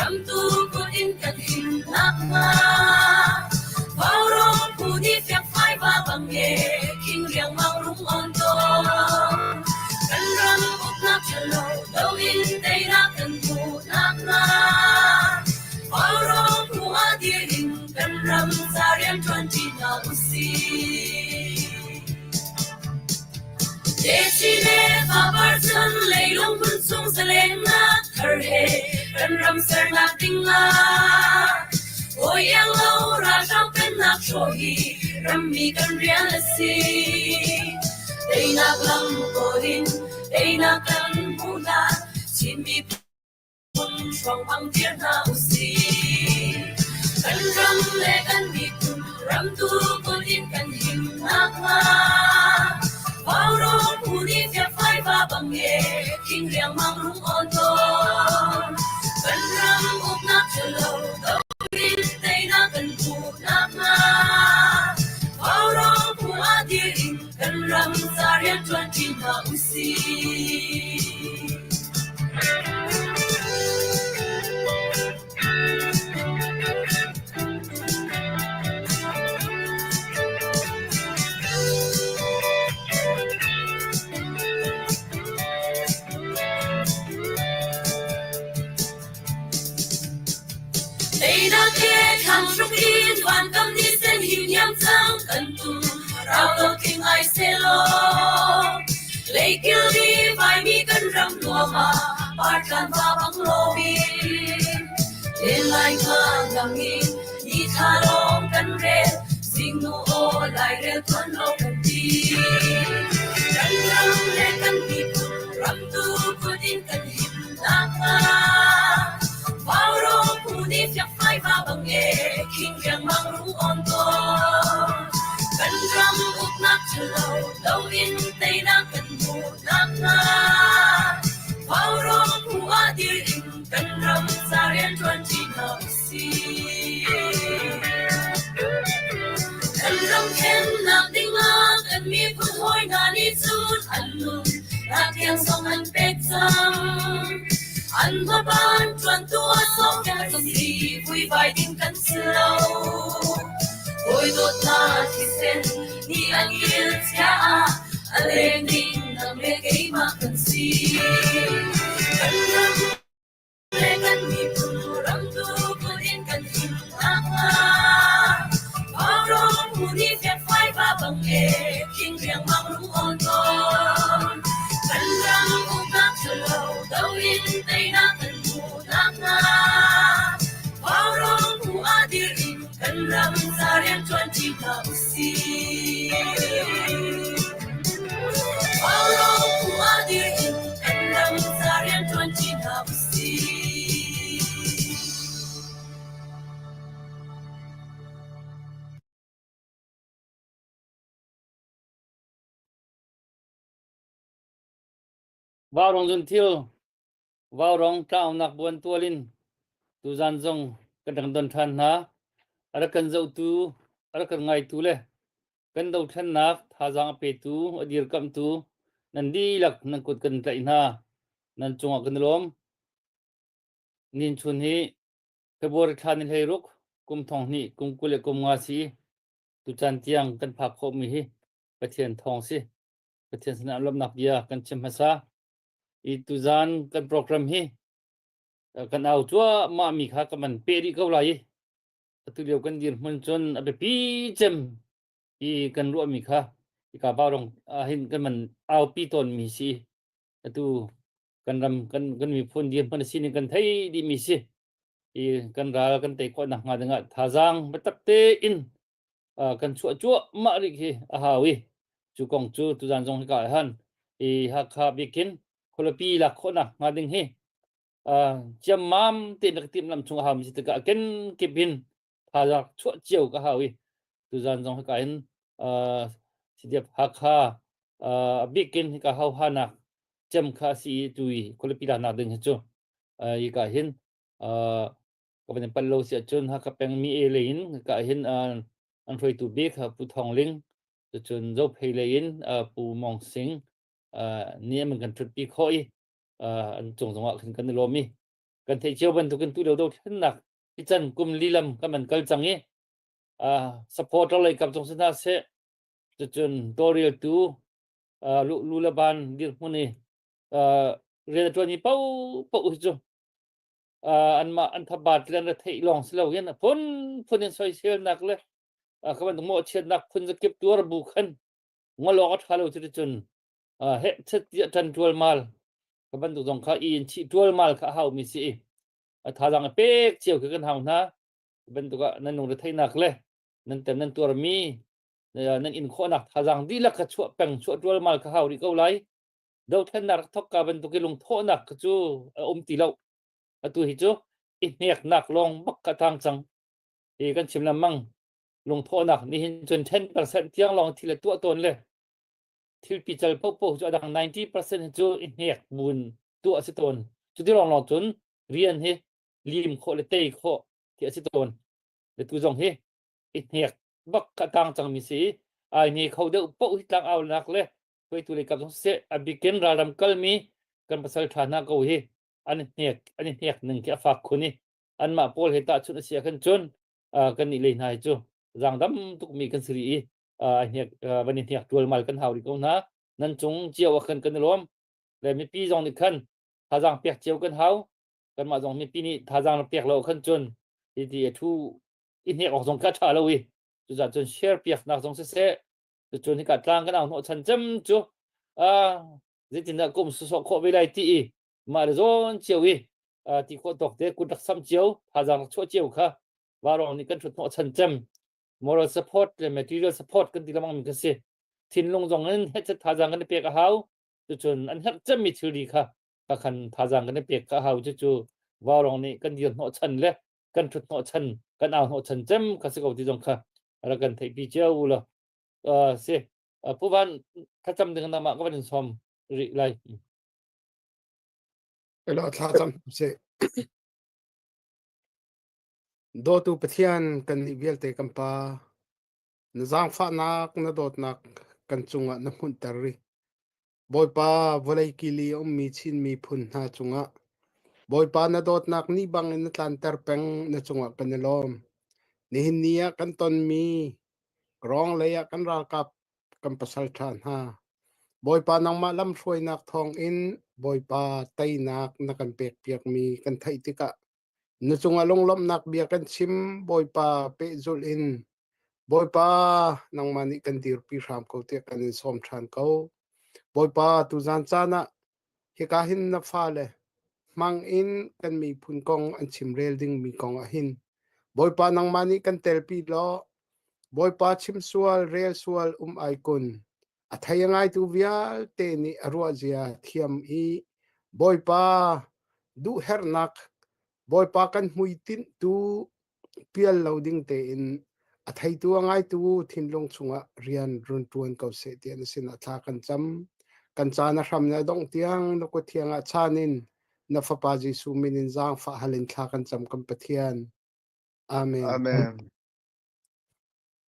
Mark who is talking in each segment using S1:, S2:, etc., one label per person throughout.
S1: Ramtu kut in kan him nakhnga. Vaurawng phu nih fiakfai va bang e khing riangmang rung on tawn. Kan ram uknak ṭhalo do in teinak kan hmuh nakhnga. Vaurawng phu ah dir in kan ram ca rianṭuan ṭi hna usih. Desi le fapar cun leilung hmun chung zalengnak thar he kan ram sernak ding ah Hawi iang lo ralhrang pennak hrawh hi rammi kan rian a si. Teinak lam kawl in teinak kan hmuh hlan Chin miphun Hruang dir hna usih. Kan ram le kan miphun ramtu kut in kan him nakhnga. Vaurawng phu nih fiakfai va bang e khing riangmang rung awn tawn. Kan ram uknak ṭhalo do in teinak kan hmuh nakhnga. Vaurawng phu ah dir in kan ram ca rianṭuan ṭi hna usih. Teinak he thlang hruk in vankam ni sen him hiam cang kan tum rau lo thing ai selaw Leikil ni vaimi kan ram nuam ah partlan va bang lomi Len lai nga ngang in ni thla lawng kan rel zingnu aw lairel tuan lo kan ti Kan ram le kan miphun ramtu kut in kan him nakhnga Vaurawng phu nih fiakfai va bang e khing riangmang rung awn tawn Kan ram uknak ṭhalo do in teinak kan hmuh nakhnga Vaurawng phu ah dir in kan ram ca rianṭuan ṭi hna usih. Kan ram khennak dingah kan miphun hawi hna nih cun an nun nak tiang zong an pek cang. An hmaban ṭuantu a sawk kan si vuivai ding kan si lo. Hawi dawtnak thisen nih an il chia ah a leng ding nang le keimah kan si. Kan ram le kan miphun ramtu kut in kan him nakhnga Vaurawng phu nih fiakfai va bang e khing riangmang rung awn tawn. Kan ram uknak ṭhalo do in teinak kan hmuh nakhnga Vaurawng phu ah dir in kan ram ca rianṭuan ṭi hna usih. Vaurawng phu ah dir in kan ram ca rianṭuan ṭi hna usih.
S2: Vaurawng zun thil Vaurawng tlaunak buan tual in tuzan zong kan rak don ṭhan hna. A rak kan zohtu, a rak kan ngaitu le kan dothlennak thazaang a petu, a dirkamhtu nan dihlak nan kut kan tlaih hna. Nan cungah kan i lawm. Nin chun hi February thla ni 16 kum thong hnih kum 25 si tucaan tiang kan phak khawhmi hi Pathian thawng si. Pathian sinah lawmhnak bia kan chim hmasa. I tuzaan kan program hi kan au cuahmah mi kha kan van peh rih ko lai i atu lio kan dirhmun cun a biapi cem i kan ruahmi kha hika Vaurawng ahhin kan van aupi tawnmi si. Atu kan ram kan kan miphun dirhmun a sining kan thei dihmi si. I kan ral kan tei khawh nakhnga dingah thazaang biatak tein kan chuah cuahmah rih khi a hau i cu kong cu tuzan zong hika ah han i Hakha bikin khualipi lak khawhnak hnga ding hi ciammam tein rak timhlamh chung a hau mi si tikah kenkip in thazaang chuah cio ka hau i tuzan zong hika hin CDF Hakha a bikin hika hauhanak cem kha a si i tu i khualipi laknak ding hi cu hika hin ka van in pal lo si ahcun Hakha peng mi e lei in ka hin an hruaitu bik Pu Thawng Ling cucun Zophei lei in Pu Mong Sing nih an kan ṭhutpi khawh i an cung zongah khin kan i lawm i. Kan theih cio bantukin tu lio dothlennak hi can kum lilam kan man kal cang i supporter lei kap zong si hna seh, cucun tawlreltu lu le ban dirhmun i rian a ṭuanmi paohpaoh hi cu anmah an thabat le an retheih lawng si loin a phunphun in soiselnak le kha bantuk mawhchiatnak phun zakip tuar bu khan ngol awk a ṭha lo cuticun heh chet tiah ṭan ṭualmal kha bantuk zong kha i in chih ṭualmal kha a haumi si i a thazaang a pek cio khi kan hau hna. Bantuk ah nan lungretheihnak le nan tem nan tuarmi nan in khawhnak thazaang dihlak kha chuah peng chuah ṭualmal kha hau rih ko lai. Dothlennak rak thawk ka bantuk i lungthawhnak kha cu a um ti lo. Atu hi cu i hneknak lawng bak ka tang cang. Hi kan chim lengmang lungthawhnak nihin cun 10% tiang lawng thil a tuah tawn le thil pical paohpaoh cu a dang 90% hi cu i hnek buin tuah a si tawn. Cuti lawng lawng cun rian hi lim khawh le tei khawh ti a si tawn. Le tu zong hi i hnek bak ka tang cangmi si i ai hne kho deuh paoh hi tlang aunak le hruaitu lei kap zong siseh a bikin ralram kalmi kan pasal ṭha hna ko hi an i hnek an i hnek ning khi a fak khun i anmah pawl he tahchunh a si ah khan cun kan nih lei hna hi cu zaangdam tukmi kan si rih i hnek van i hnek ṭualmal kan hau rih ko hna. Nan cung cio ah khan kan i lawm le mipi zong nih khan thazaang pek cio kan hau. Kanmah zong mipi nih thazaang rak pek lo khan cun hi ti a thu i hnek awk zong kha a ṭha lo i cucaah cun share piaknak zong siseh, cucun hika tlang kan au hnawh chan cem cu zeitindah kum sawsawh khawh ve lai ti i mah le zawn cio i ti khawh tawk te kut rak sam cio, thazaang rak chuah cio kha vaurawng nih kan ṭhut hnawh chan cem. Moral support le material support kan ti lengmang mi kha si. Thinlung zong in hetchet thazaang kan i pek a hau. Cucun an herh cemmi thilri kha ka khan thazaang kan i pek kha a hau. Cucu vaurawng nih kan dir hnawh chan le kan ṭhut hnawh chan, kan au hnawh chan cem kha si ko ti zong kha rak kan theihpi cio u law si. Pu Van, thlacam ding nangmah ka van in sawm rih lai.
S3: Elo thla cam sih. Dawtu Pathian, kan nih vialte kan Pa, na zaangfahnak, na dawtnak kan cungah na hmunhter rih. Bawipa, vawlei kili a ummi Chin miphun hna cungah Bawipa na dawtnak ni bangin na tlanter peng, na cungah kan i lawm. Nihin ni ah kan tonmi rawng lei ah kan ralkap kan pasalṭha hna, Bawipa nangmah lamhruainak thawngin Bawipa teinak na kan pekpiakmi kan theih tikah na cungah lunglawmhnak bia kan chim. Bawipa, pehzulh in Bawipa nangmah nih kan dirpi hram ko tiah kan in sawm ṭhan ko. Bawipa, tuzan caan ah hika hin na fale hmang in kan miphun kong an chimrel dingmi kong ah hin Bawipa nangmah nih kan telpi law Bawipa chim sual rel sual um ai kun a thei a ngaitu vialte nih a ruahzia thiam i Bawipa duhherhnak, Bawipa kan hmuitinh tu pial lo ding tein a theitu a ngaitu thinlung chungah rian run ṭuan ko seh tiah na sinah thla kan cam. Kan caan a hram le a dongh tiang na kut thiang ah chan in na Fapa Jesuh min in zaangfah hal in thla kan cam kan Pathian. Amen.
S4: Amen.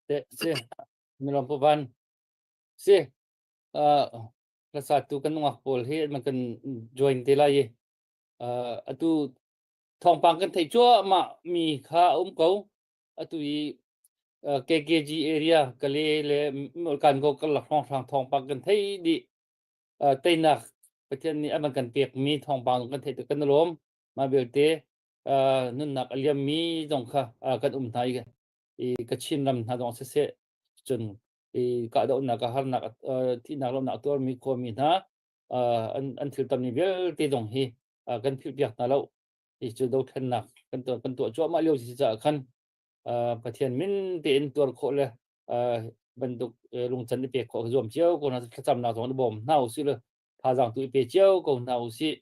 S2: Si, si. Milawm Pu Van. Si. Uh, hlasatu kan nungak pawl hi man kan join te lai i uh, atu thawngpang kan theih cuahmah mi kha a um ko. Atu i uh, KKG area Kale le kan ko karlak hrawnghrang thawngpang kan thei dih. Uh, teinak Pathian nih a van kan pek mi thawngpang kan theih kan lawm. Mah belte uh, nunnak a liam mi zong kha uh, kan um hna i i Kachin ram hna zong siseh, cun i kahdohnak ah harnak thihnak lohnak tuarmi khuami hna an an thil tammi vialte zong hi kan philhpiak hna lo. Hi cu dothlennak kan tuah kan tuah cuahmah lio si caah khan Pathian min tein tuar khawh le bantuk lungcan i pek khawh zuam cio ko hna. Thlacamnak zong i bawm hna usih le thazaang tu i pe cio ko hna usih.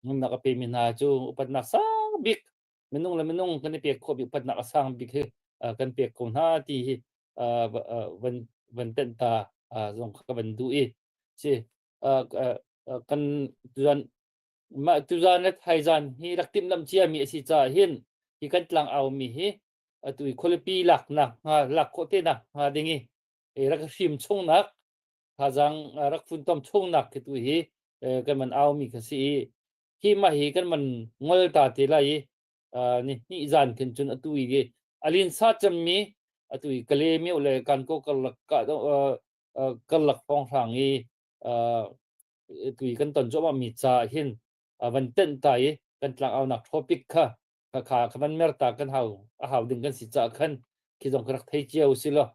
S2: Nunnak a pemi hna cu upatnak sang bik minung le minung kan i pek khawh bik upatnak a sang bik hi kan pek ko hna ti hi van van tenh ta zong ka van duh i si. Kan tuzan mah tuzan le thaizan hi rak timhlamh ciami a si caah hin hi kan tlang au mi hi atu i khualipi laknak hnga lak khawh te nak hnga ding i rak hrim chungnak thazaang rak funtom chungnak khi tu hi kan man au mi kha si i. Hi mah hi kan van ngol ta te lai i ni hnih zan khin cun atu i a linsa cemmi atu i Kalaymyo le Kankaw karlak karlak hrawnghrang i tu i kan ton cuahmah mi ca hin van tenh ta i kan tlangaunak topic kha kha kha van mer ta kan hau a hau ding kan si caah khan khi zong ka rak thei cio si law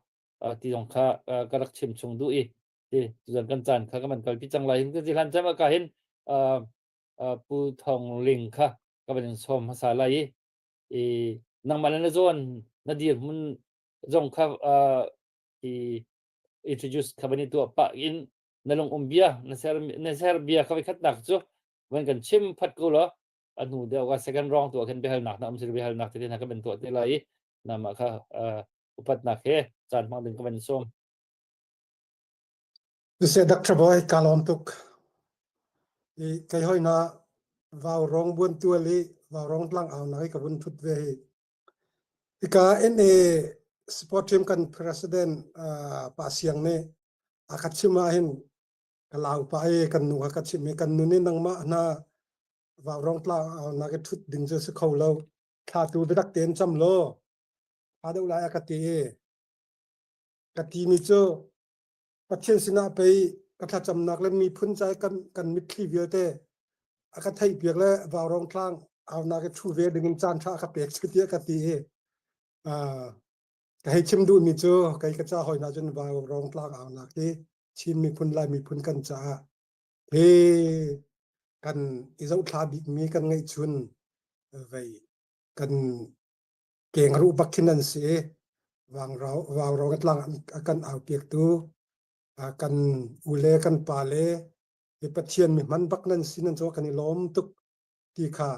S2: ti zong kha ka rak chim chung duh i ti tuzan kan caan kha kan van kalpi cang lai hin kan si hlan cem ka hin Pu Thawng Ling kha ka van in sawm hmasa lai i i nangmah le na zawn na dirhmun zong kha i introduce kha van i tuah pah in na lung um bia na ser na ser bia kha khatnak cu van kan chim phat ko law a hnu deuh ka second round tuah khin biahalnak na um si biahalnak te hna ka van tuah te lai i namah kha upatnak he caan hmang ding ka van sawm.
S4: Siseh Dr. Bawi ka lawm tuk. I kei hoi na vau rong buan tual i vau rong tlang au na ka vun thut ve hi. Ika NA sport team kan president uh, pa siang nih a ka chim ah hin ka lau pa i kan nu ka chim i kan nu nih nangmah na vau rong tlang au na ka thut ding cu si kho lo thla tu biatak tein cam law tha deuh lai a ka ti i ka ti mi cu Pathian sinah pei ka thlacamnak le miphun ca kan kan mitthli vialte a ka theihpiak le vaurawng tlang aunak i ṭhu ve dingin caan ṭha a ka pek cu tiah ka ti i ka hei chim duhmi cu kei ka ca hawi hna cun vaurawng tlang aunak hi Chin miphun Lai miphun kan caah hi kan i zohthla bikmi kan ngeihchun vei kan kengruh bak khin an si i vaurawng tlang a kan aupiaktu kan ule kan pale hi Pathian mi hman bak nan si nan cu kan i lawm tuk ti kha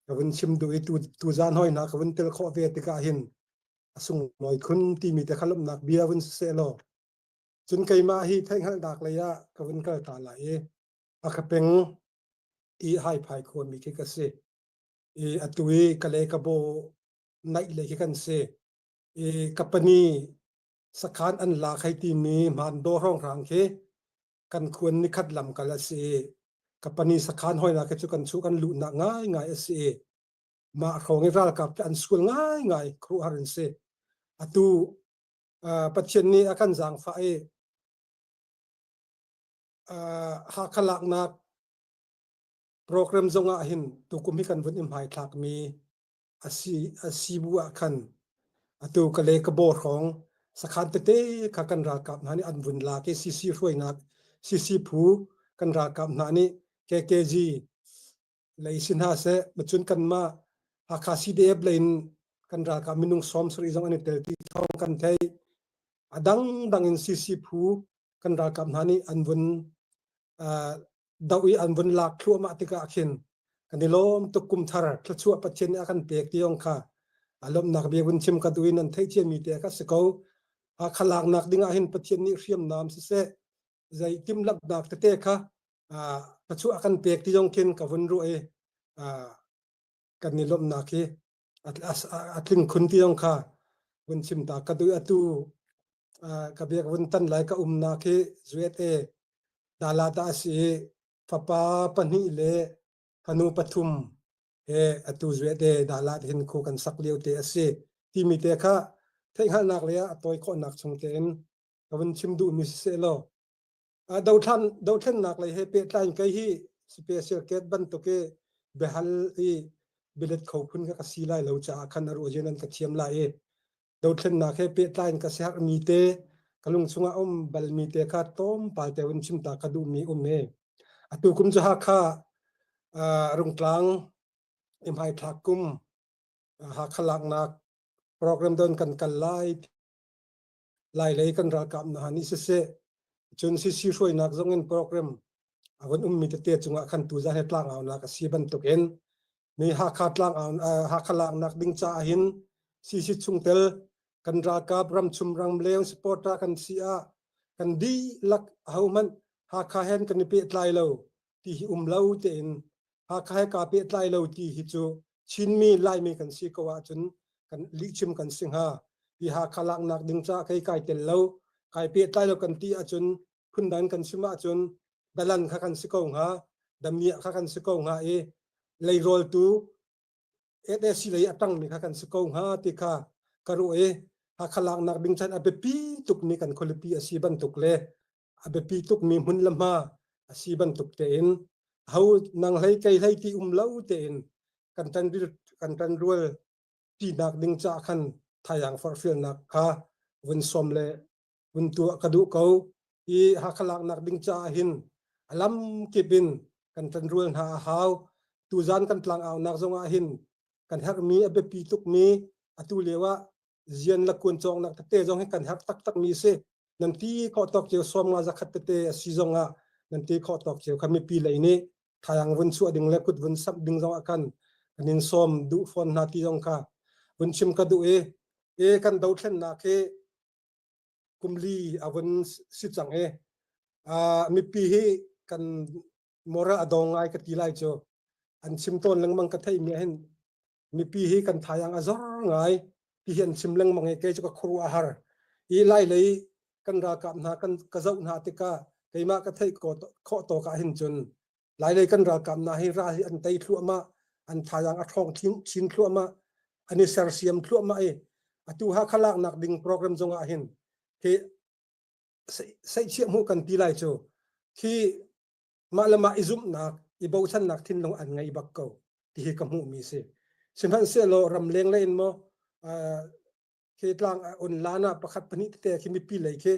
S4: ka vun chim duh i tu tu zan hoi hna ka vun tel khawh ve tikah hin a sunglawi khun timi te kha lawmhnak bia vun si seh law cun keimah hi theihhngalhnak lei ah ka vun kal ta lai i a ka peng i haiphai khuami khi ka si i atu i Kale Kabaw naih lei khi kan si. I kapani sakhan an lak hei timi hmandaw hrawnghrang khi kan khuan nikhat lam kal a si i kapani sakhan hoinak khi cu kan chu kan luhnak ngaingai a si i mah hrawng i ralkap te an sual ngaingai khuaruahhar an si. Atu Pathian nih a kan zaangfah i Hakha laknak Program zong ah hin tukum hi kan vun i hmaithlakmi a si a si bu ah khan atu Kale Kabaw hrawng sakhan tete kha kan ralkap hna nih an vun lak i CC hruainak CC phu kan ralkap hna nih KKG lei si hna seh macun kanmah Hakha CDF lei in kan ralkap minung 70 zong an i tel ti thawng kan theih. A dangdang in CC phu kan ralkap hna nih an vun doh i an vun lak thluahmah tikah khin kan i lawm tuk kum thar thluachuah Pathian nih a kan pek ti zong kha a lawmhnak bia vun chim ka duh in nan theih ciami te ka si ko. Hakha laknak ding ah hin Pathian nih hriamnam siseh zei timhlamhnak tete kha thluachuah a kan pek ti zong khin ka vun ruah i kan i lawmhnak hi a tling khun ti zong kha vun chim ta ka duh atu ka biak vun tan lai ka umnak hi zuet e dala ta a si i fapa pahnih le fanu pathum he atu zuet e dala hin khu kan sak lio te a si timi te kha theihhngalhnak le a tawi khawhnak chung tein ka vun chim duhmi siseh law Dothlan dothlennak lei he pehtlai in kei hi special case bantuk i biahal i bialet kho phun kha ka si lai lo caah khan a ruah nan ka thiam lai i dothlennak he pehtlai in ka siaherhmi te ka lung chungah um balmi te kha tlawmpal te vun chim ta ka duhmi um e. Atu kum cu Hakha Rungtlang i hmaithlak kum Hakha laknak program don kan kal lai Lailei kan ralkap hna nih siseh, cun CC hruainak zong in program a vun ummi tete cungah khan tuzan hi tlangaunak a si bantukin mi Hakha tlangau Hakha laknak ding caah hin CC chungtel kan ralkap ramchum ramleng supporter kan si ah kan dihlak ahohmanh Hakha hen kan i pehtlai lo ti hi um lo tein Hakha he kaa pehtlai lo ti hi cu Chinmi Laimi kan si ko ahcun kan lihchim kan si hnga. Hi Hakha laknak ding caah kei kai tel lo, kai pehtlai lo kan ti ahcun phundang kan chim ahcun dalan kha kan si ko hnga, damiah kha kan si ko hnga i. Leirawl tu SAC lei a ṭangmi kha kan si ko hnga ti kha ka ruah i Hakha laknak ding chan a biapi tukmi kan khualipi a si bantuk le a biapi tukmi hmun le hma a si bantuk tein ho nang hlei kei hlei ti um lo tein kan ṭan kan ṭanrual ṭinak ding caah khan thayang forhfialnak kha vun sawm le vun tuah ka duh ko. Hi Hakha laknak ding caah hin a lam kip in kan ṭanrual hna a hau. Tuzan kan tlangaunak zong ah hin kan herhmi a biapi tukmi atu lio ah zian le kuan cawngnak tete zong hi kan herh taktakmi a si. Nan ti khawh tawk cio 50 100 tete a si zong ah nan ti khawh tawk cio kha mipi lei nih thayang vun chuah ding le kut vun samh ding zong ah khan kan in sawm duh fawn hna ti zong kha vun chim ka duh i e kan dothlennak hi kum li a vun si cang i mipi hi kan moral a dong ngai ka ti lai cu an chim tawn lengmang ka theih mi hin mipi hi kan thayang a zor ngai ti hi an chim lengmang i kei cu ka khuaruah a har i lai lei kan ralkap hna kan ka zoh hna tikah keimah ka theih khawh tawk ah hin cun lailei kan ralkap hna hi ral hi an tei thluahmah an thayang a ṭhawng chin thluahmah an i sersiam thluahmah i atu Hakha laknak ding program zong ah hin khi seihchiah hmuh kan ti lai cu khi mah le mah i zumhnak i bochannak thinlung an ngei bak ko ti hi ka hmuhmi si sihmanhsehlaw ramleng lei in maw khi tlang on lan ah pakhat pahnih tete khi mipi lei khi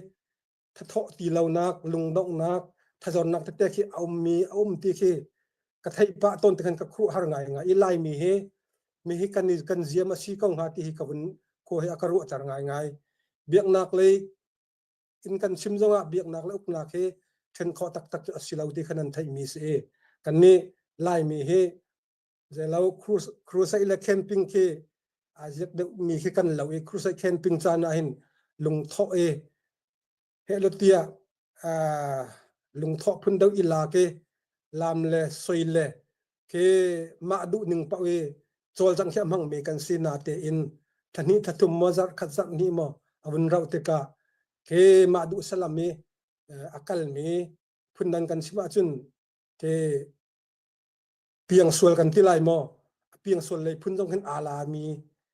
S4: thathawh ti lonak lungdonghnak thazornak tete khi a ummi a um ti khi ka theih pah tawn te khan ka khuh har ngai ngai i laimi hi mi hi kan kan ziam a si ko hnga ti hi ka vun khua hi a ka ruahter ngai ngai biaknak lei in kan chim zongah biaknak le uknak hi then khawh taktak cu a si lo ti khan an theihmi si i kan nih laimi hi zeilo crusade le camping khi a ziak deuh mi khi kan lo i crusade camping caan ah hin lungthawh i heh tiah lungthawh phun deuh i lak i lam le soi le khi mah duh ning paoh i cawlcangh khi a hmangmi kan si na tein thahnih thathum maw zarh khat zarh hnih maw a vun rauh tikah khi mah duh salam i a kalmi phundang kan chim ahcun khi piangsual kan ti lai maw piangsual lei phun zong khin aa lami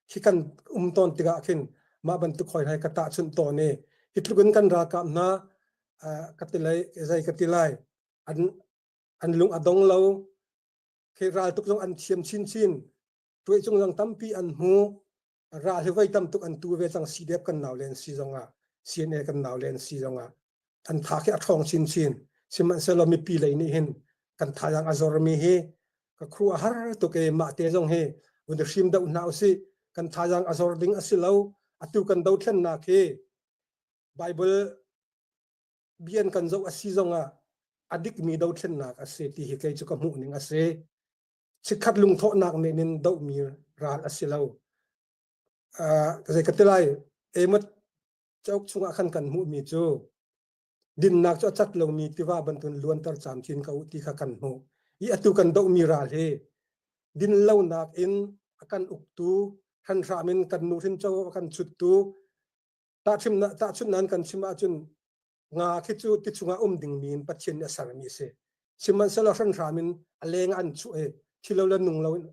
S4: khi kan um tawn tikah khin mah bantuk hoi hai ka tahchunh tawn i hi tluk in kan ralkap hna ka ti lai zei ka ti lai an an lung a dong lo khi ral tuk zong an thiam chinchin tuai cung zong tampi an hmu ral hi voi tam tuk an tu ve cang CDF kan nau len si zong ah CNA kan nau len si zong ah an tha khi a ṭhawng chinchin sihmanhsehlaw mipi lei nih hin kan thayang a zormi hi ka khru a har tuk e mah te zong hi vun hrim doh hna usih kan thayang a zor ding a si lo atu kan dothlennak hi Bible bian kan zoh a si zong ah a dikmi dothlennak a si ti hi kei cu ka hmuh ning a si chikkhat lungthawhnak men in dohmi ral a si lo zei ka ti lai Amos cauk chungah khan kan hmuhmi cu dinnak cu a cat lomi tiva bantuin luanter camcin ko ti kha kan hmuh i atu kan dohmi ral hi din lonak in a kan uktu hranhram in kan nuhrin covo a kan chuttu tahchunhnak nan kan chim ahcun nga khi cu ti chungah um dingmi in Pathian nih a sermi a si. Sihmanhsehlaw hranhram in a leng an chuah i thilo le nung lo in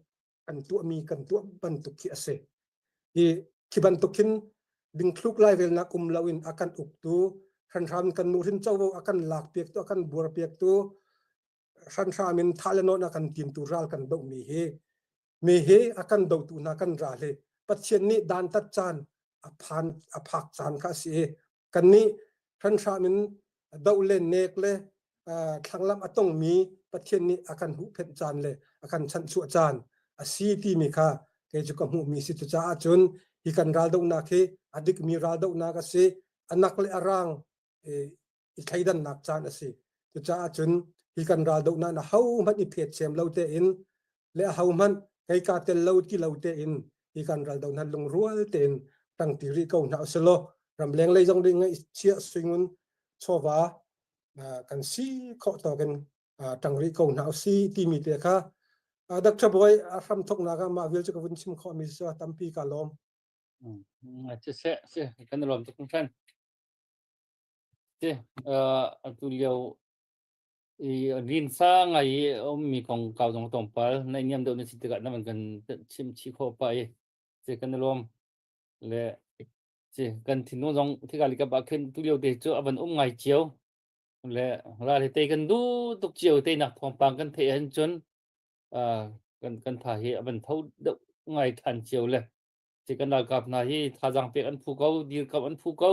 S4: an tuahmi kan tuah bantuk khi a si. Hi khi bantuk khin dingthluk lairelnak um lo in a kan uktu hranhram kan nuhrin covo a kan lakpiaktu a kan buarpiaktu hranhram in thah le nawn a kan timtu ral kan dohmi hi mi hi a kan dotu hna kan ral hi Pathian nih dantat caan a phan a phak caan kha a si i kannih hranhram in doh le nek le thlanglamh a tongmi Pathian nih a kan huhphenh caan le a kan chanhchuah caan a si timi kha kei cu ka hmuhmi si cucaah cun hi kan raldohnak hi a dikmi raldohnak a si a nak le a rang i thleidannak caan a si. Cucaah cun hi kan raldohnak na hohmanh i phet sem lo tein le ahohmanh kei kaa tel lo ti lo tein hi kan raldohnak lungrual tein tangti rih ko hna usilaw ramleng lei zong nih ngaihchiah suingun chawva kan si khawh tawk in tang rih ko hna usi timi te kha Dr. Boy a hram thoknak ah mah vial cu ka vun chim khawh mi cu tampi ka lawm.
S2: Siseh, si kan lawm tuk hringhran. Si, atu lio. I rinsa ngai i a ummi kongkau zong tlawmpal naihniam deuh na si tikah na van kan chim chih khawh pah i si kan i lawm. Le si kan thinlung zong thika likap ah khin tulio te cu a van um ngai cio. Le ral hi tei kan duh tuk cio teinak thawngpang kan theih ahhin cun uh, kan kan tha hi a van tho deuh ngai than cio le si kan ralkap hna hi thazaang pek an phu ko dirkamh an phu ko.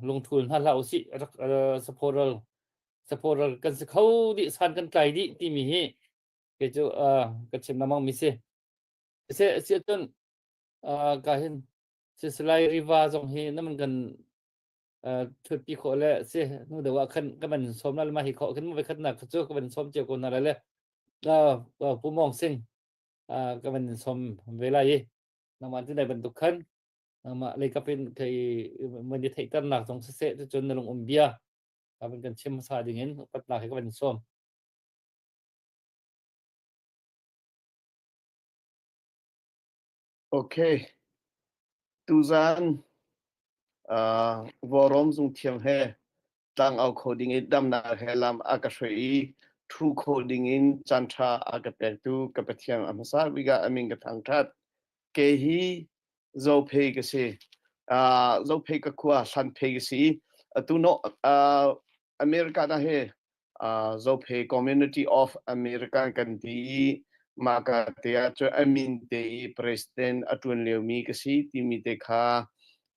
S2: Lungthul hna hlah usih rak saphoral saphoral kan si kho dih san kan tlai dih timi hi kei cu ka chim lengmang mi si. Se si cun ka hin Sisalai Riva zong hi naman kan thutpi khawh le si nu deuh ah khan ka van sawm la ma hi khawh khin voi khat nak cu ka van sawm cio ko na le Pu Mong Sing ka van sawm ve lai i nangmah cu dai bantuk khan nangmah leikap in thei man i theihternak zong siseh cucun na lung um bia ka van kan chim hmasa ding in upatnak he ka van sawm.
S5: Okay. Tuzan uh, Vawrawm zungthiam he tlangau kho ding i damnak he lam a ka hruai i thu kho ding in caan ṭha a ka pektu ka Pathian a hmasa bik ah a min ka thangṭhat. Ke hi Zophei ka si. Uh, Zophei ka khua Hlanphei ka si. Atu no uh, America na he uh, Zophei Community of America kan ti i mah ka te ah cu a min te i president a ṭuan liomi ka si timi te kha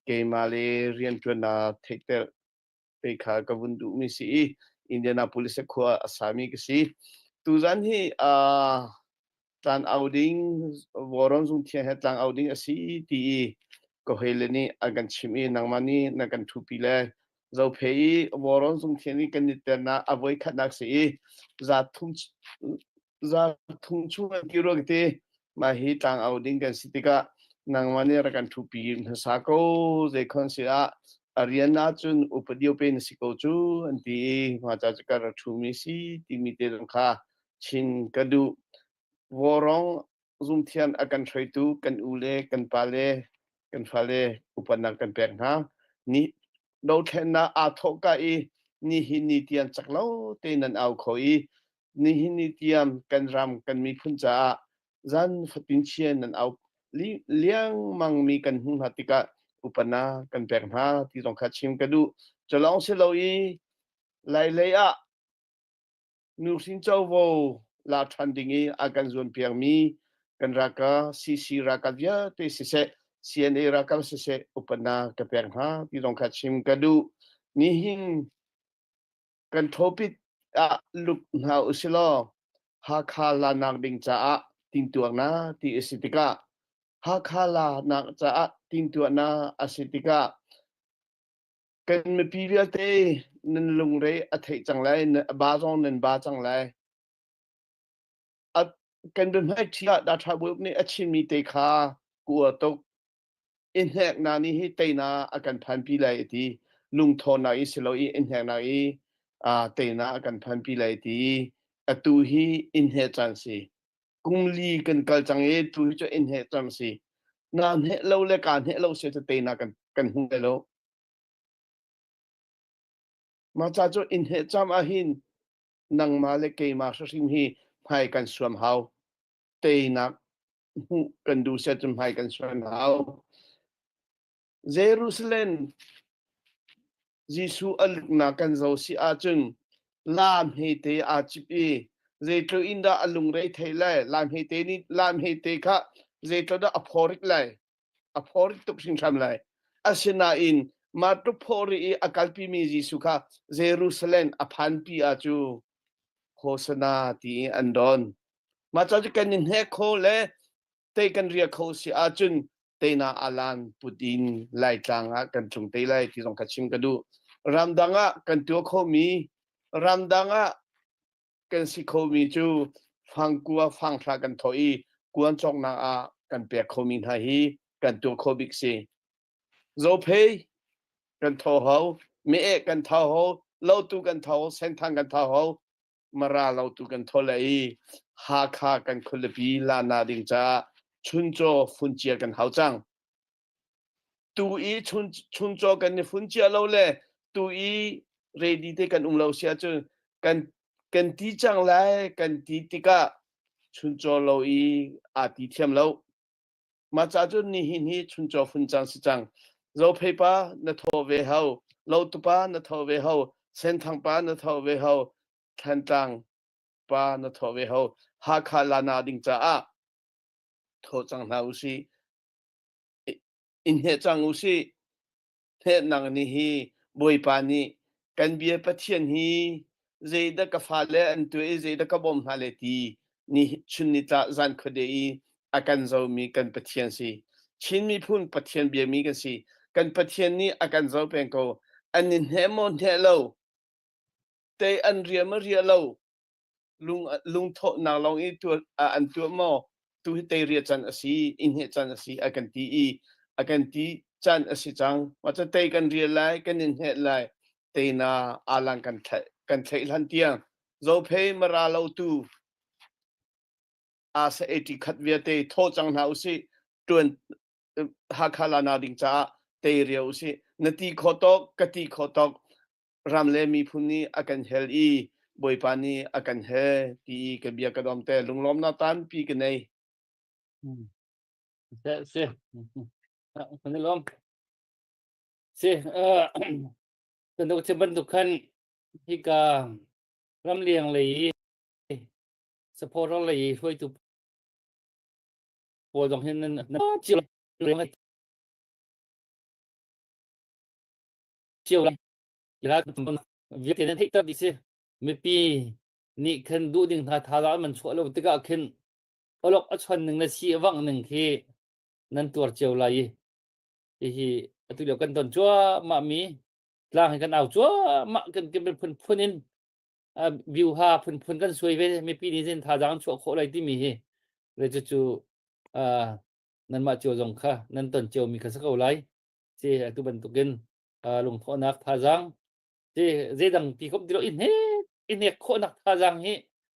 S5: keimah le rianṭuannak theihter te kha ka vun duhmi si i Indianapolis khua a sami ka si. Tuzan hi uh, tlang au ding Vawrawn zungthiang he tlang au ding a si ti i ka hawile nih an kan chimh i nangmah nih na kan ṭhupi le Zophei i Vawrawn zungthiang nih kan i ternak a voi khatnak si i za thum za thum chung an ti rua ka ti mah hi tlang au ding kan si tikah nangmah nih rak kan ṭhupi hmasa ko zeikhon si ah a rian ahcun upadi pe na si ko cu an ti i mah ca cu ka rak ṭhumi si timi te zong kha chin ka duh. Vawrong zungthian a kan hruaitu kan u le kan pa le kan fale upatnak kan pek hna. Ni dothlennak aa thawhka i nihin ni tiang cak lo tein nan au kho i nihin ni tiang kan ram kan miphun caah zan fatin chia nan au liangmang mi kan hmuh hna tikah upatnak kan pek hna ti zong kha chim ka duh. Cu lawng si lo i Lailei ah Nuhrin covo la ṭhan ding i a kan zuampiakmi kan ralkap CC ralkap vialte siseh, CNA ralkap siseh upatnak ka pek hna ti zong kha chim ka duh. Nihin kan topic ah luk hna usilaw Hakha lanak ding caah tintuaknak ti a si tikah Hakha lanak caah tintuahnak a si tikah Kan mipi vialte nan lungre a theih cang lai, a ba zong nan ba cang lai. A, kan biahmaiṭhi ah Datha Bawiuk nih a chimmi te kha ka uar tuk. I hneknak nih hi teinak a kan phanpi lai a ti. Lungthawnnak i si lo i i hneknak i uh, teinak a kan phanpi lai a ti. Atu hi in hne caan si. Kum li kan kal cang i tu hi cu in hne cang si. Na hne lo le ka hne lo se cu teinak kan kan hmu lai lo. Mah ca cu inn he cam ahhin nangmah le keimah hrimhrim hi hmai kan suam hau. Teinak hmuh kan duh set cun hmai kan suam hau. Jerusalem Jesuh a luknak kan zo si ahcun lam hmete aa cip i zeitluk in dah a lungre thei lai lam hmete nih lam hmete kha zeitluk dah a phawrik lai a phawr tuk hringhran lai. Asinain mah tluk phawr i a kalpimi Jesuh kha Jerusalem a phanpi ah cu Hosana ti an don. Mah ca cu kan i hnek kho le tei kan ria kho si ahcun teina alan put in Laitlang ah kan tlung te lai ti zong kha chim ka duh. Ramdang ah kan tuah khomi ramdang ah kan si khomi cu fangkua fanghra kan thawh i kuan cawknak ah kan pek khomi hna hi kan tuah kho bik si. Zophei kan tho ho, me kan tho ho, lotu kan tho ho, senthang kan tho ho, mara lotu kan tho le i Hakha kan khualipi lana ding caah chuncaw funcia kan hau cang. Tu i chuncaw kan i funcia lo le tu i ready te kan um lo si ahcun. Kan kan ti cang lai kan ti tikah chuncaw lo i aa ti thiam lo. Mah ca cun nihin hi chuncaw fun cang si cang. Zophei pa na thaw ve hau, Lotupa na thaw ve hau, Senthang pa na thaw ve hau, Thlantlang pa na thaw ve hau. Hakha lana ding caah thaw cang hna usih. In hne cang usih. Hneknak nih hi Bawipa nih kan bia Pathian hi zeidah ka fale an tuah i zeidah ka bawmh hna le ti ni chun nitla zan khuade i a kan zomi kan Pathian si. Chin miphun Pathian biami kan si. Kan Pathian nih a kan zo peng ko. An i hne maw hne lo, tei an ria maw ria lo, lung lungthawhnak lawng i tuah an tuah maw tu hi teiria can a si i hne can a si a kan ti i a kan ti can a si cang ma cu tei kan rial lai kan in hne lai teina alang kan thlaih kan thlaih hlan tiang zophei mara lo tu asa 80 khat viate tho cang hna usih tuan Hakha lana ding caah tei ria usih na ti kho tok ka ti kho tok ram le miphun nih a kan hel i Bawipa nih a kan he ti i ka bia ka dom te lunglawmnak tampi ka nei.
S2: Si, si. Kan i lawm. Si, kan dok chim bantuk khan hika ramliang lei i supporter lei i hruaitu pawl zong hin nan nan cio cio vialte nan theihter dih si. Mipi nih khan duh ding hna thazaang an chuah lo tikah khin awlok a chon ning le si a vangh ning khi nan tuar cio lai i hihi atu lio kan ton cuahmah mi tlang hi kan au cuahmah kan kan phunphun in view ha phunphun kan suai ve mipi nih zin thazaang an chuah khawh lai timi hi le cucu nanmah cio zong kha nan ton cio mi kha si ko lai si atu bantukin lungthawhnak thazaang ti zeidang ti khom ti lo i hnek i hnek khawhnak thazaang hi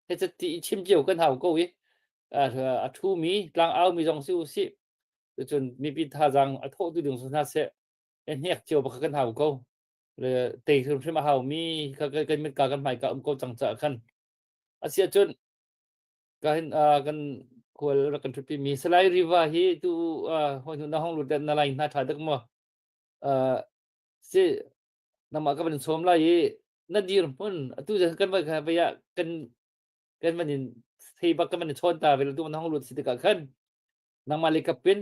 S2: he ti i chim cio kan hau ko i a thu mi tlang au mi zong si u si cun mipi thazaang a thawh tu ding su hna seh i hnek cio bak kan hau ko le tei hrimhrim a hau mi kha kan mit ka kan hmai ka um ko cang ca khan asia cun ka hin kan khual rak kan thutpi mi Salai Riva hi tu hoi hnu na hong lut na lai hna tha dak mo si nangmah ka van sawm lai i na dirhmun atu kan van kha vei ah kan kan van in thei bak kan van in chawn ta ve tu na hong lut si tikah khan nangmah le kapin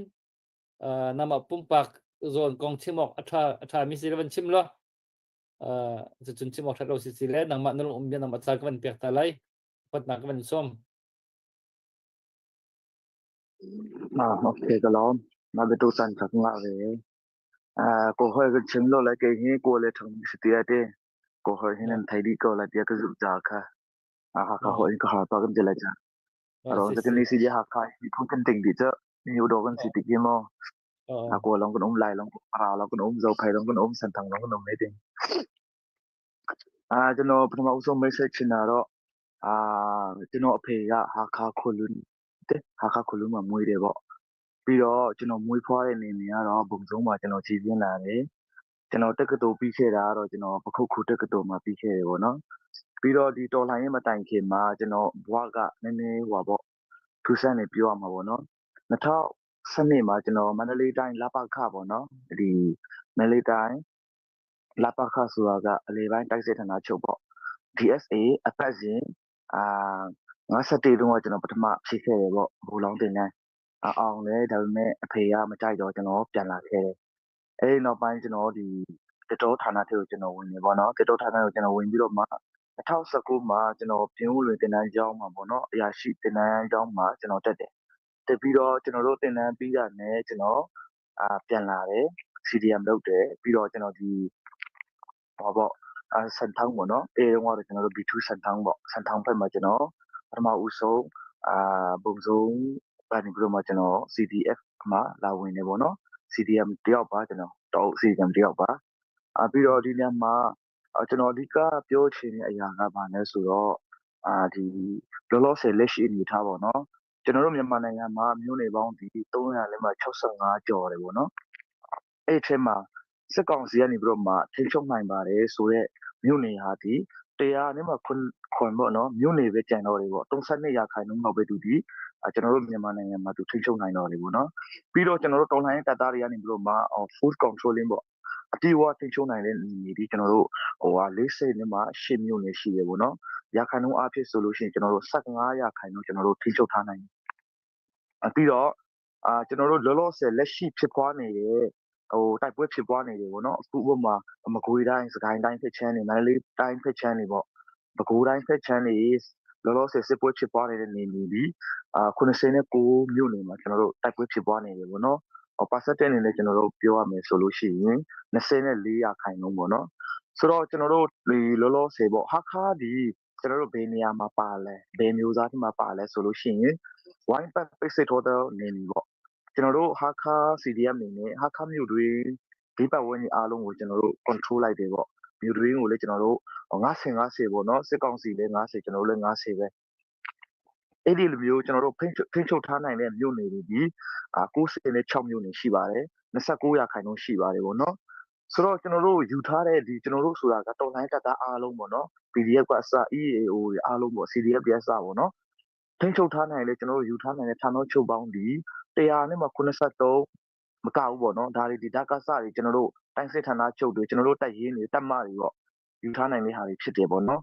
S2: nangmah pumpak zawn kong chim awk a tha a tha mi si le van chim lo cucun chim awk that lo si si le nangmah na lung um bia nangmah ca ka van pek ta lai patnak ka van sawm.
S6: Ah, okay, ka lawm. Na biatu san kha ka ngah ve. Ah, ko hoi kan chim lo lai kei hi ko le thang si ti ate. Ko hoi hin an thai di ko lai tia ka zu ja kha. Ah, ha kha hoi ka har pa kan ti lai cha. Ro
S2: Si
S6: ta
S2: si.
S6: ni si ja ha kha hi phun kan ting di cha. Ni u do kan si ti ki mo. A ko long kan um lai long ra long kan um zo phai long kan um san thang long kan um ne ting. Ah, ကျွန်တော်ပထမဦးဆုံးမိတ်ဆက်ချင်တာတော့အာကျွန်တော်အဖေကဟာခါခွလူတဲ့ဟာခါခွလူမှာမွေးတယ်ပေါ့ပြီးတော့ကျွန်တော်မွေးဖွားတဲ့နေနေကတော့ဘုံစုံမှာကျွန်တော်ခြေပြင်းလာတယ်ကျွန်တော်တက္ကသိုလ်ပြီးခဲ့တာကတော့ကျွန်တော်ပခုတ်ခုတက္ကသိုလ်မှာပြီးခဲ့တယ်ပေါ့နော်ပြီးတော့ဒီတော်လှန်ရေးမတိုင်ခင်မှာကျွန်တော်ဘဝကနည်းနည်းဟိုပါပေါ့ထူးဆန်းနေပြောရမှာပေါ့နော်2012မှာကျွန်တော်မန္တလေးတိုင်းလပခပေါ့နော်ဒီမန္တလေးတိုင်း လပခဆိုတာကအလေပိုင်းတိုက်စစ်ဌာနချုပ်ပေါ့ DSA အပတ်စဉ်အာ51တုန်းကကျွန်တော်ပထမဖြည့်ခဲ့တယ်ပေါ့ဘူလောင်းတင်တန်းအောင်တယ်ဒါပေမဲ့အဖေကမကြိုက်တော့ကျွန်တော်ပြန်လာခဲ့တယ်အဲဒီနောက်ပိုင်းကျွန်တော်ဒီတတော်ဌာနထဲကိုကျွန်တော်ဝင်နေပေါ့နော်တတော်ဌာနကိုကျွန်တော်ဝင်ပြီးတော့မှ2019မှာကျွန်တော်ပြင်းဦးလွင်တင်တန်းကျောင်းမှာပေါ့နော်အရာရှိတင်တန်းကျောင်းမှာကျွန်တော်တက်တယ်တက်ပြီးတော့ကျွန်တော်တို့တင်တန်းပြီးတာနဲ့ကျွန်တော်အာပြန်လာတယ် CDM လုပ်တယ်ပြီးတော့ကျွန်တော်ဒီဟောပေါ့အာစန်ထောင်းပေါ့နော်အဲတုန်းကတော့ကျွန်တော်တို့ B2 စန်ထောင်းပေါ့စန်ထောင်းဘက်မှာကျွန်တော်ပထမဦးဆုံးအာဘုံဆုံးကနေပြီးတော့မှကျွန်တော် CDF မှာလာဝင်နေပေါ့နော် CDM တယောက်ပါကျွန်တော်တော့ CDM တယောက်ပါအာပြီးတော့ဒီညမှာကျွန်တော်အဓိကပြောချင်တဲ့အရာကဘာလဲဆိုတော့အာဒီလောလောဆယ်လက်ရှိအနေထားပေါ့နော်ကျွန်တော်တို့မြန်မာနိုင်ငံမှာမြို့နယ်ပေါင်းဒီ365ကျော်တယ်ပေါ့နော်အဲ့အထက်မှာစစ်ကောင်စီကနေပြီးတော့မှထိန်းချုပ်နိုင်ပါတယ်ဆိုတော့မြို့နယ်ဟာဒီ 100နဲ့မှခွန်ခွန်ပေါ့နော်မြို့နယ်ပဲကြံတော့တယ်ပေါ့32ရာခိုင်နှုန်းလောက်ပဲသူဒီကျွန်တော်တို့မြန်မာနိုင်ငံမှာသူထိန်းချုပ်နိုင်တော့တယ်ပေါ့နော်ပြီးတော့ကျွန်တော်တို့တော်လှန်ရေးတပ်သားတွေကနေပြီးတော့မှ food controlling ပေါ့အတိအဝထိန်းချုပ်နိုင်တဲ့နေဒီကျွန်တော်တို့ဟိုဟာ40နဲ့မှ8မြို့နယ်ရှိတယ်ပေါ့နော်ရာခိုင်နှုန်းအဖြစ်ဆိုလို့ရှိရင်ကျွန်တော်တို့15ရာခိုင်နှုန်းကျွန်တော်တို့ထိန်းချုပ်ထားနိုင်တယ်ပြီးတော့အာကျွန်တော်တို့လောလောဆယ်လက်ရှိဖြစ်ပွားနေတဲ့ဟိုတိုက်ပွဲဖြစ်ပွားနေတယ်ပေါ့နော်အခုဥပမာမကွေးတိုင်းစကိုင်းတိုင်းဖက်ချမ်းနေမန္တလေးတိုင်းဖက်ချမ်းနေပေါ့ပဲခူးတိုင်းဖက်ချမ်းနေလောလောဆယ်စစ်ပွဲဖြစ်ပွားနေတဲ့နေနေဒီအာ89မြို့နယ်မှာကျွန်တော်တို့တိုက်ပွဲဖြစ်ပွားနေတယ်ပေါ့နော်ဟို percentage အနေနဲ့ကျွန်တော်တို့ပြောရမယ်ဆိုလို့ရှိရင်24ရာခိုင်နှုန်းပေါ့နော်ဆိုတော့ကျွန်တော်တို့ဒီလောလောဆယ်ပေါ့ဟာခါဒီကျွန်တော်တို့ဘယ်နေရာမှာပါလဲဘယ်မျိုးသားတွေမှာပါလဲဆိုလို့ရှိရင်ဝိုင်းပတ်ပိတ်စိတ်ထောတဲ့နေနေပေါ့ကျွန်တော်တို့ဟာခါ CDM အနေနဲ့ဟာခါမြို့တွေဒီပတ်ဝန်းကျင်အားလုံးကိုကျွန်တော်တို့ control လိုက်တယ်ပေါ့မြို့တွင်းကိုလည်းကျွန်တော်တို့50 50ပေါ့နော်စစ်ကောင်စီလည်း50ကျွန်တော်တို့လည်း50ပဲအဲ့ဒီလိုမျိုးကျွန်တော်တို့ဖိထိန်းချုပ်ထားနိုင်တဲ့မြို့နယ်တွေဒီအာ96မြို့နယ်ရှိပါတယ်29ရာခိုင်နှုန်းရှိပါတယ်ပေါ့နော်ဆိုတော့ကျွန်တော်တို့ယူထားတဲ့ဒီကျွန်တော်တို့ဆိုတာကတော်လိုင်းတပ်သားအားလုံးပေါ့နော် PDF ကအစ EAO တွေအားလုံးပေါ့ CDF တွေအစပေါ့နော်ထိန်းချုပ်ထားနိုင်လေကျွန်တော်တို့ယူထားနိုင်တဲ့ဌာနချုပ်ပေါင်းဒီ100နဲ့မှ83မကဘူးပေါ့နော်ဒါတွေဒီဓကစတွေကျွန်တော်တို့တိုင်းစစ်ဌာနချုပ်တွေကျွန်တော်တို့တက်ရင်းတွေတက်မတွေပေါ့ယူထားနိုင်တဲ့ဟာတွေဖြစ်တယ်ပေါ့နော်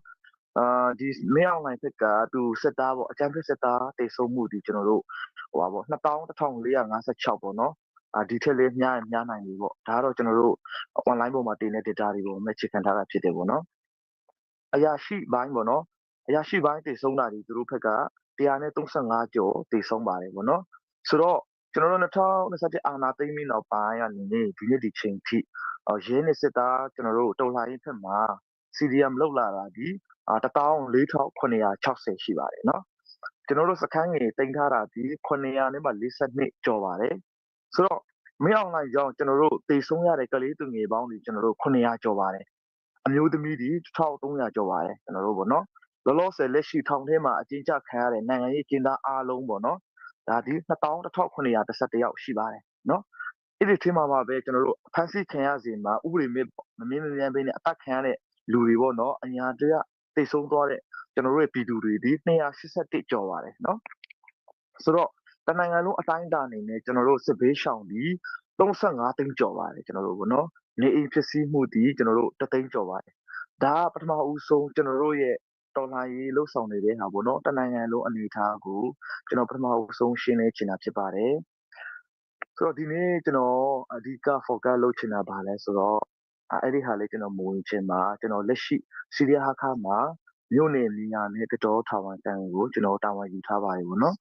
S6: အာဒီမင်းအွန်လိုင်းဖက်ကသူစစ်သားပေါ့အကြမ်းဖက်စစ်သားတိတ်ဆုံးမှုဒီကျွန်တော်တို့ဟိုပါပေါ့21456ပေါ့နော်အာဒီထက်လေးများရင်များနိုင်ပြီပေါ့ဒါကတော့ကျွန်တော်တို့ online ပေါ်မှာတင်တဲ့ data တွေပေါ်မှာအခြေခံထားတာဖြစ်တယ်ပေါ့နော်အရာရှိဘိုင်းပေါ့နော်အရာရှိဘိုင်းတည်ဆုံးတာတွေသူတို့ဘက်က135ကျော်တည်ဆုံးပါတယ်ပေါ့နော်ဆိုတော့ကျွန်တော်တို့2021အာဏာသိမ်းပြီးနောက်ပိုင်းကနေဒီနေ့ဒီချိန်ထိရဲနေစစ်သားကျွန်တော်တို့တော်လှန်ရေးဖက်မှာ CDM လောက်လာတာဒီ14960ရှိပါတယ်နော်ကျွန်တော်တို့စခန်းငယ်တင်ထားတာဒီ900နဲ့မှ42ကျော်ပါတယ်ဆိုတော့မင်းအွန်လိုင်းကြောင့်ကျွန်တော်တို့တေဆုံးရတဲ့ကလေးသူငယ်ပေါင်းတွေကျွန်တော်တို့900ကျော်ပါတယ်အမျိုးသမီးတွေ1300ကျော်ပါတယ်ကျွန်တော်တို့ပေါ့နော်လောလောဆယ်လက်ရှိထောင်ထဲမှာအကျဉ်းချခံရတဲ့နိုင်ငံရေးကျင်းသားအားလုံးပေါ့နော်ဒါဒီ21911ယောက်ရှိပါတယ်နော်အဲ့ဒီထင်းမှာမှာပဲကျွန်တော်တို့ဖန်ဆီးခံရစီမှာဥပဒေမဲ့မမြင်မမြန်ပဲနဲ့အသက်ခံရတဲ့လူတွေပေါ့နော်အညာတရတိတ်ဆုံးသွားတဲ့ကျွန်တော်တို့ရဲ့ပြည်သူတွေဒီ281ကျော်ပါတယ်နော်ဆိုတော့တနိုင်ငံလုံးအတိုင်းအတာအနေနဲ့ကျွန်တော်တို့စစ်ဘေးရှောင်ဒီ35သိန်းကျော်ပါတယ်ကျွန်တော်တို့ပေါ့နော်နေအိမ်ဖြစ်စီမှုဒီကျွန်တော်တို့3သိန်းကျော်ပါတယ်ဒါကပထမဦးဆုံးကျွန်တော်တို့ရဲ့တော်လှန်ရေးလှုပ်ဆောင်နေတဲ့ဟာပေါ့နော်တနိုင်ငံလုံးအနေအထားကိုကျွန်တော်ပထမဦးဆုံးရှင်းလင်းချင်တာဖြစ်ပါတယ်ဆိုတော့ဒီနေ့ကျွန်တော်အဓိက focus လုပ်ချင်တာဘာလဲဆိုတော့အဲ့ဒီဟာလေးကျွန်တော်မဝင်ချင်ပါကျွန်တော်လက်ရှိစီရီယာဟာခါမှာမြို့နယ်နေရာနဲ့တတော်ထောင်ဝန်တန်ကိုကျွန်တော်တာဝန်ယူထားပါတယ်ပေါ့နော်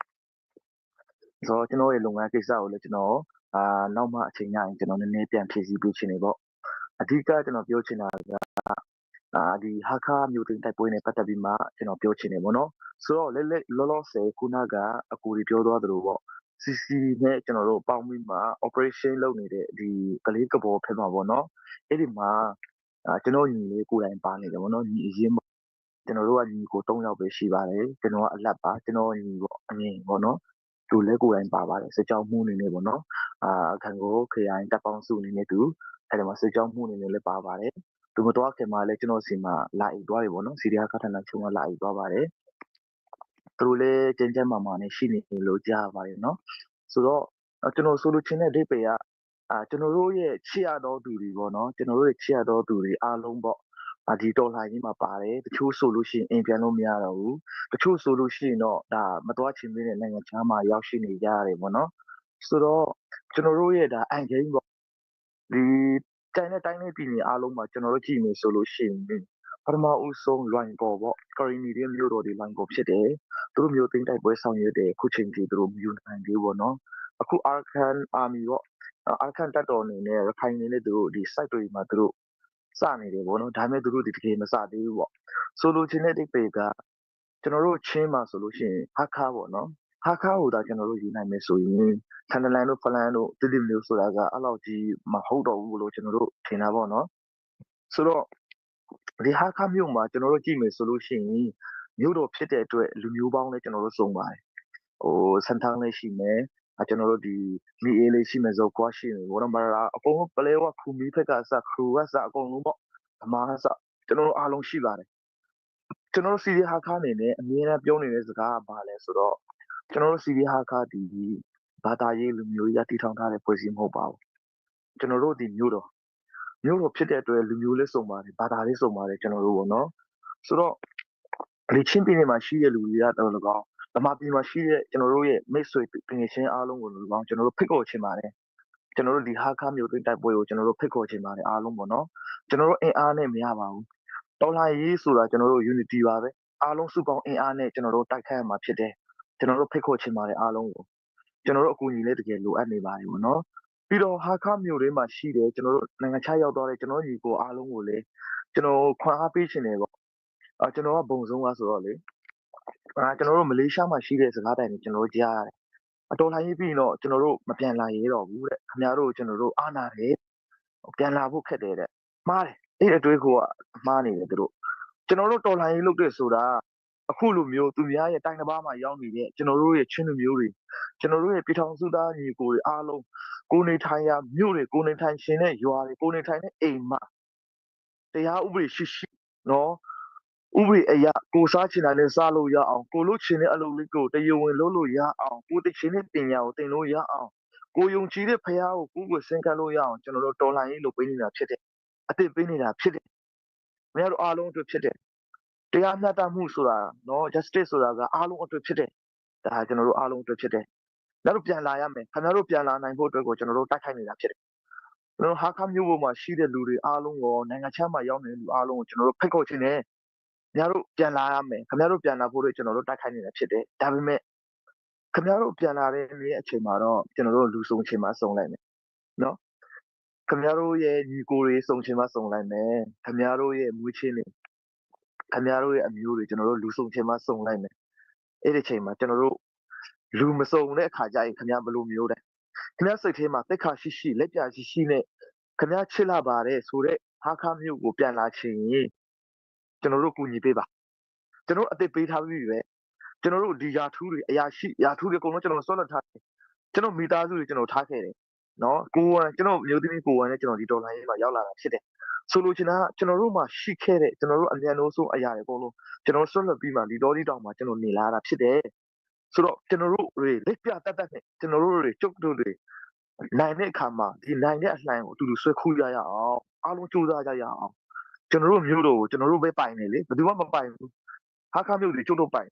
S6: ဆိုတော့ကျွန်တော်ရဲ့လုပ်ငန်းကိစ္စကိုလည်းကျွန်တော်အာနောက်မှအချိန်ရရင်ကျွန်တော်နည်းနည်းပြန်ဖြည့်ဆည်းပေးချင်နေပေါ့အဓိကကျွန်တော်ပြောချင်တာကအာဒီဟာခါမြို့တင်တိုက်ပွဲနဲ့ပတ်သက်ပြီးမှကျွန်တော်ပြောချင်တယ်ပေါ့နော်ဆိုတော့လက်လက်လောလောဆယ်ခုနကအကူတွေပြောသွားသလိုပေါ့ CC နဲ့ကျွန်တော်တို့ပေါင်းပြီးမှ operation လုပ်နေတဲ့ဒီကလေးကဘောဖြစ်မှာပေါ့နော်အဲ့ဒီမှာအာကျွန်တော်ညီလေးကိုယ်တိုင်ပါနေတယ်ပေါ့နော်ညီအရင်ကျွန်တော်တို့ကညီကို၃ယောက်ပဲရှိပါတယ်ကျွန်တော်ကအလက်ပါကျွန်တော်ညီပေါ့အငင်ပေါ့နော်သူလည်းကိုယ်တိုင်ပါပါတယ်စစ်ကြောင်းမှုအနေနဲ့ပေါ့နော်အာခံကိုခရိုင်တပ်ပေါင်းစုအနေနဲ့သူအဲ့ဒီမှာစစ်ကြောင်းမှုအနေနဲ့လည်းပါပါတယ်သူမတော်ခင်မှာလည်းကျွန်တော်စီမှာလာအိတ်သွားတယ်ပေါ့နော်စီရီယာကထန်နာချုံကလာအိတ်သွားပါတယ်သူတို့လည်းကြင်ကြင်မာမာနဲ့ရှိနေလို့ကြားပါတယ်နော်ဆိုတော့ကျွန်တော်ဆိုလိုချင်တဲ့အဓိပ္ပာယ်ကအာကျွန်တော်တို့ရဲ့ချစ်ရသောသူတွေပေါ့နော်ကျွန်တော်တို့ရဲ့ချစ်ရသောသူတွေအားလုံးပေါ့အာဒီတော်လှန်ရေးမှာပါတယ်တချို့ဆိုလို့ရှိရင်အိမ်ပြန်လို့မရတော့ဘူးတချို့ဆိုလို့ရှိရင်တော့ဒါမတော်ချင်သေးတဲ့နိုင်ငံခြားမှာရောက်ရှိနေကြရတယ်ပေါ့နော်ဆိုတော့ကျွန်တော်တို့ရဲ့ဒါအန်ဂိမ်းပေါ့ဒီတိုင်းနဲ့တိုင်းနဲ့ပြည်နယ်အားလုံးမှာကျွန်တော်တို့ကြည့်နေဆိုလို့ရှိရင်ပထမဦးဆုံးလွိုင်ကော်ပေါ့ကရီနီရဲ့မြို့တော်ဒီလွိုင်ကော်ဖြစ်တယ်သူတို့မျိုးသိန်းတိုက်ပွဲဆောင်ရွက်တယ်အခုချိန်ထိသူတို့မယူနိုင်သေးဘူးပေါ့နော်အခု Arkan Army ပေါ့ Arkan တပ်တော်အနေနဲ့ရခိုင်နေနဲ့သူတို့ဒီ site တွေမှာသူတို့စနေတယ်ပေါ့နော်ဒါပေမဲ့သူတို့ဒီတကယ်မစသေးဘူးပေါ့ဆိုလိုချင်တဲ့အိပေကကျွန်တော်တို့ချင်းမှာဆိုလို့ရှိရင်ဟာခါပေါ့နော်ဟာခါဟိုဒါကျွန်တော်တို့ယူနိုင်မယ်ဆိုရင်ထန်တလန်တို့ဖလန်တို့တိတိမျိုးဆိုတာကအဲ့လောက်ကြီးမဟုတ်တော့ဘူးလို့ကျွန်တော်တို့ထင်တာပေါ့နော်ဆိုတော့ဒီဟာခါမြို့မှာကျွန်တော်တို့ကြည့်မယ်ဆိုလို့ရှိရင်မြို့တော်ဖြစ်တဲ့အတွက်လူမျိုးပေါင်းလည်းကျွန်တော်တို့စုံပါတယ်ဟိုစန်ထန်းလည်းရှိမယ်အကျွန်တော်တို့ဒီမီအေးလေးရှိမယ်ဆိုကွာရှိမယ်ဘောနော်မရာအကုန်လုံးပလဲဝခူမီဖက်ကစခရူကစအကုန်လုံးပေါ့အမားစကျွန်တော်တို့အားလုံးရှိပါတယ်။ ကျွန်တော်တို့ CD ဟာခါအနေနဲ့အမြဲတမ်းပြောနေတဲ့စကားကဘာလဲဆိုတော့ကျွန်တော်တို့ CD ဟာခါဒီဘာသာရေးလူမျိုးကြီးတည်ထောင်ထားတဲ့ဖွဲ့စည်းမဟုတ်ပါဘူး။ကျွန်တော်တို့ဒီမျိုးတော်မျိုးတော်ဖြစ်တဲ့အတွက်လူမျိုးလေးစုံပါတယ်ဘာသာလေးစုံပါတယ်ကျွန်တော်တို့ပေါ့နော်။ဆိုတော့ဒီချင်းပြည်နယ်မှာရှိတဲ့လူတွေကတော့၎င်းဗမာပြည်မှာရှိတဲ့ကျွန်တော်တို့ရဲ့မိတ်ဆွေသူငယ်ချင်းအားလုံးကို၎င်းကျွန်တော်တို့ဖိတ်ခေါ်ချင်ပါတယ်။ကျွန်တော်တို့ဒီဟာခါမျိုးတွေတိုက်ပွဲကိုကျွန်တော်တို့ဖိတ်ခေါ်ချင်ပါတယ်အားလုံးပေါ့နော်။ကျွန်တော်တို့အင်အားနဲ့မရပါဘူး။တော်လှန်ရေးဆိုတာကျွန်တော်တို့ unity ပါပဲ။အားလုံးစုပေါင်းအင်အားနဲ့ကျွန်တော်တို့တိုက်ခိုက်ရမှာဖြစ်တယ်။ကျွန်တော်တို့ဖိတ်ခေါ်ချင်ပါတယ်အားလုံးကို။ကျွန်တော်တို့အကူအညီလည်းတကယ်လိုအပ်နေပါတယ်ပေါ့နော်။ပြီးတော့ဟာခါမျိုးတွေမှာရှိတယ်ကျွန်တော်တို့နိုင်ငံခြားရောက်သွားတဲ့ကျွန်တော်ညီကိုအားလုံးကိုလည်းကျွန်တော်ခွန်အားပေးချင်တယ်ပေါ့။အာကျွန်တော်ကဘုံဆုံးကဆိုတော့လေအာကျွန်တော်တို့မလေးရှားမှာရှိတဲ့စကားတိုင်တွေကျွန်တော်တို့ကြားရတယ်။အတော်လှန်ရေးပြီးရင်တော့ကျွန်တော်တို့မပြန်လာရဲတော့ဘူးတဲ့။ခင်ဗျားတို့ကျွန်တော်တို့အားနာတယ်။ပြန်လာဖို့ခက်တယ်တဲ့။မှားတယ်။အဲ့ဒီအတွေးကိုကမှားနေတယ်သူတို့။ကျွန်တော်တို့တော်လှန်ရေးလုပ်တဲ့ဆိုတာအခုလိုမျိုးသူများရဲ့တိုင်းတစ်ပါးမှာရောက်နေတဲ့ကျွန်တော်တို့ရဲ့ချင်းလူမျိုးတွေကျွန်တော်တို့ရဲ့ပြည်ထောင်စုသားညီကိုတွေအားလုံးကိုနေထိုင်ရာမြို့တွေကိုနေထိုင်ရှင်တဲ့ရွာတွေကိုနေထိုင်တဲ့အိမ်မှာတရားဥပဒေရှိရှိနော်ဥပဒေအရာကိုစားချင်တာနဲ့စားလို့ရအောင်ကိုလို့ချင်တဲ့အလုပ်လေးကိုတရားဝင်လုပ်လို့ရအောင်ကိုသိချင်တဲ့ပညာကိုသင်လို့ရအောင်ကိုယုံကြည်တဲ့ဖရားကိုကိုကိုစင်ကပ်လို့ရအောင်ကျွန်တော်တို့တော်လှန်ရေးလုပ်ပေးနေတာဖြစ်တယ်အသိပေးနေတာဖြစ်တယ်မရတို့အားလုံးအတွက်ဖြစ်တယ်တရားမျှတမှုဆိုတာနော် justice ဆိုတာကအားလုံးအတွက်ဖြစ်တယ်ဒါကျွန်တော်တို့အားလုံးအတွက်ဖြစ်တယ်နောက်တို့ပြန်လာရမယ်ခင်ဗျားတို့ပြန်လာနိုင်ဖို့အတွက်ကိုကျွန်တော်တို့တိုက်ခိုက်နေတာဖြစ်တယ်ကျွန်တော်ဟာခါမျိုးပေါ်မှာရှိတဲ့လူတွေအားလုံးကိုနိုင်ငံခြားမှာရောက်နေတဲ့လူအားလုံးကိုကျွန်တော်တို့ဖိတ်ခေါ်ခြင်းနဲ့ခင်ဗျားတို့ပြန်လာရမယ်ခင်ဗျားတို့ပြန်လာဖို့အတွက်ကျွန်တော်တို့တိုက်ခိုက်နေတာဖြစ်တယ်ဒါပေမဲ့ခင်ဗျားတို့ပြန်လာတဲ့နေ့အချိန်မှာတော့ကျွန်တော်တို့လူစုံချိန်မှာစုံလိုက်မယ်နော်ခင်ဗျားတို့ရဲ့ညီကိုတွေစုံချိန်မှာစုံလိုက်မယ်ခင်ဗျားတို့ရဲ့မွေးချင်းတွေခင်ဗျားတို့ရဲ့အမျိုးတွေကျွန်တော်တို့လူစုံချိန်မှာစုံလိုက်မယ်အဲ့ဒီချိန်မှာကျွန်တော်တို့လူမစုံတဲ့အခါကျရင်ခင်ဗျားဘယ်လိုမျိုးလဲခင်ဗျားစိတ်ထဲမှာတက်ခါရှိရှိလက်ပြရှိရှိနဲ့ခင်ဗျားချစ်လာပါတယ်ဆိုတော့ဟာခါမျိုးကိုပြန်လာချင်ရင်ကျွန်တော်တို့ကူညီပေးပါကျွန်တော်အသက်ပေးထားပြီးပြီပဲကျွန်တော်တို့ဒီယာထူးတွေအရာရှိယာထူးတွေအကုန်လုံးကျွန်တော်ဆွတ်လွတ်ထားတယ်ကျွန်တော်မိသားစုတွေကျွန်တော်ထားခဲ့တယ်နော်ကိုဝန်ကျွန်တော်မျိုးသမီးကိုဝန်နဲ့ကျွန်တော်ဒီဒေါ်လာရေးမှာရောက်လာတာဖြစ်တယ်ဆိုလိုချင်တာကကျွန်တော်တို့မှာရှိခဲ့တဲ့ကျွန်တော်တို့အမြန်လို့ဆုံးအရာတွေအကုန်လုံးကျွန်တော်ဆွတ်လွတ်ပြီးမှဒီတော်ဒီတောင်မှာကျွန်တော်နေလာတာဖြစ်တယ်ဆိုတော့ကျွန်တော်တို့တွေလက်ပြတတ်တတ်နဲ့ကျွန်တော်တို့တွေကျုပ်တို့တွေနိုင်တဲ့အခါမှာဒီနိုင်တဲ့အလှိုင်းကိုအတူတူဆွဲခူးရရအောင်အားလုံးကြိုးစားကြရအောင်ကျွန်တော်တို့မျိုးတို့ကိုကျွန်တော်တို့ပဲပိုင်နေလေဘယ်သူမှမပိုင်ဘူးဟာခါမျိုးတွေကျုပ်တို့ပိုင်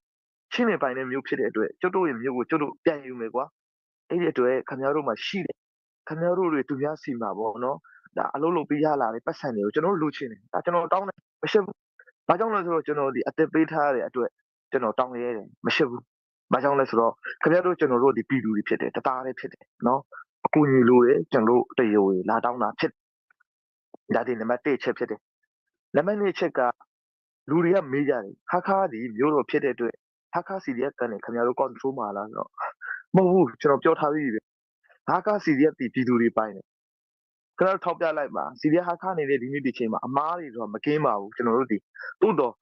S6: ချင်းနေပိုင်တဲ့မျိုးဖြစ်တဲ့အတွက်ကျုပ်တို့ရဲ့မျိုးကိုကျုပ်တို့ပြန်ယူမယ်ကွာအဲ့ဒီအတွက်ခင်ဗျားတို့မှာရှိတယ်ခင်ဗျားတို့တွေသူများစီမှာပေါ့နော်ဒါအလုပ်လုပ်ပြီးရလာတဲ့ပတ်စံတွေကိုကျွန်တော်တို့လိုချင်တယ်ဒါကျွန်တော်တောင်းတယ်မရှိဘူးဘာကြောင့်လဲဆိုတော့ကျွန်တော်ဒီအသက်ပေးထားတဲ့အတွက်ကျွန်တော်တောင်းရဲတယ်မရှိဘူးဘာကြောင့်လဲဆိုတော့ခင်ဗျားတို့ကျွန်တော်တို့ဒီပြည်သူတွေဖြစ်တယ်တသားတွေဖြစ်တယ်နော်အကူအညီလိုတယ်ကျွန်တော်တို့တရားဝင်လာတောင်းတာဖြစ်ဒါဒီနံပါတ်1ချက်ဖြစ်တယ်နံပါတ်2ချက်ကလူတွေကမေးကြတယ်ဟာခါဒီမျိုးတော့ဖြစ်တဲ့အတွက်ဟာခါစီတွေကကနေခင်ဗျားတို့ control မှာလားဆိုတော့မဟုတ်ဘူးကျွန်တော်ပြောထားပြီးပြီဟာခါစီတွေကပြည်သူတွေပိုင်တယ်ကျွန်တော်ထောက်ပြလိုက်ပါစီရီဟာခါနေတဲ့ဒီနေ့ဒီချိန်မှာအမားတွေတော့မကင်းပါဘူးကျွန်တော်တို့ဒီတိုးတော့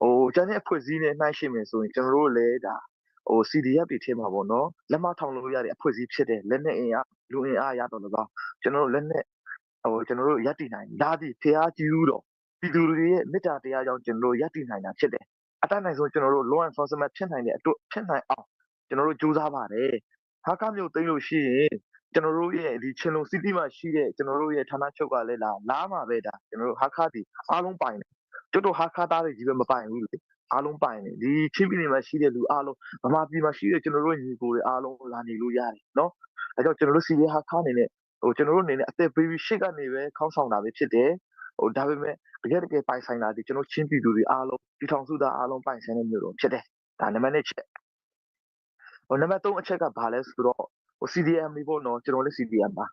S6: ဟိုကျန်တဲ့အဖွဲ့အစည်းနဲ့နှိုင်းရှင်းမယ်ဆိုရင်ကျွန်တော်တို့လည်းဒါဟို CDF တွေထဲမှာပေါ့နော်လက်မထောင်လို့ရတဲ့အဖွဲ့အစည်းဖြစ်တယ်လက်နဲ့အင်အားလူအင်အားရတော့လည်းကောကျွန်တော်တို့လက်နဲ့ဟိုကျွန်တော်တို့ရပ်တည်နိုင်ဒါဒီဖျားကြည့်ဦးတော့ပြည်သူတွေရဲ့မေတ္တာတရားကြောင့်ကျွန်တော်တို့ရပ်တည်နိုင်တာဖြစ်တယ်အတတ်နိုင်ဆုံးကျွန်တော်တို့ law enforcement ဖြစ်နိုင်တဲ့အတွက်ဖြစ်နိုင်အောင်ကျွန်တော်တို့ကြိုးစားပါတယ်ဟာကမျိုးသိမ်းလို့ရှိရင်ကျွန်တော်တို့ရဲ့ဒီချင်းလုံးစီးတီးမှာရှိတဲ့ကျွန်တော်တို့ရဲ့ဌာနချုပ်ကလည်းလာလာမှာပဲဒါကျွန်တော်တို့ဟာခါဒီအားလုံးပိုင်တယ်ကျွတ်တို့ဟာခါသားတွေကြီးပဲမပိုင်ဘူးလေအားလုံးပိုင်တယ်ဒီချင်းပြည်နယ်မှာရှိတဲ့လူအားလုံးဗမာပြည်မှာရှိတဲ့ကျွန်တော်တို့ညီကိုတွေအားလုံးလာနေလို့ရတယ်နော်အဲကြောင့်ကျွန်တော်တို့စီရီဟာခါနေနဲ့ဟိုကျွန်တော်တို့အနေနဲ့အသက်ပေးပြီးရှေ့ကနေပဲခေါင်းဆောင်တာပဲဖြစ်တယ်ဟိုဒါပေမဲ့တကယ်တကယ်ပိုင်ဆိုင်တာဒီကျွန်တော်ချင်းပြည်သူတွေအားလုံးပြည်ထောင်စုသားအားလုံးပိုင်ဆိုင်တဲ့မျိုးတော့ဖြစ်တယ်ဒါနံပါတ်1ချက်ဟိုနံပါတ်3အချက်ကဘာလဲဆိုတော့ဟို CDM တွေပေါ့နော်ကျွန်တော်လည်း CDM ပါ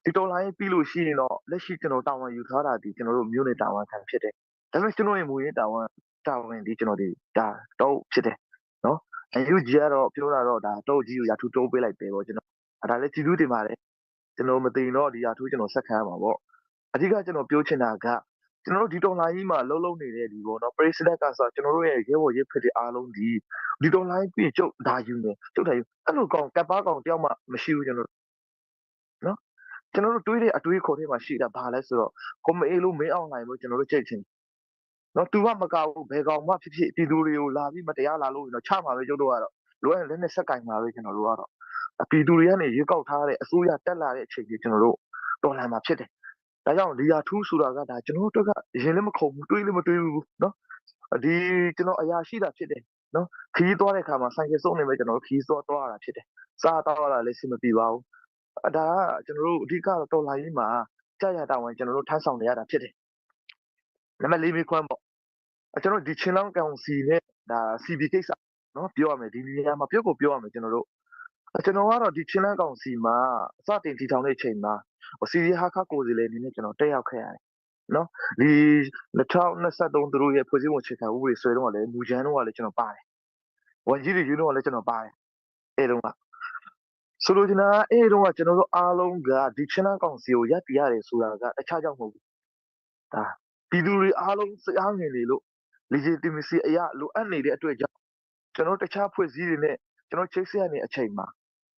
S6: ဒီတော်လိုင်းပြီးလို့ရှိရင်တော့လက်ရှိကျွန်တော်တာဝန်ယူထားတာဒီကျွန်တော်တို့မျိုးနေတာဝန်ခံဖြစ်တယ်ဒါပေမဲ့ကျွန်တော်ရဲ့မူရင်းတာဝန်တာဝန်ဒီကျွန်တော်ဒီဒါတော့ဖြစ်တယ်နော်အယူကြီးကတော့ပြောတာတော့ဒါတော့ကြီးကိုရာထူးတိုးပေးလိုက်ပဲပေါ့ကျွန်တော်ဒါလည်းကြည်သူတင်ပါတယ်ကျွန်တော်မသိတော့ဒီရာထူးကျွန်တော်ဆက်ခံရမှာပေါ့အဓိကကျွန်တော်ပြောချင်တာကကျွန်တော်တို့ဒီတော်လိုင်းကြီးမှာလှုပ်လှုပ်နေတဲ့ဒီပေါ့နော် president ကဆိုကျွန်တော်တို့ရဲ့ရဲဘော်ရဲဖက်တွေအားလုံးဒီဒီတော်လိုင်းပြီးကျုပ်ဒါယူနေကျုပ်ဒါယူအဲ့လိုကောင်ကပ်ပါကောင်တယောက်မှမရှိဘူးကျွန်တော်နော်ကျွန်တော်တို့တွေးတဲ့အတွေးခေါ်ထဲမှာရှိတာဘာလဲဆိုတော့ကိုမအေးလို့မင်းအောင်နိုင်လို့ကျွန်တော်တို့ကြိတ်ချင် နော်သူကမကောက်ဘူးဘယ်ကောင်မှဖြစ်ဖြစ်ပြည်သူတွေကိုလာပြီးမတရားလာလို့တော့ချမှာပဲကျုပ်တို့ကတော့လိုအပ်လက်နဲ့ဆက်ကင်မှာပဲကျွန်တော်တို့ကတော့ပြည်သူတွေကနေရွေးကောက်ထားတဲ့အစိုးရတက်လာတဲ့အချိန်ကြီးကျွန်တော်တို့တော်လှန်မှာဖြစ်တယ်။ဒါကြောင့်လီယာထူးဆိုတာကဒါကျွန်တော်တို့ကရင်လည်းမခုန်ဘူးတွေးလည်းမတွေးဘူးနော်ဒီကျွန်တော်အရာရှိတာဖြစ်တယ်နော်ခီးသွားတဲ့အခါမှာဆိုင်ကယ်စုံနေပဲကျွန်တော်တို့ခီးသွားသွားရတာဖြစ်တယ်။စားတော့ရတာလည်းစင်မပြေပါဘူး။ဒါကကျွန်တော်တို့အဓိကတော့တော်လှန်ရေးမှာကြာရတာဝန်ကျွန်တော်တို့ထမ်းဆောင်နေရတာဖြစ်တယ်။နံပါတ်၄မေးခွန်းပေါ့ကျွန်တော်ဒီချင်းလောင်းကောင်စီနဲ့ဒါ CB ကိစ္စနော်ပြောရမယ်ဒီနေရာမှာပြောကိုပြောရမယ်ကျွန်တော်တို့ကျွန်တော်ကတော့ဒီချင်းလန်းကောင်စီမှာစတင်တည်ထောင်တဲ့အချိန်မှာစီရီဟာခကိုစီလေအနေနဲ့ကျွန်တော်တက်ရောက်ခဲ့ရတယ်နော်ဒီ2023သူတို့ရဲ့ဖွဲ့စည်းပုံအခြေခံဥပဒေဆွဲတော့လည်းမူကြမ်းတော့လည်းကျွန်တော်ပါတယ်ဝန်ကြီးတွေယူတော့လည်းကျွန်တော်ပါတယ်အဲ့တုန်းကဆိုလိုချင်တာအဲ့တုန်းကကျွန်တော်တို့အားလုံးကဒီချင်းလန်းကောင်စီကိုရပ်တည်ရတယ်ဆိုတာကတခြားကြောင့်မဟုတ်ဘူးဒါပြည်သူတွေအားလုံးစိတ်အားငယ်နေလို့ legitimacy အရာလိုအပ်နေတဲ့အတွက်ကြောင့်ကျွန်တော်တခြားဖွဲ့စည်းတွေနဲ့ကျွန်တော်ချိတ်ဆက်ရတဲ့အချိန်မှာ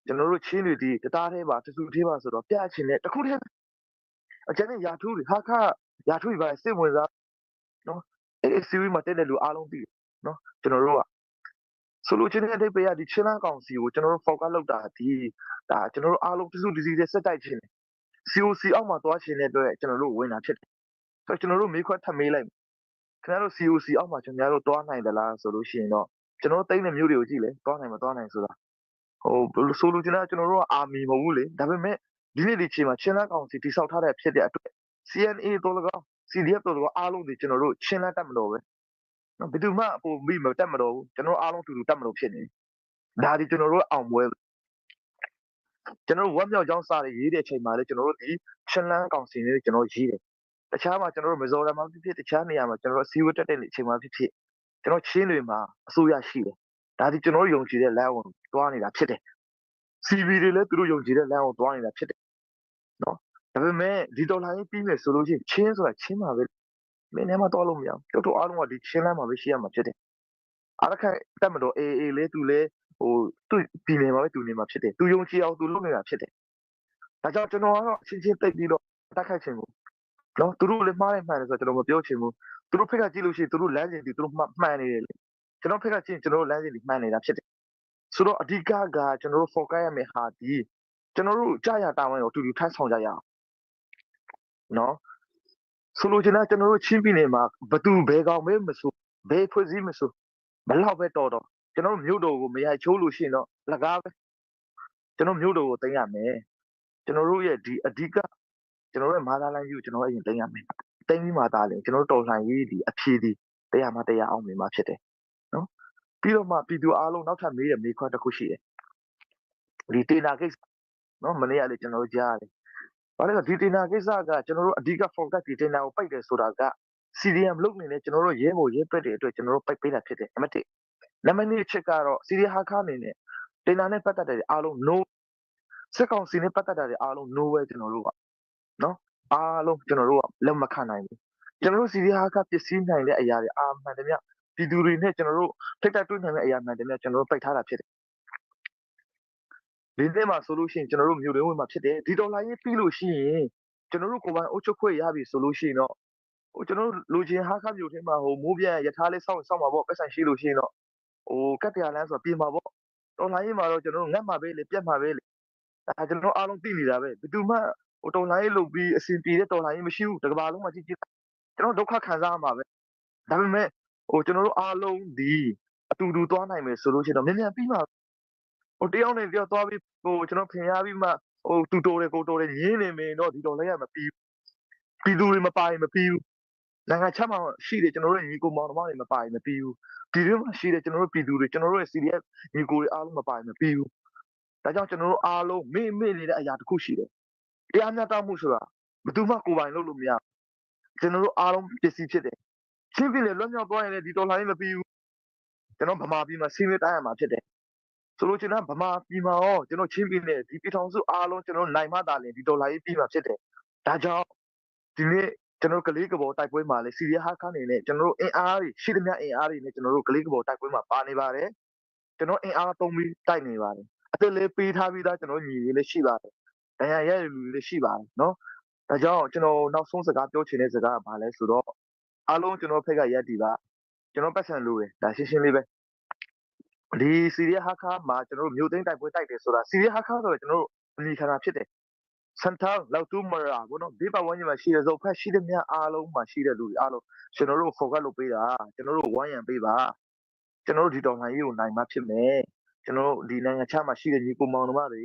S6: ကျွန်တော်တို့ချင်းတွေဒီတသားသေးပါတစုသေးပါဆိုတော့ပြချင်တဲ့တခုတည်းအကျန်တဲ့ယာထူးတွေဟာခယာထူးတွေပါစိတ်ဝင်စားနော်အဲ့ဒီစီဝီမှာတက်တဲ့လူအားလုံးသိနော်ကျွန်တော်တို့ကဆိုလိုချင်တဲ့အဓိပ္ပာယ်ကဒီချင်းလန်းကောင်စီကိုကျွန်တော်တို့ focus လုပ်တာဒီဒါကျွန်တော်တို့အားလုံးတစုတစည်းတဲ့စက်တိုက်ချင်းတယ် COC အောက်မှာသွားချင်တဲ့အတွက်ကျွန်တော်တို့ဝင်တာဖြစ်တယ်ဆိုတော့ကျွန်တော်တို့မေးခွက်ထပ်မေးလိုက်ခင်ဗျားတို့ COC အောက်မှာကျွန်တော်တို့သွားနိုင်သလားဆိုလို့ရှိရင်တော့ကျွန်တော်တို့တိတ်တဲ့မျိုးတွေကိုကြည့်လေသွားနိုင်မသွားနိုင်ဆိုတာဟိုဆိုလိုချင်တာကျွန်တော်တို့ကအာမီမဟုတ်ဘူးလေဒါပေမဲ့ဒီနေ့ဒီချိန်မှာချင်းလန်းကောင်စီတိဆောက်ထားတဲ့ဖြစ်တဲ့အတွက် CNA တော်လကောင် CDF တော်လကောင်အားလုံးဒီကျွန်တော်တို့ချင်းလန်းတက်မလို့ပဲနော်ဘယ်သူမှဟိုမိမတက်မလို့ဘူးကျွန်တော်အားလုံးတူတူတက်မလို့ဖြစ်နေဒါဒီကျွန်တော်တို့အောင်ပွဲကျွန်တော်တို့ဝက်မြောက်ချောင်းစာတွေရေးတဲ့အချိန်မှာလေကျွန်တော်တို့ဒီချင်းလန်းကောင်စီနဲ့ကျွန်တော်ရေးတယ်တခြားမှာကျွန်တော်တို့မဇိုရမ်မှာဖြစ်ဖြစ်တခြားနေရာမှာကျွန်တော်တို့စီဝတ်တက်တဲ့အချိန်မှာဖြစ်ဖြစ်ကျွန်တော်ချင်းတွေမှာအစိုးရရှိတယ်ဒါဒီကျွန်တော်တို့ယုံကြည်တဲ့လမ်းကိုတွားနေတာဖြစ်တယ် CV တွေလည်းသူတို့ယုံကြည်တဲ့လမ်းကိုတွားနေတာဖြစ်တယ်နော်ဒါပေမဲ့ဒီဒေါ်လာကြီးပြီးမယ်ဆိုလို့ရှိရင်ချင်းဆိုတာချင်းမှာပဲမင်းနဲ့မှတွားလို့မရဘူးတို့တို့အားလုံးကဒီချင်းလမ်းမှာပဲရှိရမှာဖြစ်တယ်အားရခတက်မတော် AA လေသူလေဟိုသူ့ပြည်နယ်မှာပဲသူနေမှာဖြစ်တယ်သူယုံကြည်အောင်သူလုပ်နေတာဖြစ်တယ်ဒါကြောင့်ကျွန်တော်ကတော့ချင်းချင်းတိတ်ပြီးတော့တိုက်ခိုက်ခြင်းကိုနော်သူတို့လည်းမှားတယ်မှန်တယ်ဆိုတော့ကျွန်တော်မပြောချင်ဘူးသူတို့ဖက်ကကြည့်လို့ရှိရင်သူတို့လမ်းစဉ်ဒီသူတို့မှန်နေတယ်လေကျွန်တော်ဖက်ကကြည့်ကျွန်တော်တို့လမ်းစဉ်ဒီမှန်နေတာဖြစ်တယ်ဆိုတော့အဓိကကကျွန်တော်တို့ focus ရမယ့်ဟာဒီကျွန်တော်တို့ကြာရတာဝန်ကိုအတူတူထမ်းဆောင်ကြရအောင်နော်ဆိုလိုချင်တာကျွန်တော်တို့ချင်းပြည်နယ်မှာဘသူဘဲကောင်ပဲမဆိုဘဲဖွဲ့စည်းမဆိုဘလောက်ပဲတော်တော်ကျွန်တော်မြို့တော်ကိုမရိုက်ချိုးလို့ရှိရင်တော့လကားပဲကျွန်တော်မြို့တော်ကိုတင်ရမယ်ကျွန်တော်တို့ရဲ့ဒီအဓိကကျွန်တော်တို့ရဲ့မာသာလိုင်းကြီးကိုကျွန်တော်အရင်တင်ရမယ်တင်ပြီးမှသာလေကျွန်တော်တော်လှန်ရေးဒီအဖြေဒီတရားမှတရားအောင်မြင်မှာဖြစ်တယ်နော်ပြီးတော့မှပြည်သူအားလုံးနောက်ထပ်မေးတဲ့မေးခွန်းတစ်ခုရှိတယ်ဒီတေနာကိစ္စနော်မနေ့ကလေကျွန်တော်တို့ကြားရတယ်ဘာလဲဆိုဒီတေနာကိစ္စကကျွန်တော်တို့အဓိက focus ဒီတေနာကိုပိတ်တယ်ဆိုတာက CDM လုပ်နေတဲ့ကျွန်တော်တို့ရဲဘော်ရဲပက်တွေအတွက်ကျွန်တော်တို့ပိတ်ပေးတာဖြစ်တယ်နံပါတ်1နံပါတ်2အချက်ကတော့ CDM ဟာခါအနေနဲ့တေနာနဲ့ပတ်သက်တဲ့အားလုံး no စစ်ကောင်စီနဲ့ပတ်သက်တဲ့အားလုံး no ပဲကျွန်တော်တို့ကနော်အားလုံးကျွန်တော်တို့ကလက်မခံနိုင်ဘူးကျွန်တော်တို့ CD ဟာကပစ္စည်းနိုင်တဲ့အရာတွေအာမှန်တယ်မြပြည်သူတွေနဲ့ကျွန်တော်တို့ထိတ်တိုက်တွေ့နိုင်တဲ့အရာမှန်တယ်မြကျွန်တော်တို့ပိတ်ထားတာဖြစ်တယ်ဒီနေ့မှာဆိုလို့ရှိရင်ကျွန်တော်တို့မြို့တွင်းဝင်မှာဖြစ်တယ်ဒီဒေါ်လာရေးပြီးလို့ရှိရင်ကျွန်တော်တို့ကိုယ်ပိုင်အုပ်ချုပ်ခွင့်ရပြီဆိုလို့ရှိရင်တော့ဟိုကျွန်တော်တို့လူချင်းဟာခမြို့ထဲမှာဟိုမိုးပြန်ရထားလေးစောင့်စောင့်မှာပေါ့ပတ်စံရှိလို့ရှိရင်တော့ဟိုကတ်တရာလန်းဆိုပြင်မှာပေါ့ဒေါ်လာရေးမှာတော့ကျွန်တော်တို့ငတ်မှာပဲလေပြက်မှာပဲလေဒါကျွန်တော်အားလုံးသိနေတာပဲဘယ်သူမှဟိုတော်လိုင်းလုပ်ပြီးအဆင်ပြေတဲ့တော်လိုင်းမရှိဘူးတကဘာလုံးမှာကြည့်ကြည့်ကျွန်တော်ဒုက္ခခံစားရမှာပဲဒါပေမဲ့ဟိုကျွန်တော်တို့အားလုံးဒီအတူတူသွားနိုင်မယ်ဆိုလို့ရှိရင်တော့မြန်မြန်ပြီးမှာဟိုတယောက်နဲ့တယောက်သွားပြီးဟိုကျွန်တော်ဖင်ရပြီးမှဟိုတူတော်တယ်ကိုတော်တယ်ညင်းနေမယ်တော့ဒီတော်လည်းရမပြီးပြည်သူတွေမပါရင်မပြီးဘူးနိုင်ငံခြားမှာရှိတယ်ကျွန်တော်တို့ညီကိုမောင်နှမတွေမပါရင်မပြီးဘူးပြည်တွင်းမှာရှိတယ်ကျွန်တော်တို့ပြည်သူတွေကျွန်တော်တို့ရဲ့ CDF ညီကိုတွေအားလုံးမပါရင်မပြီးဘူးဒါကြောင့်ကျွန်တော်တို့အားလုံးမေ့မေ့နေတဲ့အရာတစ်ခုရှိတယ်တရားမျှတမှုဆိုတာဘယ်သူမှကိုယ်ပိုင်လုပ်လို့မရကျွန်တော်တို့အားလုံးပစ္စည်းဖြစ်တယ်ချင်းပြည်နယ်လွတ်မြောက်သွားရင်လည်းဒီတော်လှန်ရေးမပြီးဘူးကျွန်တော်ဗမာပြည်မှာစီးမြတိုင်းရမှာဖြစ်တယ်ဆိုလိုချင်တာဗမာပြည်မှာရောကျွန်တော်ချင်းပြည်နယ်ဒီပြည်ထောင်စုအားလုံးကျွန်တော်နိုင်မှသာလျှင်ဒီတော်လှန်ရေးပြီးမှာဖြစ်တယ်ဒါကြောင့်ဒီနေ့ကျွန်တော်ကလေးကဘောတိုက်ပွဲမှာလေစီရီယာဟာခအနေနဲ့ကျွန်တော်တို့အင်အားတွေရှိသမျှအင်အားတွေနဲ့ကျွန်တော်တို့ကလေးကဘောတိုက်ပွဲမှာပါနေပါတယ်ကျွန်တော်အင်အားသုံးပြီးတိုက်နေပါတယ်အသက်လေးပေးထားပြီးသားကျွန်တော်ညီလေးလည်းရှိပါတယ်ဒဏ်ရာရတဲ့လူတွေလည်းရှိပါတယ်နော်ဒါကြောင့်ကျွန်တော်နောက်ဆုံးစကားပြောချင်တဲ့စကားကဘာလဲဆိုတော့ အားလုံးကျွန်တော်ဖက်ကရက်တီပါကျွန်တော်ပတ်စံလိုတယ်ဒါရှင်းရှင်းလေးပဲဒီစီရီဟာခါမှာကျွန်တော်တို့မြို့သိမ်းတိုက်ပွဲတိုက်တယ်ဆိုတာစီရီဟာခါဆိုတော့ကျွန်တော်တို့အမိခါတာဖြစ်တယ်စန်တာလောက်တူမရာဘောနော်ဘေးပတ်ဝန်းကျင်မှာရှိတဲ့ဇုတ်ဖက်ရှိတဲ့မြအားလုံးမှာရှိတဲ့လူတွေအားလုံးကျွန်တော်တို့ခေါ်ကလုပ်ပေးတာကျွန်တော်တို့ဝိုင်းရံပေးပါကျွန်တော်တို့ဒီတော်လှန်ရေးကိုနိုင်မှဖြစ်မယ်ကျွန်တော်တို့ဒီနိုင်ငံခြားမှာရှိတဲ့ညီကိုမောင်နှမတွေ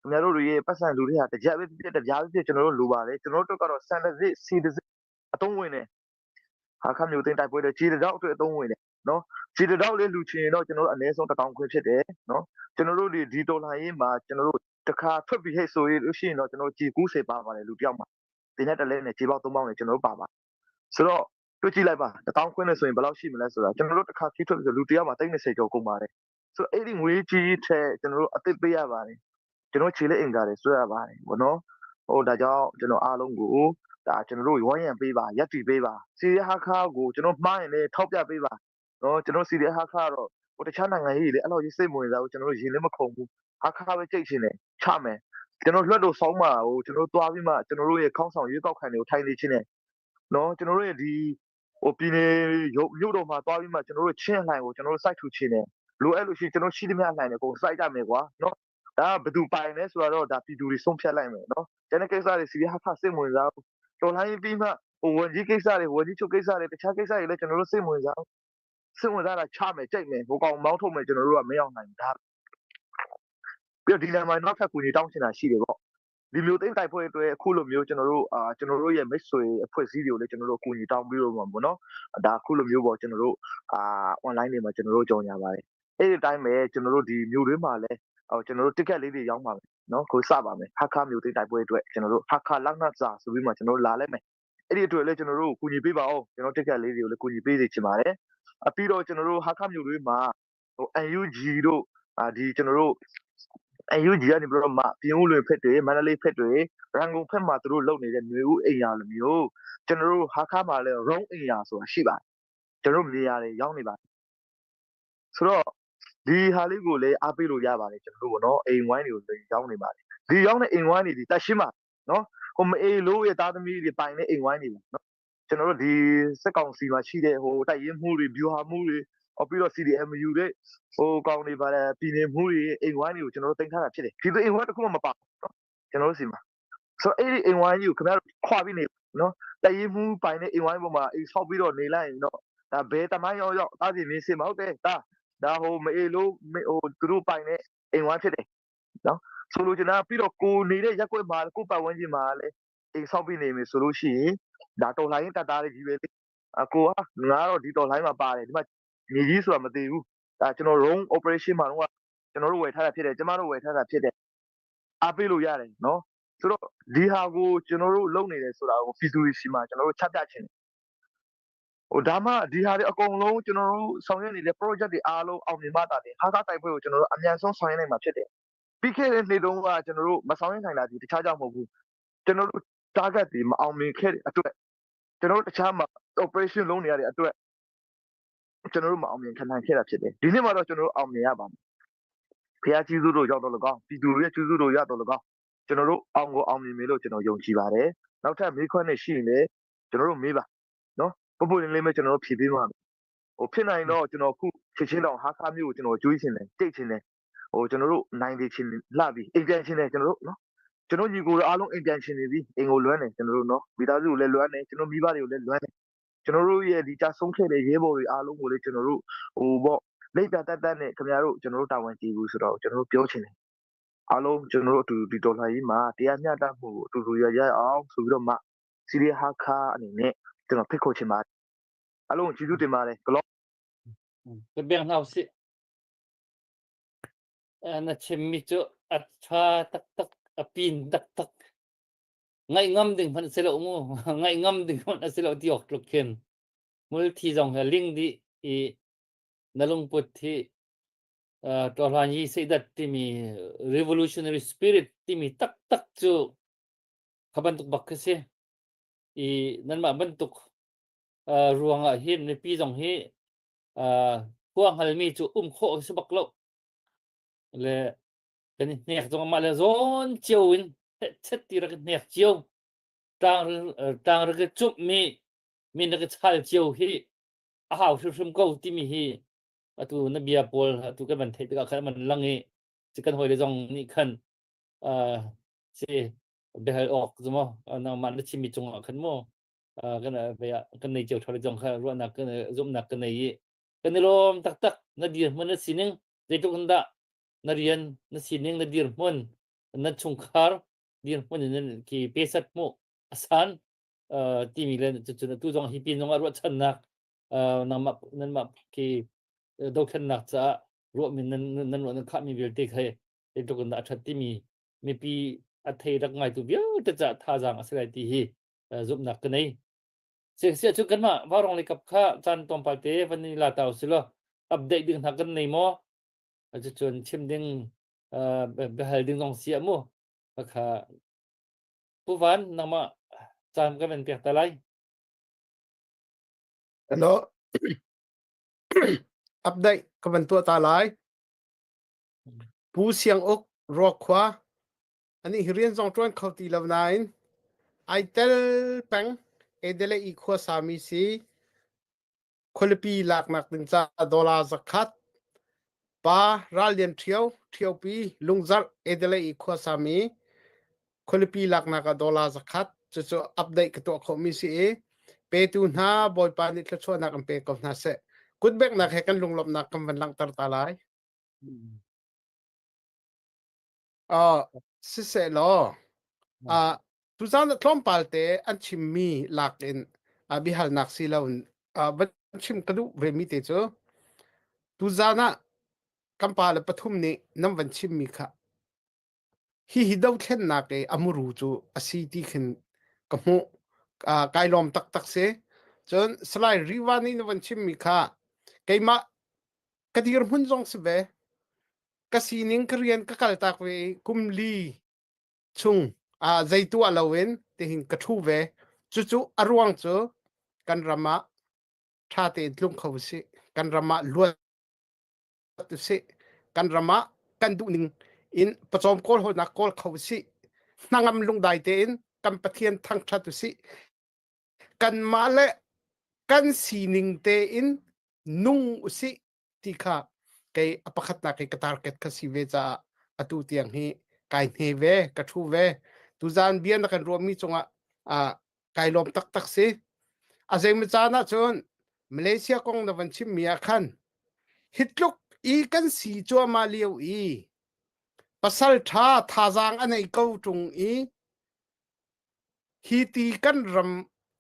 S6: ခင်ဗျားတို့တွေရဲ့ပတ်စံလူတွေဟာတကြက်ပဲဖြစ်တပြားပဲဖြစ်ကျွန်တော်တို့လိုပါတယ်ကျွန်တော်တို့ကတော့စန်တစစ်စီတစစ်အတုံးဝင်တယ်ဟာခမျိုးတင်တိုက်ပွဲတွေခြေတောက်အတွက်အတုံးဝင်တယ်နော်ခြေတောက်လေးလူချင်တော့ကျွန်တော်တို့အနည်းဆုံး1000ခွဲဖြစ်တယ်နော်ကျွန်တော်တို့ဒီဒီတော်လှန်ရေးမှာကျွန်တော်တို့တခါထွက်ပြီးဟဲ့ဆိုရလို့ရှိရင်တော့ကျွန်တော်ကြည်90ပါပါတယ်လူတယောက်မှာတင်တဲ့တလဲနဲ့ခြေပေါက်3ပေါက်နဲ့ကျွန်တော်တို့ပါပါဆိုတော့တွေ့ကြည့်လိုက်ပါ1000ခွဲနဲ့ဆိုရင်ဘယ်လောက်ရှိမလဲဆိုတာကျွန်တော်တို့တခါခီးထွက်ပြီးဆိုလူတယောက်မှာ30ကျော်ကုန်ပါတယ်ဆိုတော့အဲ့ဒီငွေကြီးထက်ကျွန်တော်တို့အသစ်ပေးရပါတယ်ကျွန်တော်ခြေလက်အင်္ဂါတွေဆွဲရပါတယ်ဘောနော်ဟိုဒါကြောင့်ကျွန်တော်အားလုံးကိုဒါကျွန်တော်တို့ဝိုင်းရံပေးပါရက်တီပေးပါစီရီဟာခါကိုကျွန်တော်မှားရင်လည်းထောက်ပြပေးပါနော်ကျွန်တော်စီရီဟာခါတော့ဟိုတခြားနိုင်ငံကြီးတွေလည်းအဲ့လိုကြီးစိတ်မဝင်စားဘူးကျွန်တော်တို့ရင်လည်းမခုန်ဘူးဟာခါပဲကြိတ်ချင်တယ်ချမယ်ကျွန်တော်လွတ်တော့ဆောင်းမှာဟိုကျွန်တော်သွားပြီးမှကျွန်တော်တို့ရဲ့ခေါင်းဆောင်ရွေးကောက်ခံတွေကိုထိုင်နေချင်းတယ်နော်ကျွန်တော်တို့ရဲ့ဒီဟိုပြည်နယ်ရုပ်မြို့တော်မှာသွားပြီးမှကျွန်တော်တို့ချင်းလှိုင်ကိုကျွန်တော်တို့စိုက်ထူချင်းတယ်လိုအဲ့လိုရှိကျွန်တော်ရှိသမျှလှိုင်တယ်အကုန်စိုက်ကြမယ်ကွာနော်ဒါကဘသူပိုင်လဲဆိုတော့ဒါပြည်သူတွေဆုံးဖြတ်လိုက်မယ်နော်ကျန်တဲ့ကိစ္စတွေစီရီဟာခစိတ်ဝင်စားဘူးတော်လိုင်းပြီးမှဟိုဝန်ကြီးကိစ္စတွေဝန်ကြီးချုပ်ကိစ္စတွေတခြားကိစ္စတွေလည်းကျွန်တော်တို့စိတ်ဝင်စားစိတ်ဝင်စားတာချမယ်ကြိတ်မယ်ဟိုကောင်မောင်းထုတ်မယ်ကျွန်တော်တို့ကမရောက်နိုင်ဘူးဒါပြီးတော့ဒီလမ်းမှာနောက်ထပ်ကူညီတောင်းချင်တာရှိတယ်ပေါ့ဒီမျိုးသိမ့်တိုက်ပွဲအတွက်အခုလိုမျိုးကျွန်တော်တို့အာကျွန်တော်တို့ရဲ့မိတ်ဆွေအဖွဲ့အစည်းတွေကိုလည်းကျွန်တော်တို့အကူအညီတောင်းပြီးတော့မှာပေါ့နော်ဒါအခုလိုမျိုးပေါ့ကျွန်တော်တို့အာ online တွေမှာကျွန်တော်တို့ကြော်ညာပါတယ်အဲ့ဒီအတိုင်းပဲကျွန်တော်တို့ဒီမျိုးတွေမှာလည်းဟိုကျွန်တော်တို့ ticket လေးတွေရောင်းပါမယ်နော်ကိုစပါမယ်ဟာခါမျိုးသိမ့်တိုက်ပွဲအတွက်ကျွန်တော်တို့ဟာခါလောက်နစာဆိုပြီးမှကျွန်တော်တို့လာလိုက်မယ်အဲ့ဒီအတွက်လည်းကျွန်တော်တို့ကူညီပေးပါအောင်ကျွန်တော် ticket လေးတွေကိုလည်းကူညီပေးစီချင်ပါတယ်အပြီးတော့ကျွန်တော်တို့ဟာခါမျိုးတွေမှာဟို UNG တို့အာဒီကျွန်တော်တို့ UNG ကနေပြီးတော့မှပြင်ဦးလွင်ဖက်တွေမန္တလေးဖက်တွေရန်ကုန်ဖက်မှာသူတို့လုပ်နေတဲ့ຫນွေဦးအိမ်ယာလိုမျိုးကျွန်တော်တို့ဟာခါမှာလည်း round အိမ်ယာဆိုတာရှိပါတယ်ကျွန်တော်တို့နေရာတွေရောက်နေပါတယ်ဆိုတော့ဒီဟာလေးကိုလည်းအားပေးလို့ရပါတယ်ကျွန်တော်တို့ပေါ့နော်အိမ်ဝိုင်းတွေကိုလည်းရောက်နေပါတယ်ဒီရောက်တဲ့အိမ်ဝိုင်းတွေဒီတက်ရှင်းပါနော်ဟိုမအေးလို့ရဲ့သားသမီးတွေပိုင်တဲ့အိမ်ဝိုင်းတွေပေါ့နော်ကျွန်တော်တို့ဒီစက်ကောင်စီမှာရှိတဲ့ဟိုတိုက်ရင်မှုတွေဗျူဟာမှုတွေဟောပြီးတော့ CDMU တွေဟိုကောင်တွေပါတယ်ပြည်နေမှုတွေအိမ်ဝိုင်းတွေကိုကျွန်တော်တို့တင်ထားတာဖြစ်တယ်ဒီလိုအိမ်ဝိုင်းတစ်ခုမှမပါနော်ကျွန်တော်တို့စီမှာဆိုတော့အဲ့ဒီအိမ်ဝိုင်းကြီးကိုခင်ဗျားတို့ခွာပြီးနေနော်တိုက်ရင်မှုပိုင်တဲ့အိမ်ဝိုင်းပေါ်မှာအိမ်ဆောက်ပြီးတော့နေလိုက်ရင်တော့ဒါဘယ်တမိုင်းရောက်ရောက်တားစီမင်းစင်မဟုတ်တယ်ဒါဒါဟိုမအေလို့ဟိုသူတို့ပိုင်တဲ့အိမ်ဝိုင်းဖြစ်တယ်နော်ဆိုလိုချင်တာပြီးတော့ကိုနေတဲ့ရက်ွက်မှာကိုပတ်ဝန်းကျင်မှာလည်းအိမ်ဆောက်ပြီးနေမယ်ဆိုလို့ရှိရင်ဒါတော်လိုင်းတတ်တားလေးကြီးပဲလေအကိုကငါတော့ဒီတော်လိုင်းမှာပါတယ်ဒီမှာညီကြီးဆိုတာမသိဘူးဒါကျွန်တော် room operation မှာတော့ကျွန်တော်တို့ဝယ်ထားတာဖြစ်တယ်ကျမတို့ဝယ်ထားတာဖြစ်တယ်အားပေးလို့ရတယ်နော်ဆိုတော့ဒီဟာကိုကျွန်တော်တို့လုပ်နေတယ်ဆိုတာကိုပြည်သူတွေစီမှာကျွန်တော်တို့ချပြချင်တယ်ဟိုဒါမှဒီဟာတွေအကုန်လုံးကျွန်တော်တို့ဆောင်ရွက်နေတဲ့ project တွေအားလုံးအောင်မြင်မှတာတယ်ဟာကားတိုက်ပွဲကိုကျွန်တော်တို့အမြန်ဆုံးဆောင်ရွက်နိုင်မှာဖြစ်တယ်ပြီးခဲ့တဲ့နေ့တုန်းကကျွန်တော်တို့မဆောင်ရွက်နိုင်တာဒီတခြားကြောင့်မဟုတ်ဘူးကျွန်တော်တို့ target တွေမအောင်မြင်ခဲ့တဲ့အတွက်ကျွန်တော်တို့တခြားမှာ operation လုပ်နေရတဲ့အတွက်ကျွန်တော်တို့မအောင်မြင်ခံနိုင်ခဲ့တာဖြစ်တယ်ဒီနေ့မှာတော့ကျွန်တော်တို့အောင်မြင်ရပါမယ်ဖះကြီးစုတို့ရောက်တော့လကောင်းပြည်သူတွေရဲ့ကြီးစုတို့ရတော့လကောင်းကျွန်တော်တို့အောင်ကိုအောင်မြင်မယ်လို့ကျွန်တော်ယုံကြည်ပါတယ်နောက်ထပ်မေးခွန်းတွေရှိရင်လည်းကျွန်တော်တို့မေးပါနော်ပုပ်ပုလင်းလေးပဲကျွန်တော်တို့ဖြေပေးပါမယ်ဟိုဖြစ်နိုင်တော့ကျွန်တော်ခုချက်ချင်းတော့ဟာခါမျိုးကိုကျွန်တော်ကြွေးချင်တယ်ကြိတ်ချင်တယ်ဟိုကျွန်တော်တို့နိုင်သေးချင်လှပြီအိမ်ပြန်ချင်တယ်ကျွန်တော်တို့နော်ကျွန်တော်ညီကိုအားလုံးအိမ်ပြန်ချင်နေပြီအိမ်ကိုလွမ်းတယ်ကျွန်တော်တို့နော်မိသားစုကိုလည်းလွမ်းတယ်ကျွန်တော်မိဘတွေကိုလည်းလွမ်းတယ်ကျွန်တော်တို့ရဲ့ဒီကြဆုံးခဲ့တဲ့ရဲဘော်တွေအားလုံးကိုလည်းကျွန်တော်တို့ဟိုပေါ့လိပ်ပြတက်တက်နဲ့ခင်ဗျားတို့ကျွန်တော်တို့တာဝန်ကြည့်ဘူးဆိုတော့ကျွန်တော်တို့ပြောချင်တယ်အားလုံးကျွန်တော်တို့အတူဒီဒေါ်လာကြီးမှာတရားမျှတမှုကိုအတူတူရရအောင်ဆိုပြီးတော့မှစီရီဟာခါအနေနဲ့ကျွန်တော်ဖိတ်ခေါ်ချင်ပါတယ်အားလုံးကျေးဇူးတင်ပါတယ်ဂလော့
S2: Ka beng hna usih. Na chimmi cu a ṭha taktak, a pin taktak. Ngaih ngam ding hmanh si lo mu. Ngaih ngam ding hmanh a si lo ti awk tluk khin. Hmulthi zong he ling dih i na lungput hi ṭawhlan yi seidat timi revolutionary spirit timi taktak cu kha bantuk bak khi si. I nanmah bantuk ruangah hin mipi zong hi khua hngalmi cu um khawh si bak lo. Le kan i hnek zong mah le zawn cio in chet ti rak i hnek cio. Tang tang rak i cumh mi Min rak i chal cio hi a hau hrimhrim ko timi hi atu na bia pawl atu kan van theih tikah khan man lang i ci kan hawile zong nih khan uh, si biahal awk cu maw nangmah na chimmi cungah khan maw kan kan nei cio thole zong kha ruahnak kan zumhnak kan nei i kan i lawm taktak na dirhmun na sining zeitluk in dah na rian na sining na dirhmun na chungkhar dirhmun in ki pesat mu asan timi le cun atu zong hi pin zong ah ruahchannak nangmah nanmah khi dothlennak caah ruahmi nan nan ruah nan khahmi vialte kha zeitluk in dah a ṭhat timi mipi a thei rak ngaitu vialte caah thazaang a si lai ti hi zumhnak ka nei. Sia cu kanmah Vaurong lei kap kha caan tlawmpal te van i la ta usih law update ding hna kan nei maw? Cucun chim ding biahal ding zong si ah mu. Kha Pu Van nangmah caan kan van pek ta lai.
S3: Hello. Update ka van tuah ta lai. Pu Siang Uk Ruakhua Anih hi rian zong ṭuan kho ti lo nain ai tel peng. Adelaide i khuasami si. Khualipi laknak ding caah dollar 100. Pa Ral Lian Ṭhio, Ṭhiopi, Lungzarh, Adelaide i khuasami. Khualipi laknak ah dollar 100. Cucu update ka tuah khawhmi si i petu hna Bawipa nih thluachuahnak an pe ko hna seh. Kutbeknak he kan lunglawmhnak kan van langhter ta lai. Uh, siseh law, uh, tuzan ah tlawmpal te an chimmi lak in uh, biahalnak si lo in uh, van chim ka duh ve mi te cu tuzan ah kan pa le pathum nih nan van chimmi kha hi hi dothlennak i a muru cu a si ti khin ka hmuh uh, kai lawm taktak si cun Salai Riva nih na van chimmi kha keimah ka dirhmun zong si ve ka sining ka rian ka kaltak ve i kum li chung ah zei tuah loin tihin ka ṭhu ve. Cucu a ruang cu kan ram ah ṭha tein tlung kho usih. Kan ram ah luat usih. Kan ram ah kan duhning in pawcawm kawl hawlnak kawl kho usih. Hnangam lungdai tein kan Pathian thangṭhat usih. Kanmah le kan sining tein nung usih ti kha kei a pakhatnak i ka target kha si ve caah atu tiang hi kai hne ve ka ṭhu ve tuzaan bia na kan ruahmi cungah ah kai lawm taktak si a zeimaw caan ahcun Malaysia kong na van chimmi ah khan hi tluk i kan si cuahmah lio i pasal ṭha thazaang a nei ko ṭung i Hi ti kan ram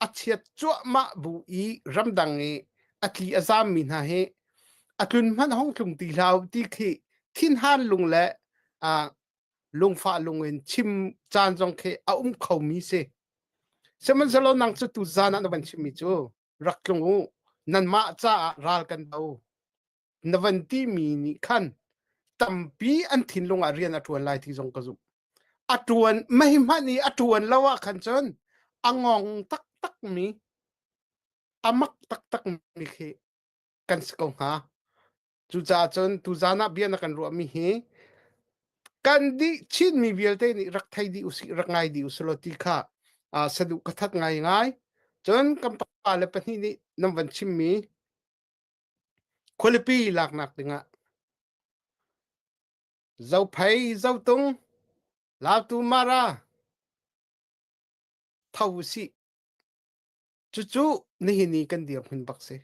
S3: a chiat cuahmah bu i ramdang i a tli a zaammi hna hi a tlun hmanh hong tlung ti hlah u ti khi thinhan lung le uh, lungfah lung in chim caan zong khi a um khomi si. Sihmanhsehlaw nang cu tu zan ah na van chimmi cu rak tlung u nanmah caah ral kan do na van timi nih khan tampi an thinlung ah rian a ṭuan lai ti zong ka zumh. A ṭuan mei hmanh i a ṭuan lo ah khan cun a ngong taktak mi a mak taktak mi khi kan si ko hnga. Cucaah cun tuzaan ah bia na kan ruahmi hi kan dih Chinmi vialte nih rak thei dih usih rak ngai dih usih law ti kha uh, saduh ka that ngaingai. Cun kan pa le pahnih nih nan van chimmi Khualipi laknak dingah Zophei, Zotung, Lautu Mara tho usih. Cucu nihin i kan dirhmun bak si.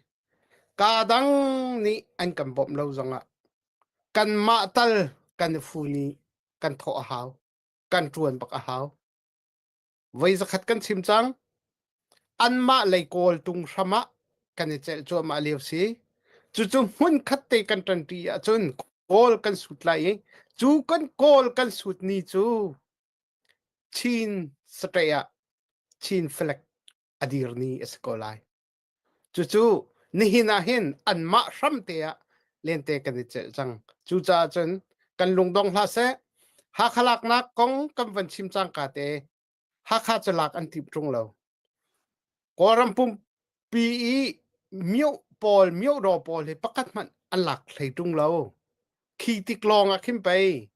S3: Kaa dang nih an kan bawmh lo zongah kanmah tal kan i fun i kan thawh a hau. Kan ṭuan bak a hau. Voi zakhat kan chim cang. Anmah lei kawl tung hram ah kan i celh cuahmah lio si. Cucu hmun khat te kan ṭanṭi ahcun kawl kan sut lai i cu kan kawl kan sut ni cu Chin state ah Chin flag a dir ni a si ko lai. Cucu nihin ah hin anmah hram te ah lente kan i celh cang. Cucaah cun kan lungdong hlah seh. Hakha laknak kong kan van chim cangka te Hakha cu lak an timh ṭung lo. Kawlram pumpi i myo pawl myodaw pawl hi pakhat hmanh an lak hlei ṭung lo. Khi tik lawng ah khin pei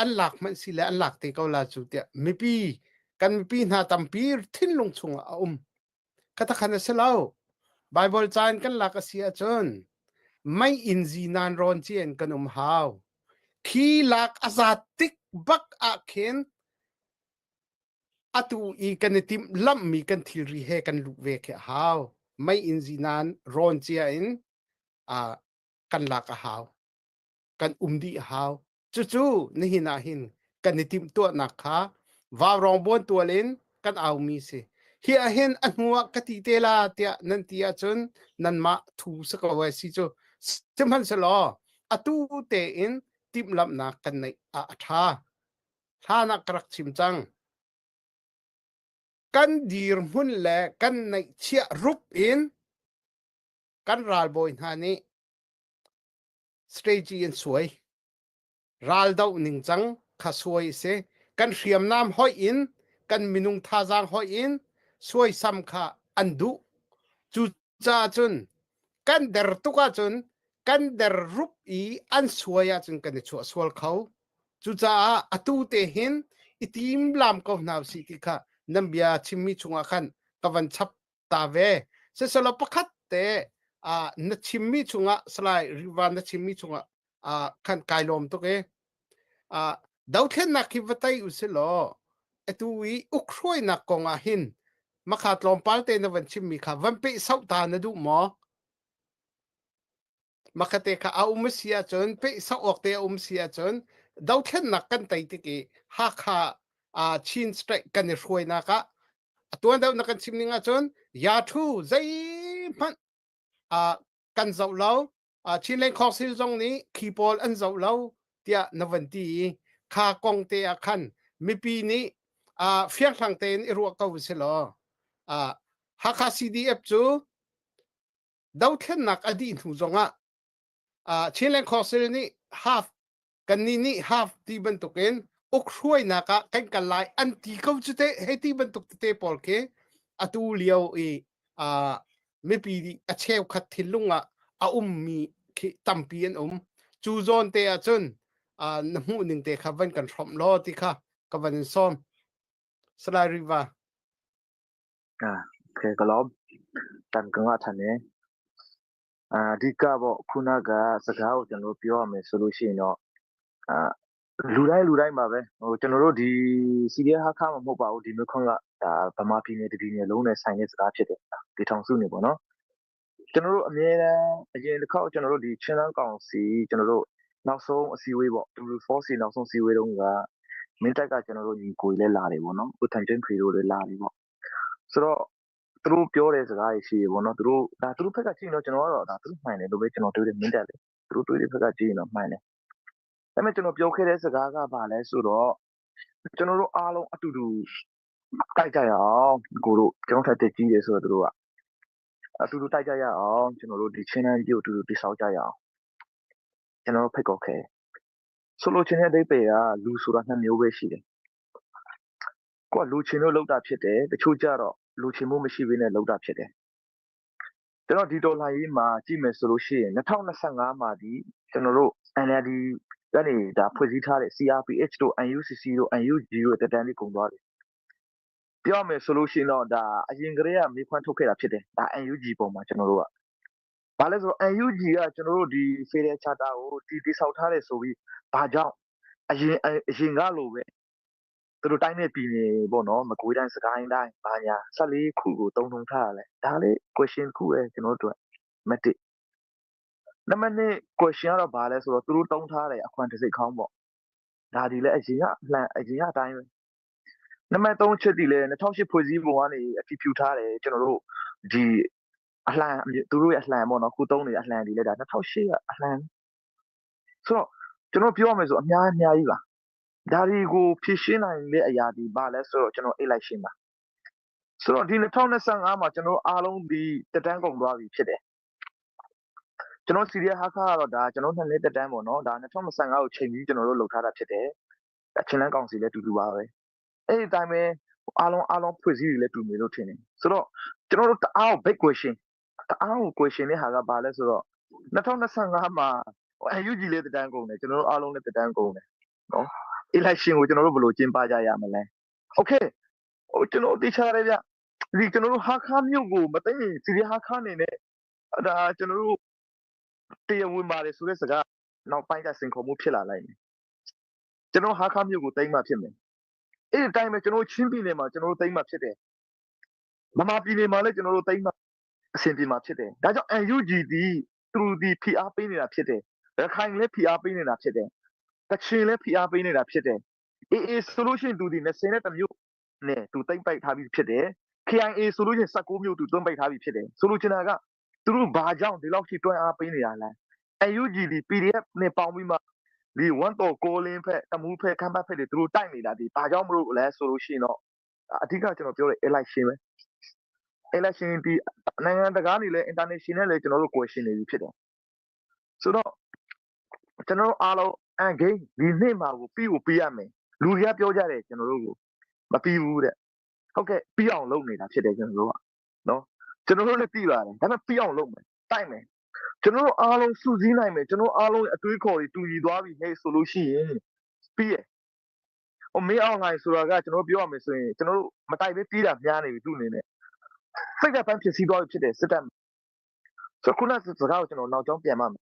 S3: an lak hmanh si le an lak te ko la cu tiah mipi kan mipi hna tampi thinlung chungah a um. Khatakhan a si lo. Bible caan kan lak a si ahcun mei inn zinan rawn ci in kan um hau. Khi lak a zat tik bak ah khin atu i kan i timh lamhmi kan thilri he kan luh ve khi a hau. Mei inn zinan rawn cia in kan lak a hau. Kan um dih a hau. Cucu nihin ah hin kan i timhtuahnak kha vaurawng buantual in kan aumi si. Hi ah hin a hnu ah ka ti te la tiah nan ti ahcun nanmah thu si ko ai si cu. Sihmanhsehlaw atu tein timhlamhnak kan neih ah a ṭha. Hlan ah ka rak chim cang. Kan dirhmun le kan neihchiah rup in kan ralbawi hna nih strategy an suai. Raldoh ningcang kha suai a si. Kan hriamnam hoih in kan minung thazaang hoih in suaisam kha an duh. Cucaah cun kan der tuk ahcun kan der rup i an suai ahcun kan i chuah sual kho. Cucaah atu te hin i timlam ko hna usih ti kha nan bia chimmi chungah khan ka van chap ta ve. Siselaw pakhat te na chimmi chungah Salai Riva na chimmi chungah khan kai lawm tuk i dothlennak hi va tei u law atu i ukhruainak kong ah hin makha tlawmpal te na van chimmi kha van peh sauh ta na duh maw? Makhate kha a um si ahcun peh sauh awk te a um si ahcun dothlennak kan tei tik i Hakha Chin State kan i hruainak ah a tuan deuh na kan chim ning ahcun yathu zeihmanh kan zoh lo Chinland Council zong nih khi pawl an zoh lo tiah na van ti i kha kong te ah khan mipi nih fianghlang tein i ruah ko si law Hakha CDF cu dothlennak a dih hnu zongah Chinland Council nih half kannih nih half ti bantukin ukhruainak ah kan kal lai an ti ko cu te hei ti bantuk tete pawl khi atu lio i mipi a cheukhat thinlung ah a ummi khi tampi an um cu zawn te ah cun na hmuh ning te kha van kan hrawmh law ti kha ka van in sawm Salai Riva
S6: Okay ka lawm tan ka ngah than e အာအဓိကပေါ့ခုနကစကားကိုကျွန်တော်တို့ပြောရမယ်ဆိုလို့ရှိရင်တော့အာလူတိုင်းလူတိုင်းပါပဲဟိုကျွန်တော်တို့ဒီ CDF ဟာခါမှမဟုတ်ပါဘူးဒီမျိုးခွန်းကဒါဗမာပြည်နယ်တပြည်နယ်လုံးနဲ့ဆိုင်တဲ့စကားဖြစ်တယ်ဒီထောင်စုနေပေါ့နော်ကျွန်တော်တို့အမြဲတမ်းအရင်တစ်ခေါက်ကျွန်တော်တို့ဒီချင်းလန်းကောင်စီကျွန်တော်တို့နောက်ဆုံးအစည်းအဝေးပေါ့ W4C နောက်ဆုံးအစည်းအဝေးတုန်းကမင်းတိုက်ကကျွန်တော်တို့ညီကိုလည်းလာတယ်ပေါ့နော်ဦးထန်ချင်းခွေတို့လည်းလာတယ်ပေါ့ဆိုတော့ သူတို့ပြောတဲ့စကားတွေရှိရေပေါ့နော်သူတို့ဒါသူတို့ဘက်ကကြည့်ရင်တော့ကျွန်တော်ကတော့ဒါသူတို့မှန်တယ်လို့ပဲကျွန်တော်တွေးတယ်မြင်တယ်လေသူတို့တွေးတဲ့ဘက်ကကြည့်ရင်တော့မှန်တယ်ဒါပေမဲ့ကျွန်တော်ပြောခဲ့တဲ့စကားကဘာလဲဆိုတော့ကျွန်တော်တို့အားလုံးအတူတူတိုက်ကြရအောင်ကိုတို့ကျွန်တော်ထက်တက်ကြီးတယ်ဆိုတော့သူတို့ကအတူတူတိုက်ကြရအောင်ကျွန်တော်တို့ဒီချင်းတန်းကြီးကိုအတူတူတိဆောက်ကြရအောင်ကျွန်တော်တို့ဖိတ်ခေါ်ခဲ့ဆိုလိုချင်တဲ့အဓိပ္ပာယ်ကလူဆိုတာနှစ်မျိုးပဲရှိတယ် ကိုကလူချင်လို့လုပ်တာဖြစ်တယ်တချို့ကြတော့လူချင်မှုမရှိဘဲနဲ့လုပ်တာဖြစ်တယ်ကျွန်တော်ဒီဒေါ်လာရေးမှာကြည့်မယ်ဆိုလို့ရှိရင်2025မှာဒီကျွန်တော်တို့ NLD ကနေဒါဖွဲ့စည်းထားတဲ့ CRPH တို့ NUCC တို့ NUG တို့တက်တန်းလေးကုန်သွားတယ်ပြောမယ်ဆိုလို့ရှိရင်တော့ဒါအရင်ကတည်းကမေးခွန်းထုတ်ခဲ့တာဖြစ်တယ်ဒါ NUG ပုံမှာကျွန်တော်တို့ကဘာလဲဆိုတော့ NUG ကကျွန်တော်တို့ဒီ Federal Charter ကိုတည်တည်ဆောက်ထားတယ်ဆိုပြီးဘာကြောင့်အရင်အရင်ကလိုပဲ သူတို့တိုင်းနဲ့ပြည်နယ်ပေါ့နော်မကွေးတိုင်းစကိုင်းတိုင်းဘာညာ14ခုကိုတုံထုံထားရလဲဒါလေး question ခုပဲကျွန်တော်တို့အတွက်မတစ်နံပါတ်2 question ကတော့ဘာလဲဆိုတော့သူတို့တုံးထားတယ်အခွန်တစ်စိတ်ခေါင်းပေါ့ဒါဒီလည်းအရင်ကလှန်အရင်ကအတိုင်းပဲနံပါတ်3ချက်ဒီလည်း2008ဖွဲ့စည်းပုံကနေအတည်ပြုထားတယ်ကျွန်တော်တို့ဒီအလှန်သူတို့ရဲ့အလှန်ပေါ့နော်ခုတုံးနေတဲ့အလှန်ဒီလည်းဒါ2008ကအလှန်ဆိုတော့ကျွန်တော်ပြောရမယ်ဆိုအများအများကြီးပါ ဒါတွေကိုဖြည့်ရှင်းနိုင်တဲ့အရာဒီဘာလဲဆိုတော့ကျွန်တော် election ပါဆိုတော့ဒီ2025မှာကျွန်တော်အားလုံးဒီတက်တန်းကုန်သွားပြီဖြစ်တယ်ကျွန်တော်စီရီယာဟာခါကတော့ဒါကျွန်တော်နှစ်နှစ်တက်တန်းပေါ့နော်ဒါ2025ကိုချိန်ပြီးကျွန်တော်တို့လုပ်ထားတာဖြစ်တယ်အချင်းလန်းကောင်စီလည်းတူတူပါပဲအဲ့ဒီအတိုင်းပဲအားလုံးအားလုံးဖွဲ့စည်းတွေလည်းတူနေလို့ထင်တယ်ဆိုတော့ကျွန်တော်တို့တအားကို big question တအားကို question တဲ့ဟာကဘာလဲဆိုတော့2025မှာ UG လေးတက်တန်းကုန်တယ်ကျွန်တော်တို့အားလုံးလည်းတက်တန်းကုန်တယ်နော် election ကိုကျွန်တော်တို့ဘယ်လိုကျင်းပကြရမလဲ okay ဟိုကျွန်တော်သိချရတယ်ဗျ ဒီကျွန်တော်တို့ဟာခါမြို့ကိုမသိရင်စီရီဟာခါနေနဲ့ဒါကျွန်တော်တို့တရားဝင်ပါတယ်ဆိုတဲ့စကားနောက်ပိုင်းကစင်ခေါ်မှုဖြစ်လာလိုက်မယ်ကျွန်တော်ဟာခါမြို့ကိုတိမ့်မှဖြစ်မယ်အဲ့ဒီအတိုင်းပဲကျွန်တော်ချင်းပြည်နယ်မှာကျွန်တော်တို့တိမ့်မှဖြစ်တယ်မမပြည်နယ်မှာလည်းကျွန်တော်တို့တိမ့်မှအဆင်ပြေမှာဖြစ်တယ်ဒါကြောင့် NUG ဒီသူဒီဖိအားပေးနေတာဖြစ်တယ်ရခိုင်လည်းဖိအားပေးနေတာဖြစ်တယ်ကချင်လည်းဖိအားပေးနေတာဖြစ်တယ်အေးအေးဆိုလို့ရှိရင်သူဒီ20နဲ့တမျိုးနဲ့သူတိမ့်ပိုက်ထားပြီးဖြစ်တယ် KIA ဆိုလို့ရှိရင်16မျိုးသူတွန်းပိတ်ထားပြီးဖြစ်တယ်ဆိုလိုချင်တာကသူတို့ဘာကြောင့်ဒီလောက်ရှိတွန်းအားပေးနေတာလဲ NUG ဒီ PDF နဲ့ပေါင်းပြီးမှဒီဝန်တော်ကိုလင်းဖက်တမူးဖက်ခမ်းဘတ်ဖက်တွေသူတို့တိုက်နေတာဒီဘာကြောင့်မလို့လဲဆိုလို့ရှိရင်တော့အဓိကကျွန်တော်ပြောတဲ့ election ပဲ election ဒီနိုင်ငံတကာနေလဲ international လဲကျွန်တော်တို့ question နေပြီဖြစ်တယ်ဆိုတော့ကျွန်တော်တို့အားလုံး end game ဒီနေ့မှာကိုပြီးကိုပြီးရမယ်လူတွေကပြောကြတယ်ကျွန်တော်တို့ကိုမပြီးဘူးတဲ့ဟုတ်ကဲ့ပြီးအောင်လုပ်နေတာဖြစ်တယ်ကျွန်တော်တို့ကနော်ကျွန်တော်တို့လည်းပြီးပါတယ်ဒါပေမဲ့ပြီးအောင်လုပ်မယ်တိုက်မယ်ကျွန်တော်တို့အားလုံးစုစည်းနိုင်မယ်ကျွန်တော်အားလုံးအတွေးခေါ်တွေတူညီသွားပြီဟဲ့ဆိုလို့ရှိရင်ပြီးရဟိုမင်းအောင်လှိုင်ဆိုတာကကျွန်တော်ပြောရမယ်ဆိုရင်ကျွန်တော်တို့မတိုက်ပဲပြီးတာများနေပြီသူ့အနေနဲ့စိတ်ကပန်းဖြစ်စီသွားပြီဖြစ်တယ်စစ်တပ်ဆိုခုနစကားကိုကျွန်တော်နောက်ကျောင်းပြန်ပါမယ်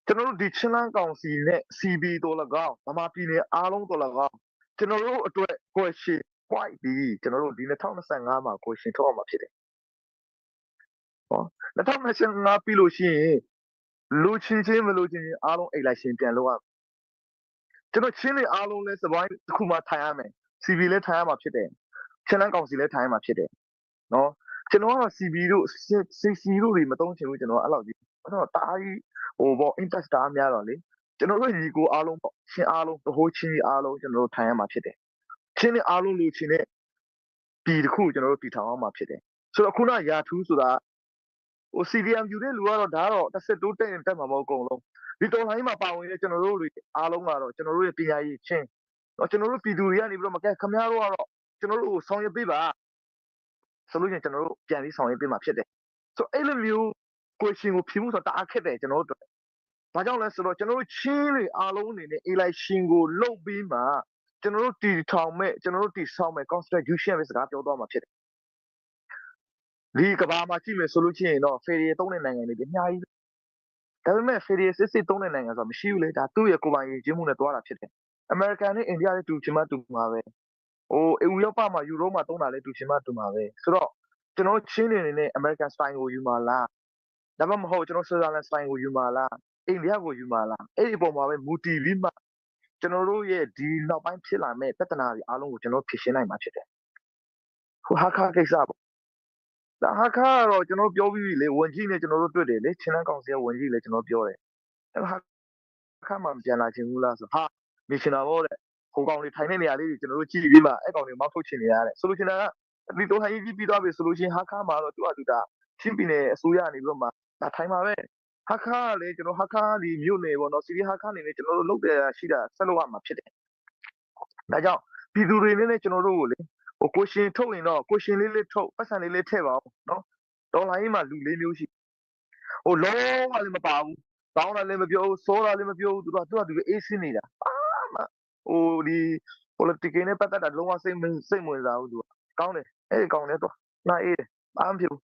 S6: ကျွန်တော်တို့ဒီချင်းလန်းကောင်စီနဲ့ CB တော်၎င်းဗမာပြည်နယ်အားလုံးတော်၎င်းကျွန်တော်တို့အတွက် question white ဒီကျွန်တော်တို့ဒီ2025မှာ question ထုတ်အောင်မှာဖြစ်တယ်ဟော2025ပြီးလို့ရှိရင်လူချင်းချင်းမလူချင်းချင်းအားလုံးအိတ်လိုက်ရှင်ပြန်လို့ရကျွန်တော်ချင်းတွေအားလုံးလဲစပိုင်းတစ်ခုမှထိုင်ရမယ် CB လဲထိုင်ရမှာဖြစ်တယ်ချင်းလန်းကောင်စီလဲထိုင်ရမှာဖြစ်တယ်နော်ကျွန်တော်ကတော့ CB တို့ CC တို့တွေမသုံးချင်ဘူးကျွန်တော်အဲ့လောက်ကြီးအဲ့တော့တားကြီးဟိုပေါ့ impact တားများတော့လေကျွန်တော်တို့ညီကိုအားလုံးပေါ့ချင်းအားလုံးတဟိုးချင်းကြီးအားလုံးကျွန်တော်တို့ထိုင်ရမှာဖြစ်တယ်ချင်းတွေအားလုံးလူချင်းတဲ့ပြည်တစ်ခုကျွန်တော်တို့တည်ထောင်အောင်မှာဖြစ်တယ်ဆိုတော့ခုနရာထူးဆိုတာဟို CDM ယူတဲ့လူကတော့ဒါကတော့တစ်ဆက်တိုးတက်ရင်တက်မှာမဟုတ်အကုန်လုံးဒီတော်လိုင်းမှာပါဝင်တဲ့ကျွန်တော်တို့တွေအားလုံးကတော့ကျွန်တော်တို့ရဲ့ပညာရေးချင်းတော့ကျွန်တော်တို့ပြည်သူတွေကနေပြီးတော့မကဲခမရတို့ကတော့ကျွန်တော်တို့ကိုဆောင်ရွက်ပေးပါဆိုလို့ချင်းကျွန်တော်တို့ပြန်ပြီးဆောင်ရွက်ပေးမှာဖြစ်တယ်ဆိုတော့အဲ့လိုမျိုး question ကိုဖြေမှုဆိုတာတအားခက်တယ်ကျွန်တော်တို့ဘာကြောင့်လဲဆိုတော့ကျွန်တော်တို့ချင်းတွေအားလုံးအနေနဲ့ election ကိုလုတ်ပြီးမှကျွန်တော်တို့တီထောင်မဲ့ကျွန်တော်တို့တီဆောင်မဲ့ constitution ပဲစကားပြောသွားမှာဖြစ်တယ်ဒီကဘာမှာကြည့်မယ်ဆိုလို့ရှိရင်တော့ Federal သုံးတဲ့နိုင်ငံတွေအများကြီးဒါပေမဲ့ Federal စစ်စစ်သုံးတဲ့နိုင်ငံဆိုတာမရှိဘူးလေဒါသူ့ရဲ့ကိုယ်ပိုင်ရည်ချင်းမှုနဲ့တွားတာဖြစ်တယ်အမေရိကန်နဲ့အိန္ဒိယနဲ့တူချင်မှတူမှာပဲဟိုဥရောပမှာယူရိုမှာသုံးတာလဲတူချင်မှတူမှာပဲဆိုတော့ကျွန်တော်ချင်းနေနေ American style ကိုယူမှာလားဒါမှမဟုတ်ကျွန်တော် Switzerland style ကိုယူမှာလားအိန္ဒိယကိုယူမှာလားအဲ့ဒီအပေါ်မှာပဲမူတည်ပြီးမှကျွန်တော်တို့ရဲ့ဒီနောက်ပိုင်းဖြစ်လာမဲ့ပြဿနာတွေအားလုံးကိုကျွန်တော်ဖြေရှင်းနိုင်မှာဖြစ်တယ်ဟိုဟာခါကိစ္စပေါ့ဒါဟာခါကတော့ကျွန်တော်ပြောပြီးပြီလေဝန်ကြီးနဲ့ကျွန်တော်တို့တွေ့တယ်လေချင်းလန်းကောင်စီကဝန်ကြီးလည်းကျွန်တော်ပြောတယ်အဲ့ဟာခါမှပြန်လာချင်ဘူးလားဆိုဟာမရှင်တာပေါ့တဲ့ဟိုကောင်တွေထိုင်တဲ့နေရာလေးတွေကျွန်တော်တို့ကြည့်ပြီးမှအဲ့ကောင်တွေမောက်ထုတ်ချင်နေရတယ်ဆိုလို့ချင်တာကဒီတော့ဟိုင်းကြီးပြီးသွားပြီဆိုလို့ချင်းဟာခါမှာတော့သူကသူဒါချင်းပြည်နယ်အစိုးရနေပြီးတော့မှဒါထိုင်မှာပဲဟာခါကလေကျွန်တော်ဟာခါဒီမြို့နယ်ပေါ့နော်စီရီဟာခါနေနေကျွန်တော်တို့လုတ်တယ်ရှိတာဆက်လို့ရမှာဖြစ်တယ်ဒါကြောင့်ပြည်သူတွေနဲ့ကျွန်တော်တို့ကိုလေဟိုကိုရှင်ထုတ်ရင်တော့ကိုရှင်လေးလေးထုတ်ပတ်စံလေးလေးထည့်ပါအောင်နော်ဒေါ်လာကြီးမှာလူလေးမျိုးရှိဟိုလုံးဝလည်းမပါဘူးကောင်းတာလည်းမပြောဘူးစိုးတာလည်းမပြောဘူးသူကသူကသူအေးစင်းနေတာအာမဟိုဒီ political နဲ့ပတ်သက်တာလုံးဝစိတ်စိတ်ဝင်စားဘူးသူကကောင်းတယ်အဲ့ဒီကောင်းတယ်တော့နားအေးတယ်ဘာမှမဖြစ်ဘူး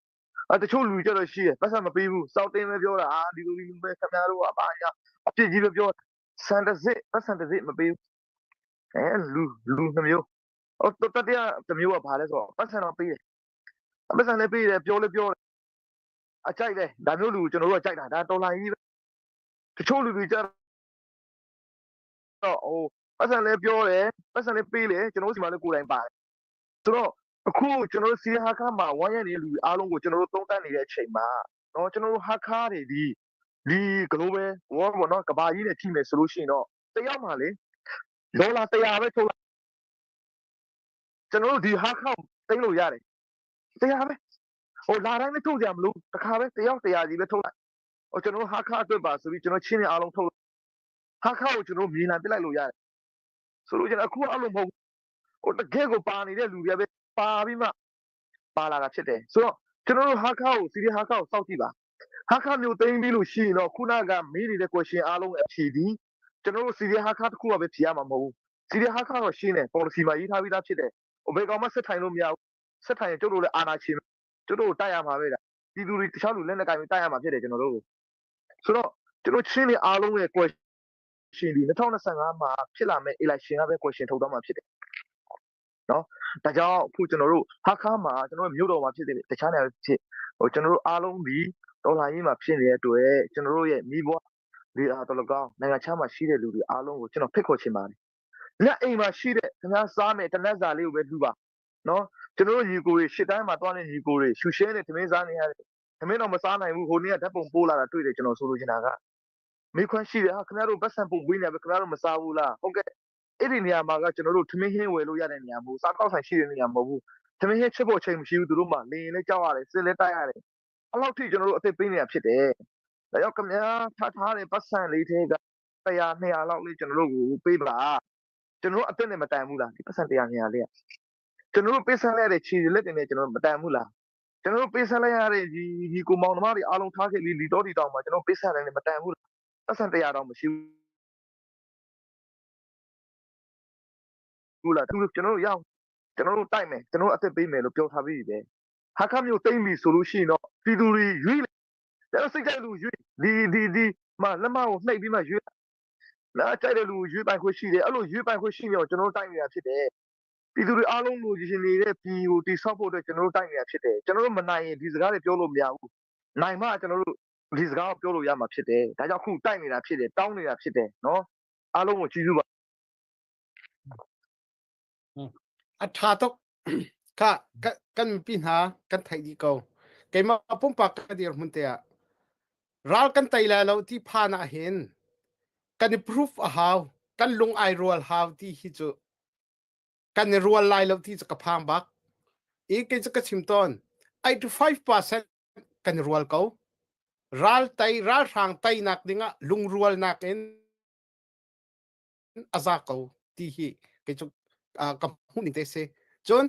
S6: အတချို့လူကြတော့ရှိတယ်ပတ်စံမပေးဘူးစောက်တင်းပဲပြောတာအာဒီလိုဒီလိုပဲခင်ဗျားတို့ကဘာညာအပြစ်ကြီးပဲပြောစံတစစ်ပတ်စံတစစ်မပေးဘူးအဲလူလူနှမျိုးဟိုတတိယတမျိုးကဘာလဲဆိုတော့ပတ်စံတော့ပေးတယ်ပတ်စံလည်းပေးတယ်ပြောလည်းပြောတယ်အကြိုက်တယ်ဒါမျိုးလူကျွန်တော်တို့ကကြိုက်တာဒါတော်လိုင်းကြီးပဲတချို့လူတွေကြတော့ဟိုပတ်စံလည်းပြောတယ်ပတ်စံလည်းပေးတယ်ကျွန်တော်တို့စီမှာလည်းကိုယ်တိုင်ပါတယ်ဆိုတော့အခုကျွန်တော်တို့စီဟာခါမှာဝမ်းရနေတဲ့လူတွေအားလုံးကိုကျွန်တော်တို့သုံးသပ်နေတဲ့အချိန်မှာနော်ကျွန်တော်တို့ဟာခါတွေဒီဒီ global world ပေါ့နော်ကဘာကြီးနဲ့ကြည့်မယ်ဆိုလို့ရှိရင်တော့တယောက်မှလေဒေါ်လာ100ပဲထုတ်လိုက်ကျွန်တော်တို့ဒီဟာခါတိတ်လို့ရတယ်100ပဲဟိုလာတိုင်းပဲထုတ်ကြမလို့တခါပဲတယောက်100ကြီးပဲထုတ်လိုက်ဟိုကျွန်တော်ဟာခါအတွက်ပါဆိုပြီးကျွန်တော်ချင်းနေအားလုံးထုတ်ဟာခါကိုကျွန်တော်မြေလံပြလိုက်လို့ရတယ်ဆိုလို့ကျွန်တော်အခုအဲ့လိုမဟုတ်ဟိုတကယ်ကိုပါနေတဲ့လူတွေပဲပါပြီးမှပါလာတာဖြစ်တယ်ဆိုတော့ကျွန်တော်တို့ဟာခါကိုစီရီဟာခါကိုစောင့်ကြည့်ပါဟာခါမျိုးသိမ်းပြီးလို့ရှိရင်တော့ခုနကမေးနေတဲ့ question အားလုံးအဖြေဒီကျွန်တော်တို့စီရီဟာခါတခုကပဲဖြေရမှာမဟုတ်ဘူးစီရီဟာခါတော့ရှင်းတယ် policy မှာရေးထားပြီးသားဖြစ်တယ်ဟိုဘယ်ကောင်မှဆက်ထိုင်လို့မရဘူး ဆက်ထိုင်ရင်ကျုပ်တို့လည်းအာနာရှင်ကျုပ်တို့တိုက်ရမှာပဲလားပြည်သူတွေတခြားလူလက်နဲ့ကိုင်ပြီးတိုက်ရမှာဖြစ်တယ်ကျွန်တော်တို့ဆိုတော့ကျွန်တော်ချင်းတွေအားလုံးရဲ့ question ဒီ2025မှာဖြစ်လာမယ့် election ကပဲ question ထုတ်တော့မှာဖြစ်တယ်နော်ဒါကြောင့်အခုကျွန်တော်တို့ဟာခါမှာကျွန်တော်တို့မြို့တော်မှာဖြစ်တယ်တခြားနေရာဖြစ်ဟိုကျွန်တော်တို့အားလုံးဒီတော်လှန်ရေးမှာဖြစ်နေတဲ့အတွက်ကျွန်တော်တို့ရဲ့မိဘတွေအားတော်လကောင်းနိုင်ငံခြားမှာရှိတဲ့လူတွေအားလုံးကိုကျွန်တော်ဖိတ်ခေါ်ချင်ပါတယ်။ညအိမ်မှာရှိတဲ့ခင်ဗျားစားမယ်တနက်စာလေးကိုပဲလှူပါနော်ကျွန်တော်တို့ညီကိုတွေရှစ်တိုင်းမှာတွားနေညီကိုတွေရှူရှဲနေသမင်းစားနေရတယ်သမင်းတော့မစားနိုင်ဘူးဟိုနေ့ကဓာတ်ပုံပို့လာတာတွေ့တယ်ကျွန်တော်ဆိုလိုချင်တာကမိခွန်းရှိတယ်ဟာခင်ဗျားတို့ပတ်စံပုံပေးနေပဲခင်ဗျားတို့မစားဘူးလားဟုတ်ကဲ့အဲ့ဒီနေရာမှာကကျွန်တော်တို့ထမင်းဟင်းဝယ်လို့ရတဲ့နေရာမဟုတ်စားကောက်ဆိုင်ရှိတဲ့နေရာမဟုတ်ဘူးထမင်းဟင်းချစ်ဖို့အချိန်မရှိဘူးသူတို့မှလင်းရင်လည်းကြောက်ရတယ်စစ်လည်းတိုက်ရတယ်အဲ့လောက်ထိကျွန်တော်တို့အသိပေးနေတာဖြစ်တယ်ဒါကြောင့်ခင်ဗျားထားထားတဲ့ပတ်စံလေးထဲက100 200လောက်လေးကျွန်တော်တို့ကိုပေးပါကျွန်တော်တို့အသက်နဲ့မတန်ဘူးလားဒီပတ်စံ100 200လေးကကျွန်တော်တို့ပေးဆက်လိုက်တဲ့ခြေလက်တွေနဲ့ကျွန်တော်တို့မတန်ဘူးလားကျွန်တော်တို့ပေးဆက်လိုက်ရတဲ့ဒီဒီကိုမောင်နှမတွေအားလုံးထားခဲ့ပြီးလီတော်ဒီတောင်မှာကျွန်တော်ပေးဆက်တယ်မတန်ဘူးလားပတ်စံ100တောင်မရှိဘူးလားသူကျွန်တော်တို့ရအောင်ကျွန်တော်တို့တိုက်မယ်ကျွန်တော်တို့အသက်ပေးမယ်လို့ပြောထားပြီးပြီပဲဟာခမျိုးတိမ့်ပြီဆိုလို့ရှိရင်တော့ပြည်သူတွေရွေးတယ်စိတ်ကြိုက်လူရွေးဒီဒီဒီမလက်မကိုနှိပ်ပြီးမှရွေးနားကြိုက်တဲ့လူရွေးပိုင်ခွင့်ရှိတယ်အဲ့လိုရွေးပိုင်ခွင့်ရှိနေတော့ကျွန်တော်တို့တိုက်နေတာဖြစ်တယ်ပြည်သူတွေအားလုံးလိုချင်နေတဲ့ပြည်ကိုတိဆောက်ဖို့အတွက်ကျွန်တော်တို့တိုက်နေတာဖြစ်တယ်ကျွန်တော်တို့မနိုင်ရင်ဒီစကားတွေပြောလို့မရဘူးနိုင်မှကျွန်တော်တို့ဒီစကားကိုပြောလို့ရမှာဖြစ်တယ်ဒါကြောင့်ခုတိုက်နေတာဖြစ်တယ်တောင်းနေတာဖြစ်တယ်နော်အားလုံးကိုကျေးဇူးပါ
S3: A ṭha tuk. Kha kan mipi hna kan theih dih ko. Keimah pumpak ka dirhmun te ah ral kan tei lai lo ti phan ah hin kan i proof a hau kan lung ai rual hau ti hi cu kan i rual lai lo ti cu ka phang bak i kei cu ka chim tawn 85% kan i rual ko ral tei ralhrang teinak dingah lungrualnak in a za ko ti hi kei cu ka hmuh ning te si cun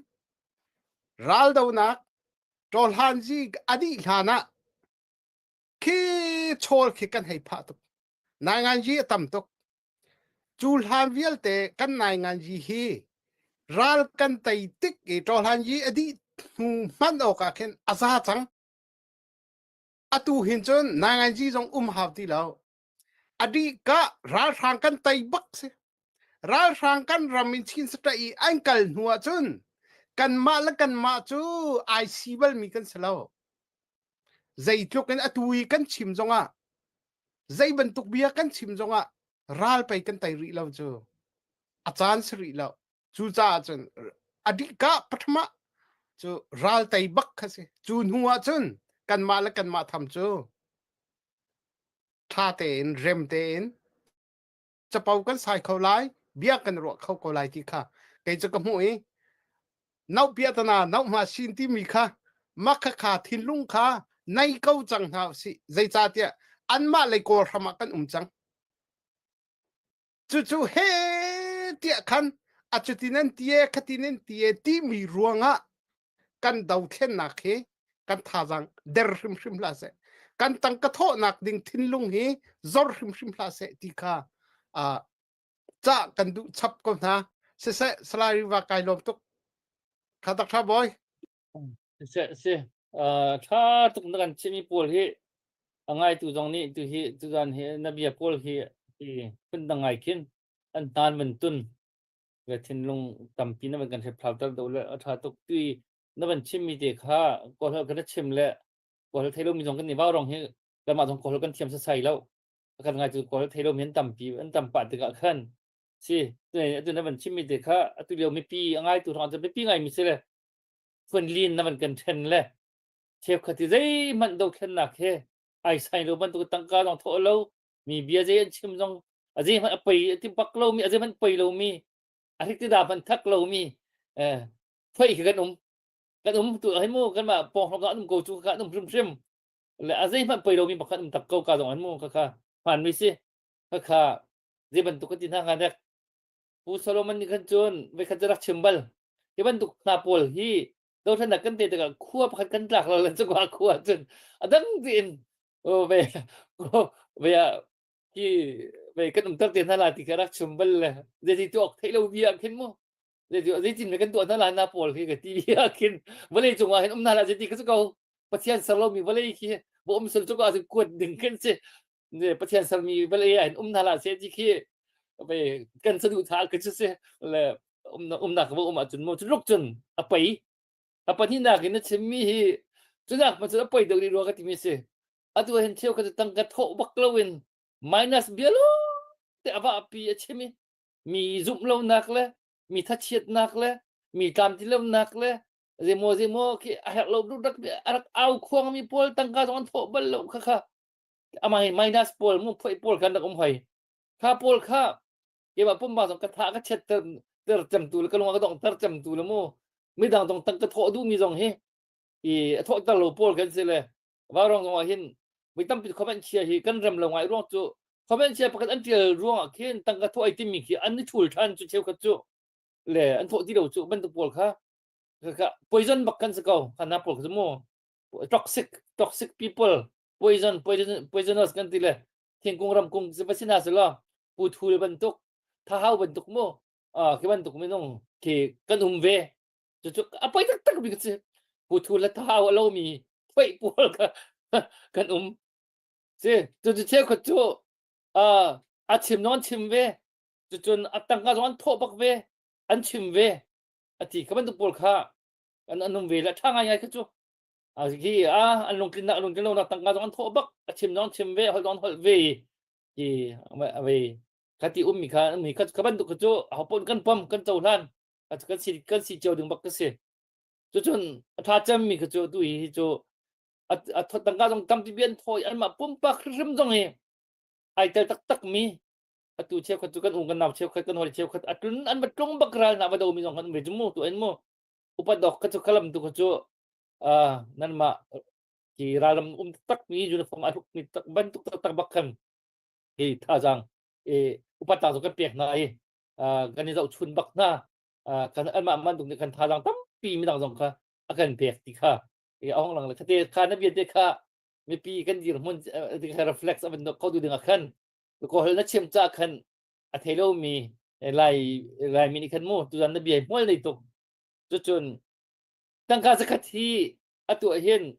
S3: raldonak ṭawhlanzi a dih hlan ah khi chawl khi kan hei phah tuk nainganzi a tam tuk cu hlan vialte kan nainganzi hi ral kan tei tik i ṭawhlanzi a dih hnu hman awk ah khin a za cang atu hin cun nainganzi zong um hau ti lo A dihka ralhrang kan tei bak si. Ralhrang kan ram in Chin state i an kal hnu ahcun kanmah le kanmah cu ai si balmi kan si lo. Zeitluk in atu i kan chim zongah zei bantuk bia kan chim zongah ral pei kan tei rih lo cu. A caan si rih lo. Cucaah cun a dihka pathama cu ral tei bak kha si. Cu hnu ahcun kanmah le kanmah tham cu ṭha tein rem tein capo kan sai kho lai bia kan ruah kho ko lai ti kha kei cu ka hmuh i nauh piahtana nauh hma sin timi kha makha kha thinlung kha nei ko cang hna usih zeicahtiah anmah lei kawl hram ah kan um cang cucu he tiah khan a cutin an ti e khatin an ti e timi ruangah kan dothlennak hi kan thazaang der hrimhrim hlah seh kan tangka thawhnak ding thinlung hi zor hrimhrim hlah seh ti kha uh, ca kan duh chap ko hna siseh Salai Riva kai lawm tuk tha tak tha boy
S2: Siseh si uh, tha tuk na kan chimi pawl hi a ngaitu zong nih tu hi tuzan hi na bia pawl hi hi phun dang ngai khin an tan van tun le thinlung tampi na van kan hriphlau ter do le a ṭha tuk tui na van chimmi te kha kawlholh kan chim le kawlholh thei lomi zong kan i vau rong hi kanmah zong kawlholh kan thiam sasai lo kan ngai cu kawlholh thei lomi an tampi an tam pah tikah khan si atu na van chimmi te kha atu lio mipi a ngaitu hrawng cu mipi ngaimi si le phun lin na van kan ṭhen le cheukhat i zeihmanh dothlennak he ai sai lo bantuk tangka zong thawh lo mi bia zei an chim zong a zeihmanh a pei a ti bak lomi a zeihmanh pei lomi a hrik ti da hmanh thak lomi eh phei khi kan um kan um tu hai mu kanmah pawng an um ko cu ka an um hrimhrim le a zeihmanh pei lomi pakhat um tak ko ka zong an mu ka kha hmaan mi si ka kha zei bantuk ka ti hna nga dek Pu Solomon nih khan cun voikhat cu rak chim bal hi bantuk hna pawl hi dothlennak kan te tikah khua pakhat kan tlak lo lan cu khua cun a dang tiin ve ve hi ve kan umter te hna la ti kha rak chim bal le zeiti tuak theih lo bia khin mu. Zeitin kan tuah hna lai na pawl khi ka ti ah khin vawlei cungah hin um hna hlah zeiti ka si ko. Pathian ser lomi vawlei khi va um sul cu ah kuat ding kan si. Pathian sermi vawlei ah hin um hna hlah seh ti khi kan saduhthah ka cu si. Le umnak va um ahcun mu cu tluk cun a pei. A pahnihnak in na chimmi hi cunak hmanh cun a poi deuh rih rua ka timi si. Atu hin cheukhat cu tangka thawh bak loin minus bia lawngte a vahpi a chim i mi zumh lonak le mi thachiatnak le mi tlamtlinlonak le zeimaw zeimaw khi a herh lo rak a rak au khuangmi pawl tangka zong an thawh bal lo kha kha amah hi minus pawl mu phoih pawl khan rak um hoi kha pawl kha keimah pumpak zong ka tha ka chiat ter ter cemtu le ka lung a ka donghter cemtu le mu midang zong tang ka thawh duhmi zong hi i a thawhter lo pawl kan si le Vaurawng zong ah hin voi tampi comment chia hi kan rem lo ngai ruang cu comment chia pakhat an tial ruang ah khin tangka thawh ai timi khi an i thul than cu cheukhat cu le an thawh ti lo cu bantuk pawl kha kha poison bak kan si ko kha na pawl kha mu toxic toxic people poison poison poisonous kan ti le thingkung ramkung si va sina silo pu thul bantuk thahau bantuk mu khi bantuk minung khi kan um ve Cucu a poi taktak mi si. Puthu le thau a lomi phoih pawl kha kan um. Si, cucu cheukhat cu uh, a chim zong an chim ve. Cucun a tangka zong an thawh bak ve. An chim ve. A ti kha bantuk pawl kha an an um ve le ṭha ngaingai kha cu. A hi a an lungtlinnak lungtlin lonak tangka zong an thawh bak. A chim zong an chim ve, holh zong an holh ve. Ti a kha ti ummi kha ummi kha kha bantuk kha cu ho kan pom kan cohlan. Kan si kan si cio ding bak ka si. Cucun a ṭha cemmi kha cu tu hi cu a tangka zong tampi bi an thawi anmah pumpak hrimhrim zong hi ai tel taktak mi atu cheukhat cu kan u kan nau cheukhat kan hawi cheukhat a tlun an va tlung bak ral na va do mi zong kan um ve cu mu tu en mu upat dok ka cu kalam tu kha cu nanmah ki ralram um tak mi uniform a hruk mi tak bantuk tak bak khan hi thazaang e upat tak kan pek hna i kan i zohchun bak hna kan anmah bantuk nih kan thazaang tampi midang zong kha a kan pek ti kha i a hong lang le khate kha na bia te kha mipi kan dirhmun ti kha reflex a van ko tu ding ah khan ko hal na chim ca khan a thei lo mi lai lai mi nih khan mu tuzan na bia hmual nei tuk cucun tangka zakhat hi atu ah hin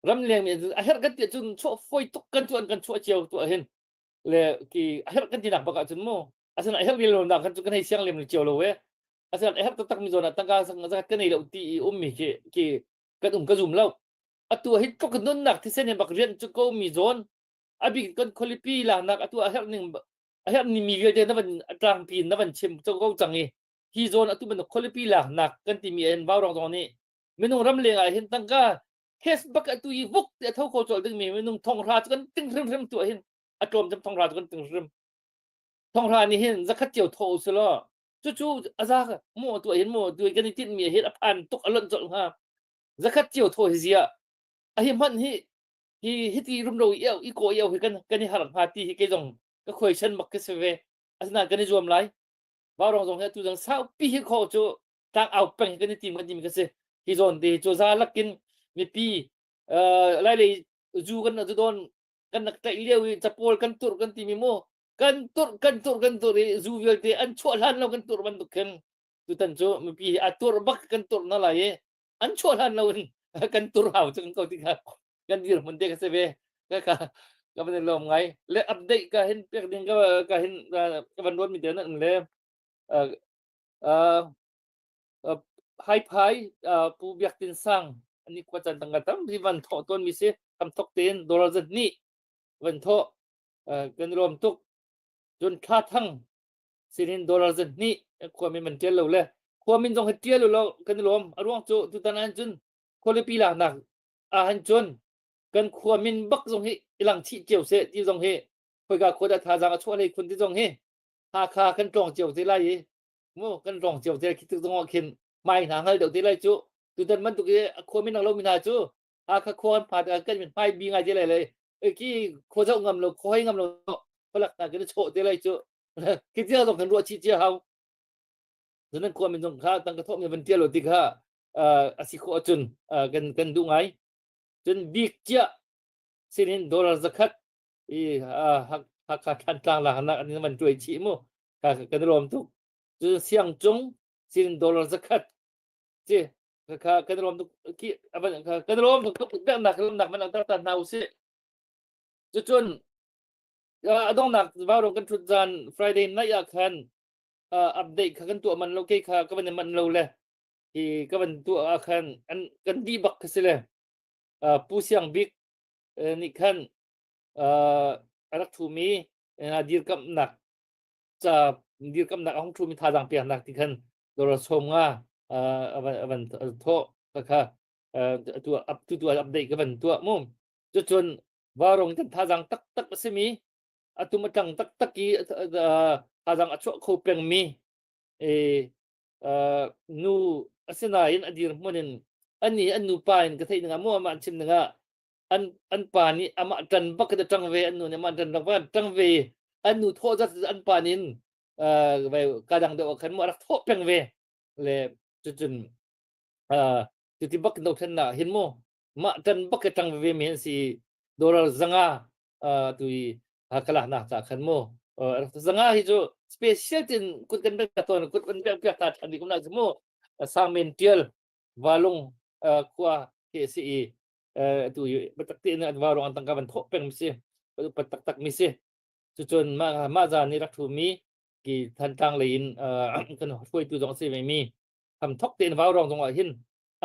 S2: ramleng mi a herh kan ti cun chuah foi tuk kan tuan kan chuah cio tu ah hin le ki a herh kan ti nak bak ah cun mu asina a herh lem lo nak kan cu kan hei siang lem cio lo e asina a herh taktak mi zawn ah tangka zakat kan nei lo ti i ummi khi ki kan um ka zum lo atu hi tluk nunnak thisen he bak rian cu ko mi zawn abik kan khualipi laknak atu a herh ning a herh ni mi vialte na van tlangpi na van chim cho ko cang i hi zawn atu ban khualipi laknak kan ti mi en vaurong zong nih minung ram leng ah hin tangka cash bak atu i vuk te tho ko chol ding mi minung thonghra cu kan ting hrim hrim tu hin a tlawm cem thonghra cu kan ting hrim Thonghra nih hin zakhat cio thawh u selaw cucu a za mu tuah hin mu tu kan i tinh mi hin a phan tuk a lonh colh hnga. Zakhat cio thawh hi ziah a hi hmanh hi hi hiti rumro i i kaw iau hi kan kan i har hnga ti hi kei zong ka khuaisen bak ka si ve. Asinain kan i zuam lai. Vaurong zong hi atu zong saupi hi kho cu tlang au peng hi kan i tim kan tim ka si. Hi zawn te hi cu za lakin mipi lai lei zu kan zu dawn kan rak tlaih lio i capawl kan turh kan timi mu kan turh kan turh kan turh i zu vialte an chuah hlan lo kan turh bantuk khin tutan cu mipi hi a turh bak kan turh na lai i an chuah hlan lo in kan tur hau cu kan ko ti kha kan dirhmun te ka si ve ka ka ka van lawm ngai le update ka hin pek ding ka ka hin ka van ruat mi te nan le hai phai pu biak tin sang ani kwa chan tangka tam hi van thawh ton mi si tam thok ten dollar zat ni van thawh kan lawm tuk cun thla thang sinin dollar zat ni khua min man tial lo le khua min zong hi tial lo kan lawm a ruang cu tutan an cun khualipi lak nak a han cun kan khua min bak zong hi ilang chih cio se ti zong hi khoika khua dah thazaang a chuah hlei khun ti zong hi Hakha kan tlawng cio te lai i mu kan tlawng cio te khi tik zong ah khin hmai hna hngal deuh te lai cu tutan bantuk i a khua min lo mi hna cu Hakha khua kan phan tikah kan min hmai bi ngai te lai le ki khua zoh ngam lo khua hei ngam lo khualak hna kan chawh te lai cu khi tia zong kan ruah chih cia hau nan khua min zong kha tang ka thawh mi van tia lo ti kha a si khawh ahcun kan kan duh ngai cun bik cia sinin dollar zakhat i Hakha Thantlang la nak an van tuai chih mu ka kan lawm tuk cun siang cung. Sin dollar zakhat ci kha kan rom ki avan kan rom tuk nak nak man tar ta hna usih. Cucun a donghnak vaurong kan ṭhut zan Friday night ah khan update kha kan tuah man lo ke kha ka van man lo le hi ka van tuah ah khan an kan dih bak kha si le Pu Siang Bik nih khan a rak ṭhumi dirkamhnak ca dirkamhnak a hung ṭhumi thazaang peknak ti khan dollar 50 a van thawh kha tu tu tu update ka van tuah mu. Cucun Vaurawng kan thazaang taktak a simi atum a tang taktak i thazaang a chuah kho pengmi nu asinain a dirhmun in ani an nupa in ka theih ning ah mu amah an chim ning ah an an pa nih amah ṭan bak in a ṭang ve an nu nih amah ṭan bak an ṭang ve an nu thawh zat an pa nin ka dang deuh ah khan mu a rak thawh peng ve le cucun cuti bak in dothlennak hin mu mah ṭan bak ke ṭang veve mi an si dollar 500 tu i kalah nak ca khan mu 500 hi cu special tin kut kan bek ton kut kan bek piak ta ṭhan kum nak mu sangmen tial valung khua ke si i tu i batak te in an varong an tangka van thawh peng mi si pat tak tak mi si cucun mah mah zan ni rak thu mi ki Thantlang lei in kan hruaitu zong si ve mi ham thok tein vaurong zong ah hin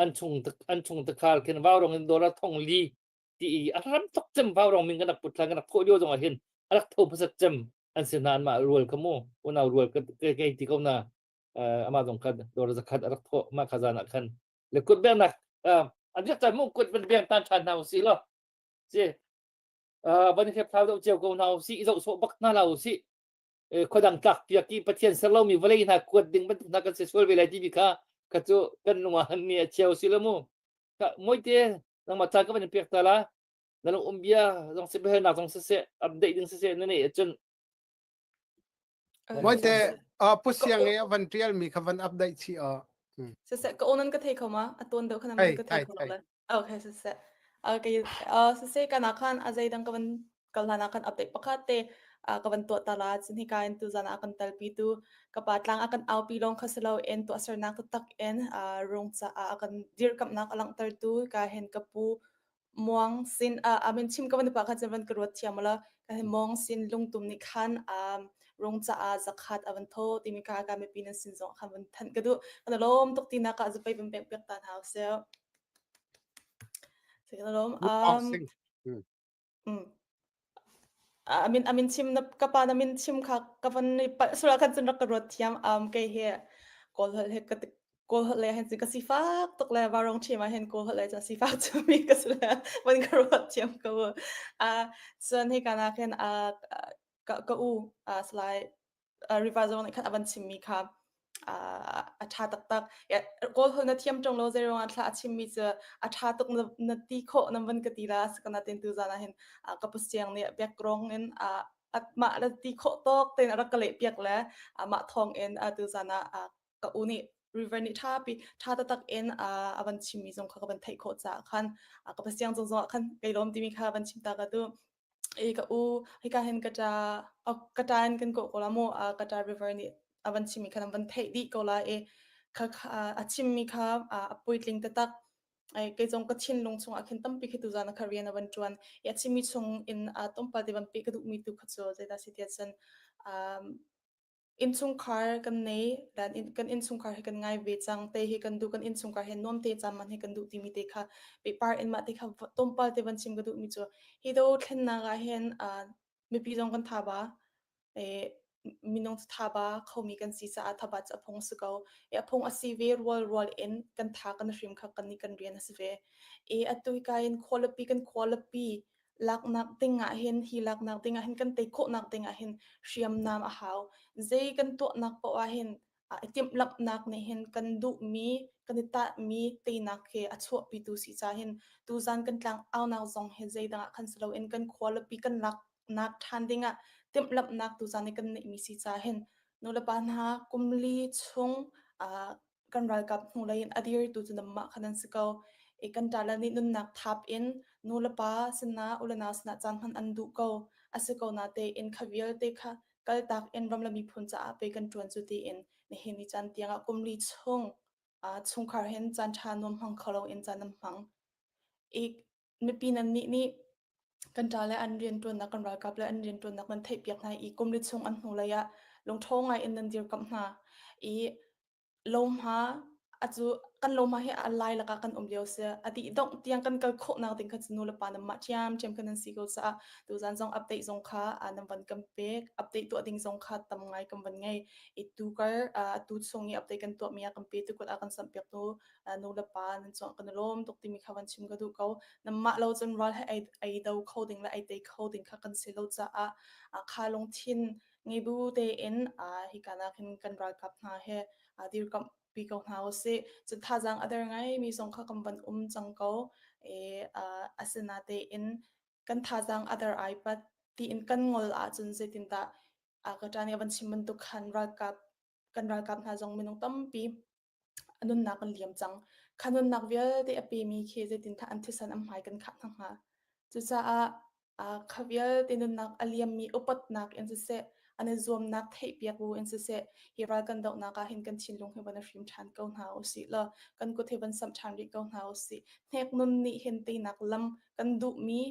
S2: an chung an chung takhal khin vaurong in dollar thong li ti i a ram tok cem vaurong min kan rak put thlan kan rak thawh lio zong ah hin a rak tho hmasat cem an si na anmah rual kha mu unau rual ka kei ti ko na amah zong kha dollar 100 a rak thawh mah kha zan ah khan le kut beng nak an riak chan mu kut van beng tan than hna usih law si van hrep thlau deuh cio ko hna usih i zoh sawh bak hna la usih khuadang tlak piak i Pathian ser lomi vawlei hna kuat ding bantuk hna kan si sual ve lai timi kha kha cu kan lung ah ni a cheu si lo mu. Ka moite nangmah caan ka van in pek ta la na lung um bia zong si biahalnak zong siseh update ding siseh na neih ahcun.
S3: Moite pu siang i a van tial mi kha van update chih ah.
S7: Siseh ka onan ka thei kho ma a tuan deuh kha nan ka thei kho lo. Okay, siseh. Okay, siseh kana khan a zeidang ka van kal hlan ah khan update pakhat te ka van tuah ta la. Cun hika in tuzan ah kan telpi tu ka pa tlang a kan aupi lawng kha si loin tuahsernak taktak in rung caah a kan dirkamhnak a langhtertu ka hin ka pu Muang Sin a min chim ka van pa kha cun van ka ruat thiam la ka hin Muang Sin lungtum nih khan rung caah 100 a van tho timi ka ka mipi nan sin zong khan van thanh ka duh. Kan lawm tuk tinak ah zapei van pek piak ta hna usih. Kan lawm. A min chim na ka pa na min chim kha ka van i palh sual khan cun rak ka ruat thiam. Kei hi Kawl holh he ka Kawl holh lei ah hin cun ka sifak tuk le vaurawng ṭhim ah hin Kawl holh lei cun sifak cumi ka si le van ka ruat thiam ko. Cun hika nak hin ka ka u Salai Riva zong nih khan a van chimmi kha a ṭha taktak. Kawl holh na thiam ṭung lo zeiruangah thla a chimmi cu a ṭha tuk na ti khawh nan van ka ti la asinain tuzan ah hin ka pasiang nih background in mah na ti khawh tawk tein a rak ka lehpiak le mah thawng in tuzan ah ka u nih River nih ṭhapi ṭha taktak in a van chimmi zong kha ka van theih khawh caah khan ka pasiang zong zong ah khan kei lawm timi kha van chim ta ka duh. I ka u hika hin ka ṭa ka ṭa in kan kawh ko la mu ka ṭa river nih a van chimmi kha nan van theih dih ko la i kha a chimmi kha a puitling taktak. Ai kei zong ka thinlung chungah khin tampi khi tuzan ah kha rian a van ṭuan i a chimmi chung in tlawmpal te van peh ka duhmi tu kha cu zeidah si tiah cun Innchungkhar kan nei, kan innchungkhar hi kan ngai ve cang, te hi kan duh, kan innchungkhar he nuam te caan man hi kan duh timi te kha pehpar in mah te kha tlawmpal te van chim ka duhmi cu hi dothlennak ah hin mipi zong kan tha ba, minung cu tha ba khomi kan si caah thabat cu a phung a si ko. I a phung a si ve rual rual in kan tha kan hrim kha kan nih kan rian a si ve. I atu hika in khualipi kan khualipi laknak ding ah hin hi laknak ding ah hin kan tei khawhnak ding ah hin hriamnam a hau. Zei kan tuahnak paoh ah hin i timhlamhnak nih hin kan duhmi kan i tahmi teinak khi a chuahpitu si ca hin tuzan kan tlang aunak zong hi zeidang ah khan si loin kan khualipi kan laknak ṭhan ding ah timhlamhnak tuzan i kan neihmi si ca hin nulepa hna kumli chung kan ralkap hnulei in a dirtu cu nanmah kha nan si ko. I kan ṭale nih nunnak thap in nu le pa sinah u le nau sinah caan hman an duh ko. A si ko natein kha vialte kha kaltak in ram le miphun caah pei kan ṭuan cu tiin. Nihin ni caan tiangah kum li chung chungkhar hin caan ṭha nuam hmang kho loin caan an hmang. I mipi nannih nih kan ṭa le an rianṭuannak kan ralkap le an rianṭuannak nan theihpiak hna i kum li chung an hnulei ah lungṭho ngai in nan dirkamh hna i lohma atu kan lohma hi a lai lakah kan um lio si. A dih dongh tiang kan kal khawhnak ding kha cu nu le pa nanmah ṭhiamṭhiam kha nan si ko caah tuzan zong update zong kha nan van kan pek. Update tuah ding zong kha tam ngai kan van ngei. I tukar atu chung i update kan tuahmi ah kan pe tu kut ah kan samhpiak tu nu le pa nan cungah kan i lawm tuk timi kha van chim ka duh ko. Nanmah lo cun ral he ei, ei do kho ding le ei tei kho ding kha kan si lo caah kha lungthin ngei bu tein hika nak hin kan ralkap hna he dirkamh pi ko hna usih. Cun thazaang a der ngaimi zong kha kan van um cang ko. E, asinatein kan thazaang a der ai pat tiin kan ngol ahcun zeitindah ka ṭa nih a van chim bantuk khan ralkap kan ralkap hna zong minung tampi a nunnak an liam cang. Kha nunnak vialte a pemi khi zeitindah an thisen an hmai kan khah hna hnga. Cucaah kha vialte nunnak a liammi upatnak in siseh, an i zuamnak theihpiak bu in siseh, hi ral kan dohnak ah hin kan thinlung hi van i hrim ṭhan ko hna usih law kan kut hi van samh ṭhan rih ko hna usih. Hnek nun nih hin teinak lam kan duhmi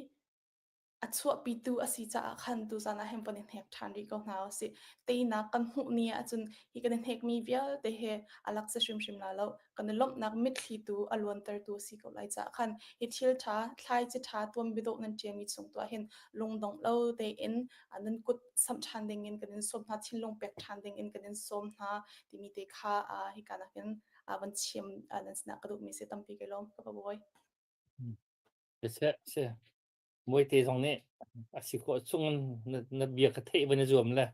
S7: a chuahpitu a si caah khan tuzan ah hin van i hnek ṭhan rih ko hna usih. Teinak kan hmuh ni ahcun hi kan i hnekmi vialte he a lak si hrimhrim la lo. Kan i lawmhnak mitthli tu a luantertu a si ko lai caah khan hi thil ṭha, thlaici ṭha tuanbiadawh nan ṭialmi chung tuah hin lungdong lo tein nan kut samh ṭhan dingin kan in sawm hna, thinlung pek ṭhan dingin kan in sawm hna timi te kha hika nakin van chim nan sinah ka duhmi si tampi kai lawm ka bawi.
S2: Siseh, si. Muaite zong nih a si khawh chung na, na bia kha theih van i zuam le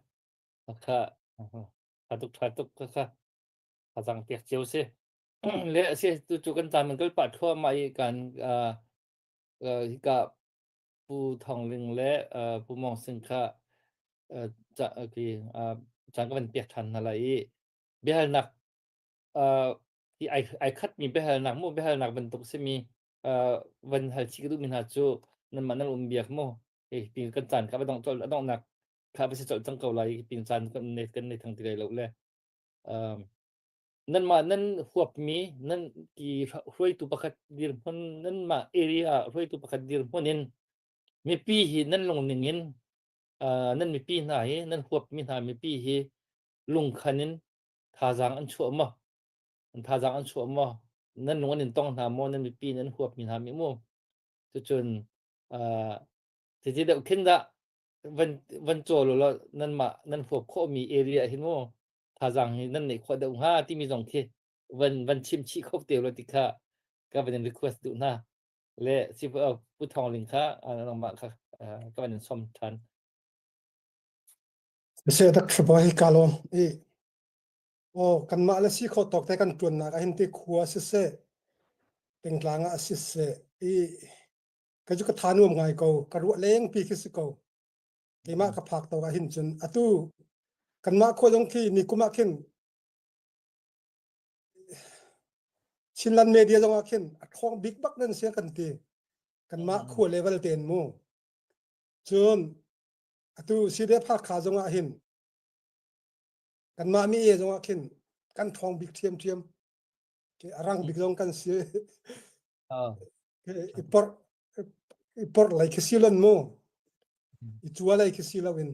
S2: kha tha tuk tha tuk kha kha thazang pek cio si. Le a si tu cu kan caan kan kal pah thluahmah i kan uh, uh, hika Pu Thawng Ling le uh, Pu Mawng Sing kha uh, ca, ki, uh, caan ka van pek ṭhan hna lai i biahalnak uh, hi ai, ai khatmi biahalnak mu biahalnak bantuk simi van hal chih ka duhmi hna cu nanmah nan um biak mu hei pin kan caan kha va dongh colh a donghnak kha va si colh cang ko lai pin caan kan nei kan nei thang ti lai lo le nanmah nan huapmi nan ki hruaitu pakhat dirhmun nanmah area hruaitu pakhat dirhmun in mipi hi nan lungning in nan mipi hna hi nan huapmi hna mipi hi lungkhan in thazaang an chuah maw An thazaang an chuah maw? Nan lung an in tong hna maw? Nan mipi nan huapmi hna mi mu? Cucun uh, titi deuh khin dah van van cawl law nanmah nan huap khawhmi area hin mu thazaang hi nan neih khawh deuh hnga timi zong khi van van chim chih kho te lo ti kha ka van in request duh hna le si pu Thawng Ling kha nangmah kha ka van in som than
S4: Se tak thabo hi kalom i Aw kanmah le si khawh tawk te kan ṭuannak ahhin ti khua siseh, pengtlang ah siseh i kei cu ka tha nuam ngai ko. Ka ruah lengpi khi si ko. Keimah ka phak tawk ahhin cun atu kanmah khua zong khi nikum ah khin Chinland media zong ah khin a ṭhawng bik bak nan si kan ti. Kanmah khua level tein mu. Cun atu CDF Hakha zong ah hin Kanmah mi e zong ah khin kan ṭhawng bik ṭhiamṭhiam. A rang bik zong kan si. I porh i porh lei khi si lon mu. I cua lei khi si lo in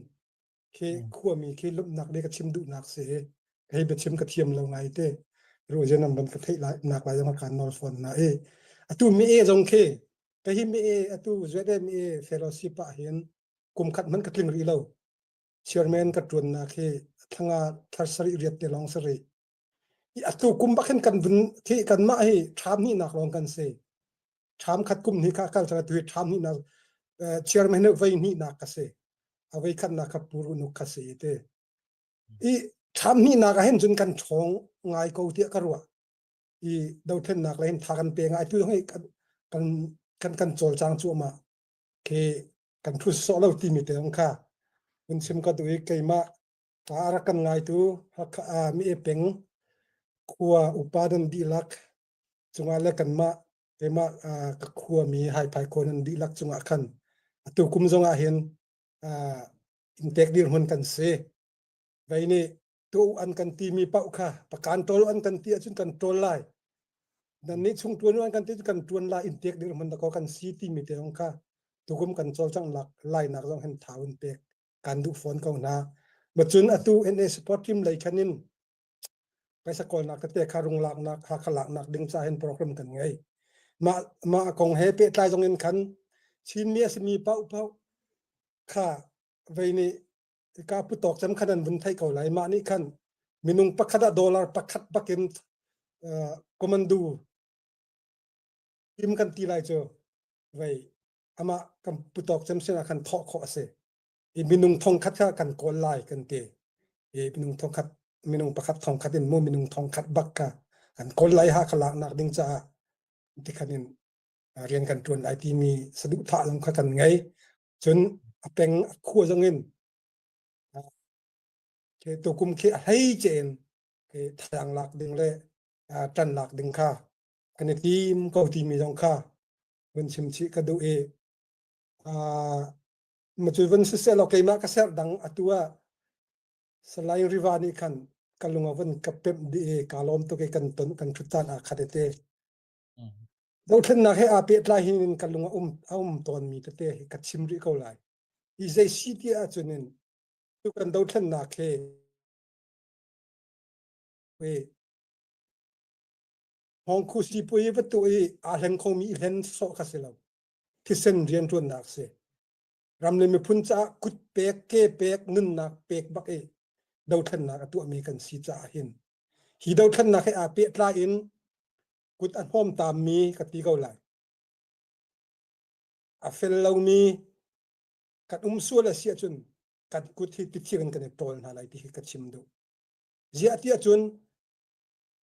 S4: khi khuami khi lawmhnak le ka chim duhnak si. Hei biachim ka thiam lo ngai te. Ruzen an ban ka theih lai nak lai zong kan nawl fawn na i. Atu mi e zong khi ka hi mi e atu zuet mi e fellowship ah hin kum khat man ka tling rih lo. Chairman ka ṭuannak hi thlanga thar sarih riat te lawng si rih. I atu kum bak hin kan vun thi kanmah hi ṭham hnihnak lawng kan si. Ṭham khat kum hnih kha kal cang atu hi ṭham hnihnak chairman hi voi hnihnak ka si. A voi khatnak kha Pu Nuk kha si te. I ṭham hnihnak ah hin cun kan ṭhawng ngai ko tiah ka ruah. I dothlennak le hin tha kan pe ngai. Atu hi kan kan kan kan cawlcang cuahmah. Khi kan thu sawh lo timi te zong kha hun chim ka duh i keimah a rak kan ngaitu Hakha mi e peng khua upa nan dihlak cungah le kanmah keimah ka khua mi Haiphai khua nan dihlak cungah khan atu kum zong ah hin inntek dirhmun kan si. Vei nih. Tu an kan timi paoh kha pakan ṭawl an kan ti ahcun kan ṭawl lai. Nan nih chung ṭuan an kan ti kan ṭuan lai in pek ding hmun dakaw kan si timi te zong kha tukum kan cawlcangh lak lainak zong hin thau in pek kan duh fawn ko hna. Macun atu NA support team lei khan in paisa kawlnak tete kha rung laknak Hakha laknak ding ca hin program kan ngei. Mah mah kong he pehtlai zong in khan Chinmi a simi paohpaoh kha vei nih ka pu tawk cem khan an vun theih ko lai. Mah nih khan minung pakhat ah dollar pakhat bakin uh, commando team kan ti lai cu vei amah kan pu tawk cem sinah khan thawh khawh a si. I minung thongkhat kha kan kawl lai kan ti. I minung thongkhat minung pakhat thongkhat in mu minung thongkhat bak kha kan kawl lai ha kha laknak ding caah tikhan in rian kan ṭuan lai timi saduhthah zong kha kan ngei. Cun a peng a khua zong in ke tukum khi a hlei ce in ke thlang lak ding le ṭan lak ding kha kan i tim ko timi zong kha vun chim chih ka duh i ma cu vun siseh law keimah ka serh dang atu ah Salai Riva nih khan ka lung a vun ka pemh dih i kaa lawm tuk i kan ton kan ṭhut caan aa khat te. Dothlennak he aa pehtlai hin ka lung a um a um tawnmi tete hi ka chim rih ko lai. Hi zei si ti ahcun in tu kan dothlennak he i Hmawngkhu sipui va tuah i aa hleng khomi i hlen sawh kha si lo. Thisen rianṭuannak si. Ram le miphun caah kut pek, ke pek, nunnak pek bak i dothlennak a tuahmi kan si caah hin hi dothlennak he aa pehtlai in kut a hnawmtaammi ka ti ko lai. A fel lomi kan um sual a si ahcun kan kut hi tithir in kan i ṭawl hna lai ti hi ka chim duh. Ziah ti ahcun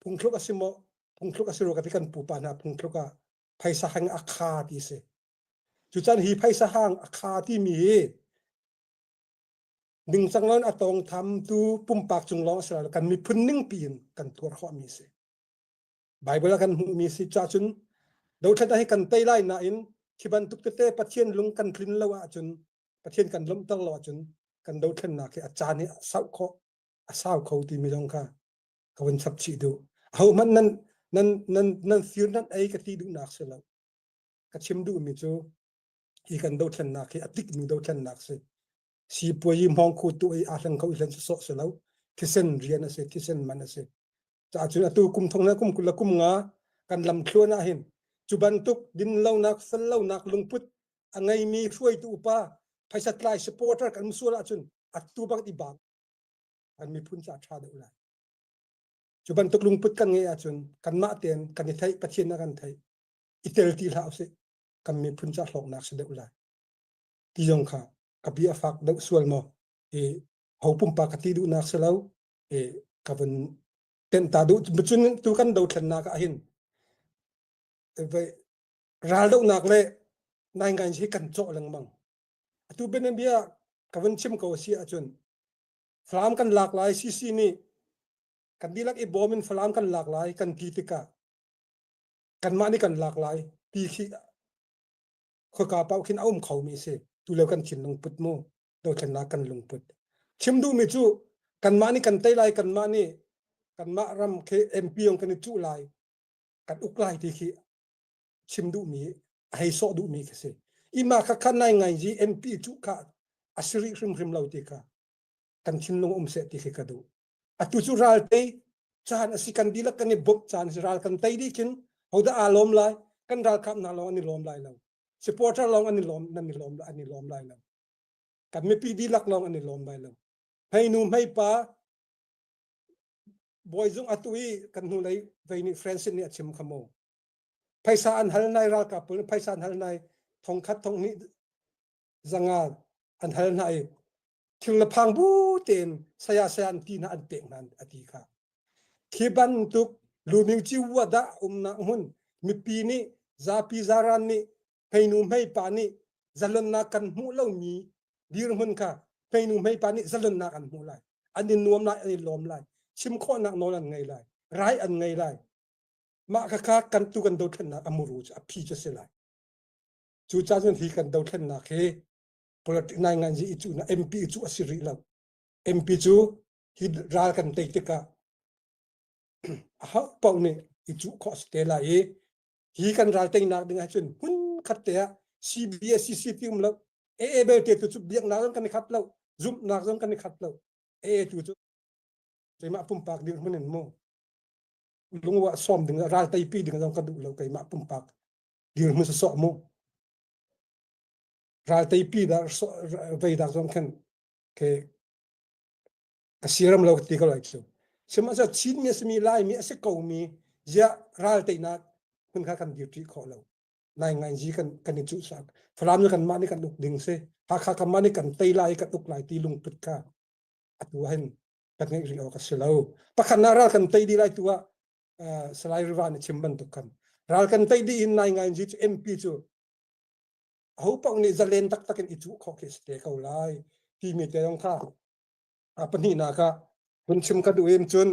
S4: phungthluk a si maw phungthluk a si rua ka ti kan pupa hna phungthluk ah phaisa hang a kha ti si. Cucan hi phaisa hang a kha timi hi ningcang loin a tawngthamtu pumpak cung lawng a si lo kan miphun ningpi in kan tuar khawhmi a si. Bible ah kan hmuhmi si ca cun dothlat hi kan tei lai nain khi bantuk tete Pathian lung kan tlin lo ahcun Pathian kan lawmhter lo ahcun kan dothlennak hi a caan hi a sauh khawh a sau kho timi zong kha ka vun chap chih duh. Ahohmanh nan nan nan nan fir nan ei ka ti duhnak si lo. Ka chim duhmi cu hi kan dothlennak hi a tikmi dothlennak si. Sipuai hmawngkhu tu i aa hleng kho i hlen sawsawh si lo. Thisen rian a si, thisen man a si. Caah atu kum thong le kum 20 le kum nga kan lamthluan ah hin cu bantuk dinlonak fellonak lungput a ngeimi hruaitu upa phaisa tlai supporter kan um sual ahcun atu bak i bang kan miphun ca ṭha deuh lai. Cu bantuk lungput kan ngeih ahcun kanmah tein kan i theih Pathian a kan theih i tel ti hlah usih kan miphun ca hlawknak si deuh lai. Ti zong kha ka bia a fak deuh sual maw i ho pumpak ka ti duhnak si lo i ka vun tenh ta duh cun tu kan dothlennak ah hin raldohnak le naingai hi kan cawh lengmang atu bianabia ka vun chim ko si ahcun Falam kan lak lai CC nih kan dihlak i bawm in Falam kan lak lai kan ti tikah kanmah nih kan lak lai ti khi khoika paoh khin a um khomi si tu lio kan thinlung put mu dothlennak kan lungput. Chim duhmi cu kanmah nih kan tei lai, kanmah nih kanmah ram khi MP yong kan i cuh lai, kan uk lai ti khi chim duhmi a hei sawh duhmi khi si. Ima kha kha nai ngai ji MP cuh kha a si rih hrimhrim lo ti kha kan thinlung um seh ti khi ka duh. Atu cu ral tei caan a si kan dihlak kan i bawmh caan si ral kan tei dih khin hodah aa lawm lai kan ralkap hna lawng an i lawm lai lo supporter lawng an i lawm nan i lawm an i lawm lai lo kan mipi dihlak lawng an i lawm lai lo hmeinu hmeipa bawizung atu i kan hnulei vei nih Francis nih a chim kha mu phaisa an hal nai ralkap pawl nih phaisa an hal nai thongkhat thonghnih zanga an hal hna i thil le phang bu tein saya saya an ti hna an pek hna a ti kha khi bantuk luming ci wa dah umnak hmun mipi nih zapi zaran nih hmeinu hmeipa nih zalonnak kan hmuh lomi dirhmun kha hmeinu hmeipa nih zalonnak an hmuh lai an i nuam lai an i lawm lai chim khawhnak nawl an ngei lai rai an ngei lai mah khakha kan tu kan dothlennak a muru cu a phi cu si lai cu ca cun hi kan dothlennak hi politic nai ngan i cu na MP cu a si rih lo MP cu. Hi ral kan tei tikah aho paoh nih i cuh khawh si te lai i hi kan ral teinak ding ahcun hmun khat te ah CBSCC ti um lo. AA belte tu cu biaknak zong kan i khat lo, zumhnak zong kan i khat lo. AA tu cu keimah pumpak dirhmun in mu lungwa sawm ding ral teipi ding zong ka duh lo keimah pumpak dirhmun sawsawh mu. Ral teipi dah vei dak zong khan ke ka siram lo ti ko lai cu. Sihmanhsehlaw Chinmi a simi Laimi a si komi ziah ral teinak hmun kha kan dirṭi khawh lo. Nai ngai zi kan kan i cuh sak. Falam cu kanmah nih kan uk ding si. Hakha kanmah nih kan tei lai kan uk lai ti lungput kha atu ah hin kan ngeih rih awk a si lo. Pakhatnak ral kan tei dih lai tu ah Salai Riva nih chim bantuk khan ral kan tei dih in nai ngai zi cu MP cu aho paoh nih zalen taktak in i cuh khawh khi si te ko lai timi te zong kha a pahnihnak ah hun chim ka duh in cun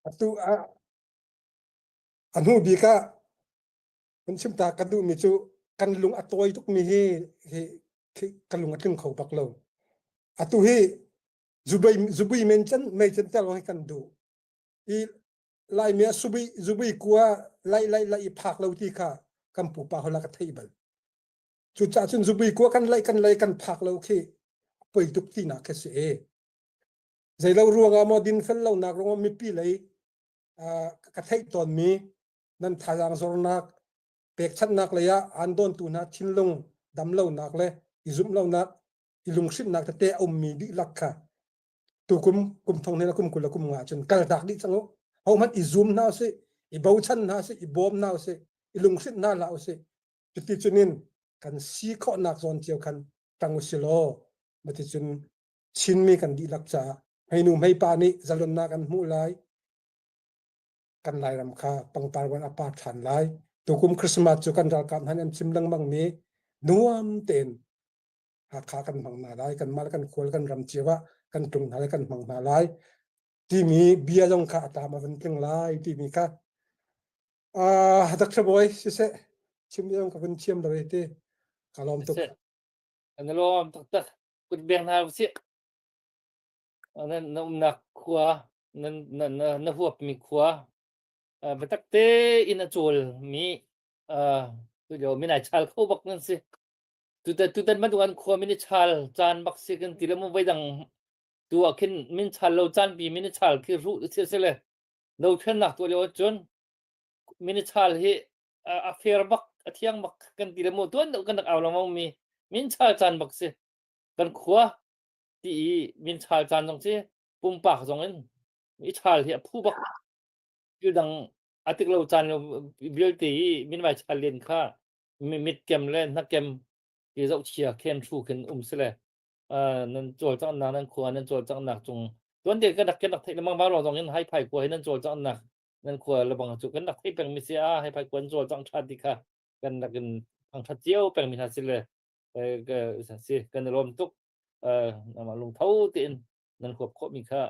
S4: atu a hnu bik ah hun chim ta ka duhmi cu kan lung a tawi tukmi hi hi ka lung a tling kho bak lo. Atu hi zubei zubui men chan mei chan tel hi kan duh i Laimi ah subui zubui kua lai lai lai i phak lo ti kha kan pupa hola ka thei bal. Cucaah cun zubui kua kan lai kan lai kan phak lo khi poi tuk tinak khi si e. Zeilo ruangah maw dinfel lonak ruangah mipi lei ka theih tawnmi nan thazaang zornak pekchanhnak lei ah aan dawntu hna thinlung damlonak le i zumhlonak i lunghrinhnak tete a ummi dihlak kha tukum kum thong hnih le kum 20 le kum nga cun kaltak dih cang u. Hohmanh i zum hna usih, i bochan hna usih, i bawm hna usih, i lunghrinh hna hlah usih. Cuti cunin kan si khawhnak zawn cio khan ṭang usih law maticun Chinmi kan dihlak caah hmeinu hmeipa nih zalonnak an hmuh lai. Kan Lairam kha pangpar wan a par ṭhan lai. Tukum Christmas cu kan ralkap hna nih an chim lengmang mi nuam tein Hakha kan hmang hna lai, kanmah le kan khual kan ram cio ah kan tlung hna lai, kan hmang hna lai timi bia zong kha a tlam a van tling lai timi kha Dr. Bawi siseh chim zong ka vun thiam lo i ti ka lawm tuk.
S2: Kan lawm taktak. Kut beng hna usih. Na na umnak khua na na na, na huapmi khua biatak tein a cawl mi tulio min ai chal kho bak nan si. Tutan tutan bantuk an khua min i chal caan bak si kan ti le mu voi dang tu ah khin min chal lo caan pi min i chal khi ruh si si le dothlennak tuah lio ahcun min i chal hi a fair bak a thiang bak kan ti le mu tuan deuh kan rak au lengmang mi min chal caan bak si kan khua ti i min chal caan zong si pumpak zong in i chal hi a phu bak thil dang a tik lo caan lo vialte i min vai chal len kha mitkem le hnakem ti zohchia khen hru khin um si le nan cawlcanghnak nan khua nan cawlcanghnak cung tuan te kan rak kan rak theih lengmang va zong in hai phai khua hi nan cawlcanghnak nan khua lebang cu kan rak theih peng mi si a hai phai khua an cawlcangh tha ti kha kan rak in thangthat cio peng mi hna si le si kan i lawm tuk namah lungtho tein nan huap khawh mi kha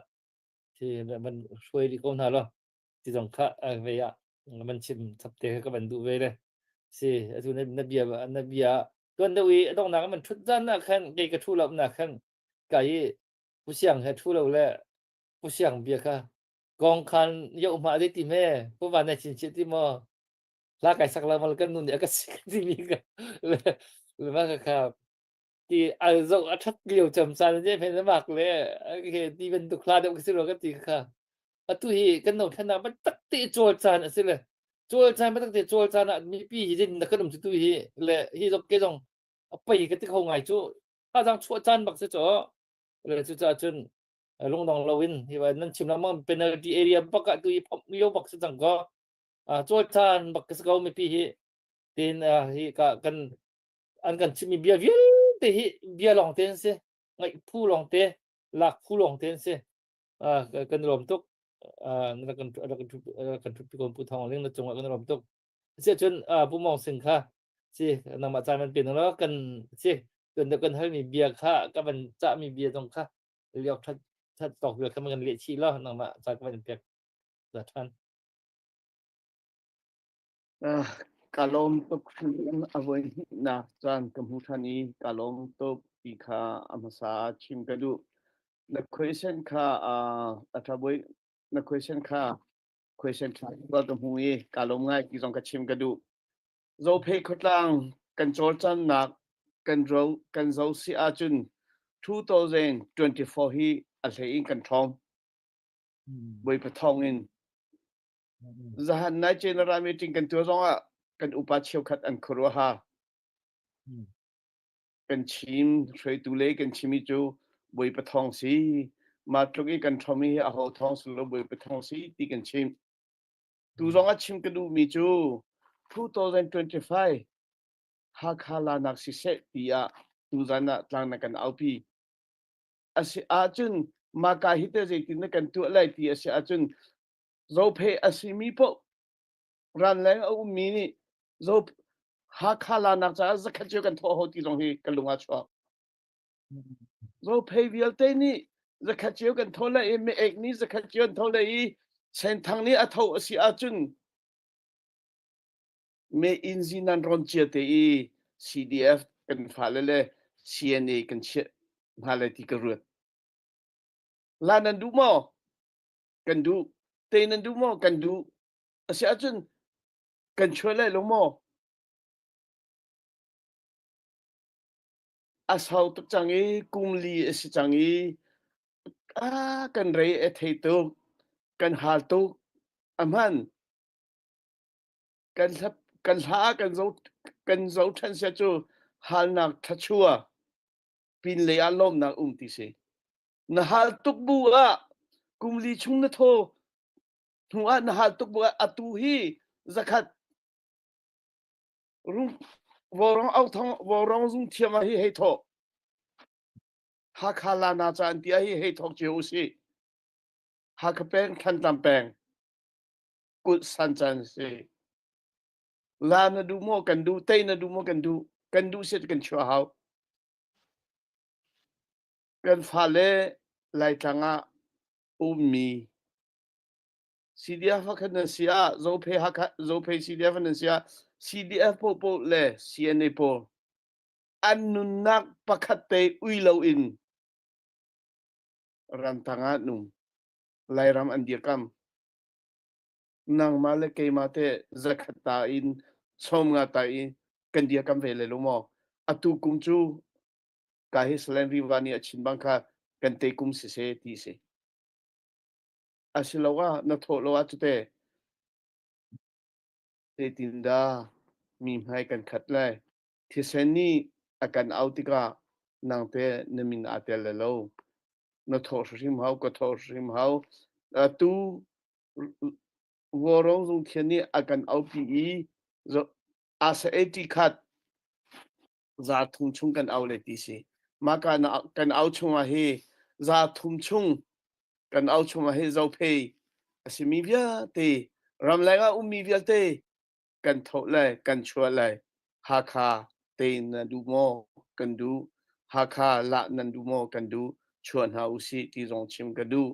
S2: thi van hruai rih ko hna lo ti zong kha ve ah man chim chap te ka van duh ve le si atu na na bia na bia tuan deuh i a donghnak man thut zan na khan kei ka thu lo na khan ka i pu siang he thu lo le pu siang bia kha kong khan yo ma de ti me pu van na chin chi ti mo la kai sak la mal kan nu nih a ka si ti mi ka le le ma ka kha ti a zoh a ṭhat lio cem caan je phen mak le he ti bantuk hla deuh ka si lo ka ti kha atu hi kan no thlennak biatak te cawl caan a si le cawl caan biatak te cawl caan ah mipi hi din na kan um tu hi le hi zong ke zong a pei ka ti kho ngai cu thazang chuah caan bak si cho le cu ca cun lungdong lo in hi nan chim lengmang penalty area bak ah tu hi phomh lio bak si cang ko cawl caan bak ka si ko mipi hi tin hi ka kan an kan chimmi bia vialte hi bia lawng te an si ngaih phu lawng te lak phu lawng te an si kan lawm tuk na kan kan thut ko pu thong ling na cungah kan lawm tuk si cun pu mong sing kha si nangmah caan man pin lo kan si kan kan halmi bia kha ka van cahmi bia zong kha liok that that tawk bia kha man kan leh chih lo nangmah caan ka van pek za than
S5: Ka lawm tuk a voihnihnak caan ka hmu ṭhan i ka lawm tuk ti kha a hmasa ah chim ka duh. Na question kha a tha boi na question kha question tha ka hmu i ka lawm ngai ti zong ka chim ka duh. Zophei khuatlang kan cawlcannak kan ro kan zo si ahcun 2024 hi a hlei in kan ṭhawng. Bawipa thawng in. Zahan nai general meeting kan tuah zong ah kan upa cheukhat an khuaruahha. Kan chim hruaitu le kan chimi cu Bawipa thawng si. Mah tluk i kan ṭhawm hi aho thawng si lo Bawipa thawng si ti kan chim. Tu zong ah chim ka duhmi cu 2025 Hakha lanak siseh tiah tuzan ah tlang na kan aupi. A si ahcun maka hi te zeitin na kan tuah lai ti a si ahcun Zophei a simi paoh ranleng a ummi nih Zo Hakha lanak caah zakhat cio kan thawh ho ti zong hi ka lung ah chuak. Zophei vialte nih zakhat cio kan tho lai i mi-ek nih zakhat cio an tho lai i Senthang nih a tho a si ahcun me inn zi nan rawn cia te i CDF kan fale le CNA kan chiah hna lai ti ka ruat. La nan duh maw? Kan duh. Te nan duh maw? Kan duh. A si ahcun kan chuah lai lo maw? A sau tuk cang i kum li a si cang i a kan rei a thei tuk kan hal tuk a hman kan hla kan hla kan zo kan zo ṭhan sia cu halnak thachua pin lei ah lawmnak um ti si na hal tuk bu ah kum li chung na thaw hnu ah na hal tuk bu ah atu hi zakhat Rung vawrong au thong vawrong zung thiam ah hi hei thawh. Hakha lana ca an ti ah hi hei thawk cio usih. Hakha peng Thantlang peng kulh san can si. La na duh maw kan duh, tei na duh maw kan duh, kan duh set kan chuah hau. Kan fale Laitlang ah ummi CDF khan nan si ah Zophei Hakha Zophei CDF nan si ah CDF popo le CNA pawl an nunnak pakhat te ui loin ramtang ah num Lairam an dirkam nangmah le keimah te zakhat ta in sawmnga ta in kan dirkam ve le lo maw atu kum cu ka hi Salen Riva nih a chin bang kha kan te kum si se ti si Asiloah na thawh lo ah cute zeitindah mi hmai kan khat lai? Thisen nih a kan auh tikah nang teh na min aa tel lai lo. Na thawh hrimhrim hau, ka thawh hrimhrim hau. Atu Vawrong zungthian nih a kan aupi i asa 80 khat za thum chung kan au le ti si. Mah kan au chung ah hi za thum chung kan au chung ah hi zophei a simi vialte ramleng ah ummi vialte kan tho lai kan chuah lai Hakha te na duh maw kan duh Hakha lah nan duh maw kan duh chuah hna usih ti zong chim ka duh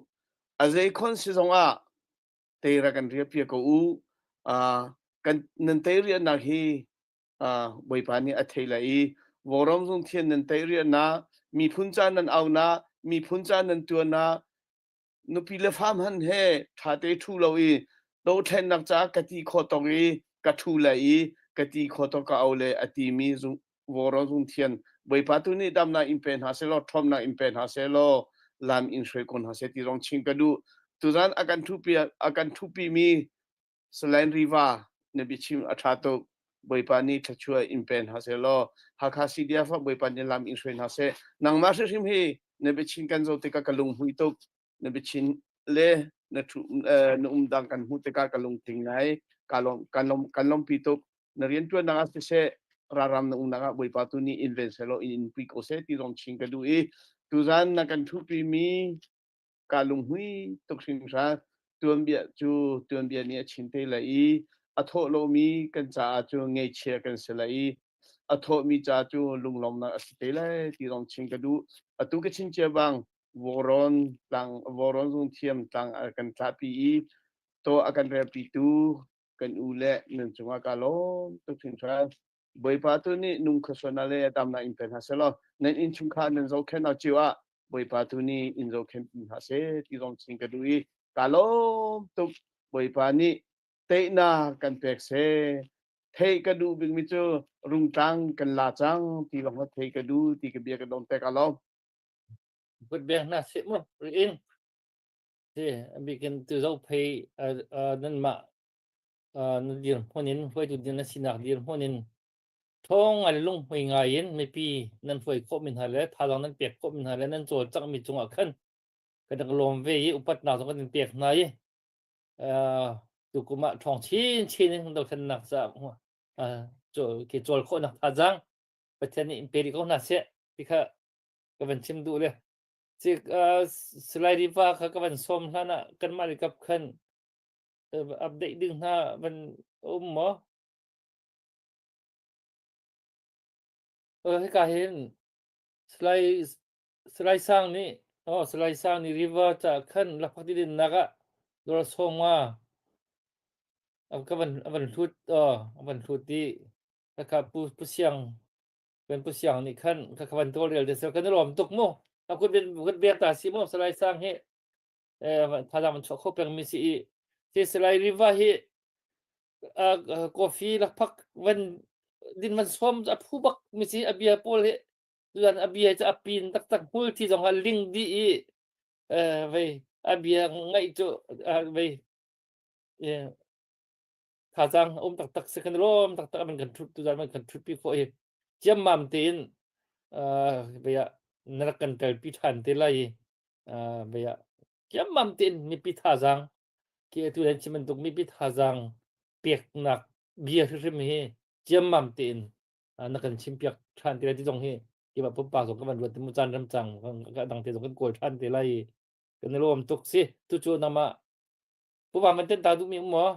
S5: a zei khon si zong ah te ra kan riah pia ko u kan nan te riahnak hi Bawipa nih a thei lai i vawram zung thian nan teih riahnak miphun ca nan aunak miphun ca nan tuannak nupi le fa hman he ṭha te ṭhu lo i dothlennak ca ka ti kho tawk i ka ṭhu lai i ka ti kho tawk ka au le a timi vawram zung thian Bawipa tu nih damnak in pe hna seh law ṭhawmnak in pe hna seh law lam in hruai ko hna seh ti zong chim ka duh tuzan a kan ṭhupi a kan ṭhupi mi Salai Riva na biachim a ṭha tuk. Bawipa nih thluachuah in pe hna seh law Hakha CDF ah Bawipa nih lam in hruai hna seh. Nangmah hrimhrim hi na biachin kan zoh tikah ka lunghmui tuk. Na biachin le na ṭhu na umdang kan hmuh tikah ka lungtling ngai. Ka lawm kan lawm kan lawmpi tuk. Na rianṭuannak ah siseh ralram na umnak ah Bawipa tu nih in ven seh law in in pui ko seh ti zong chin ka duh i tuzan na kan ṭhuhpi mi Kaa lunghmui tuk hringhran. Tuanbia cu tuanbia nih a chin te lai i a thawh lomi kan caah cu ngaihchia kan si lai i a thawhmi ca cu lunglawmnak a si te lai ti zong chim ka duh. Atu ka chim cia bang Vawrawn tlang Vawrawn zungthiam tlang a kan thlahpi i tawh a kan relpitu kan u le nan cungah kaa lawm tuk hringhran. Bawipa tu nih nung khuasuan le damnak in pe hna seh law nan innchungkhar nan zohkhenhnak cio ah. Bawipa tu nih in zohkhenh hna seh ti zong chim ka duh i ka lawm tuk. Bawipa nih teinak kan pek seh. Theih ka duh bikmi cu rungtlang kan la cang ti lawng kha theih ka duh ti ka bia ka dong tek alawm.
S2: Kut beng hna seh mu ri in. Si abikin tu zo phei nanmah na dirhmun in hruaitu ding na sinak dirhmun in ṭhawng ngai le lunghmui ngai in mipi nan hruai khawhmi hna le thazaang nan pek khawhmi hna le nan cawlcanghmi cungah khan kan rak lawm ve i upatnak zong kan in pek hna i tukum ah ṭhawng chinchin in dothlennak caah ke cawl khawhnak thazaang Pathian nih in pe rih ko hna seh ti kha ka van chim duh le Salai Riva kha ka van sawm hlan ah kanmah le kap khan update ding hna van um maw? Hika hin Salai Salai Sang nih oh Salai Sang nih river ca khan lakphak ti dinnak ah dawr sawm nga ka van a van hlut oh a van hlut i khakha pu pu Siang kan pu Siang nih khan khakha van tawlrel te sel kan i lawm tuk mu a kut kut bek ta si mu Salai Sang hi thazaang van chuah kho peng mi si i si Salai Riva hi coffee lakphak van din van sawm a phu bak mi si a bia pawl hi tuan a bia cu a pin taktak hmul thi zong a ling dih i vei a bia ngaih cu vei thazaang um taktak si kan lawm taktak man kan thut tuzan man kan thut pi khawh hi ciammam tein vei ah na rak kan telpi ṭhan te lai i vei ah ciammam tein mipi thazaang khi atu nan chim bantuk mipi thazaang peknak bia hrimhrim hi ciammam tein na kan chimpiak ṭhan te lai ti zong hi keimah pumpak zong ka van ruat mu caan ramcang ka dang te zong kan kawl ṭhan te lai kan i lawm tuk si tu cu nangmah pupa man ten ta duhmi um maw?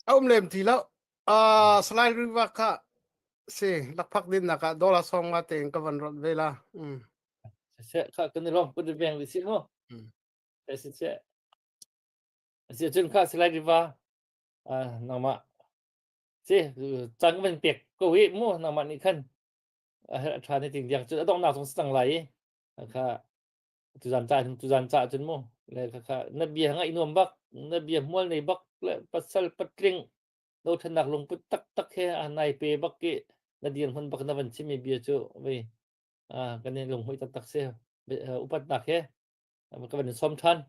S3: A um lem ti lo. Uh, Salai Riva kha si lakphak din nak ah dollar song nga tein ka van rat ve la. Mm.
S2: Se kha kan i lawm kun veng vi si mu.
S3: Mm.
S2: Se se. Si cun kha Salai Riva uh, nangmah si cang van pek ko hi mu nangmah nih khan a tha ni ting diang cun a donghnak zong si cang lai i kha tuzan ca tuzan ca cun mu le kha kha na bia ngaih nuam bak na bia hmual nei bak le pasal patling dothlennak lungput taktak he a nai pe bak ki na dirhmun bak na van chimmi bia cu vei kan in lunghmuih taktak si upatnak he ka van in sawm ṭhan.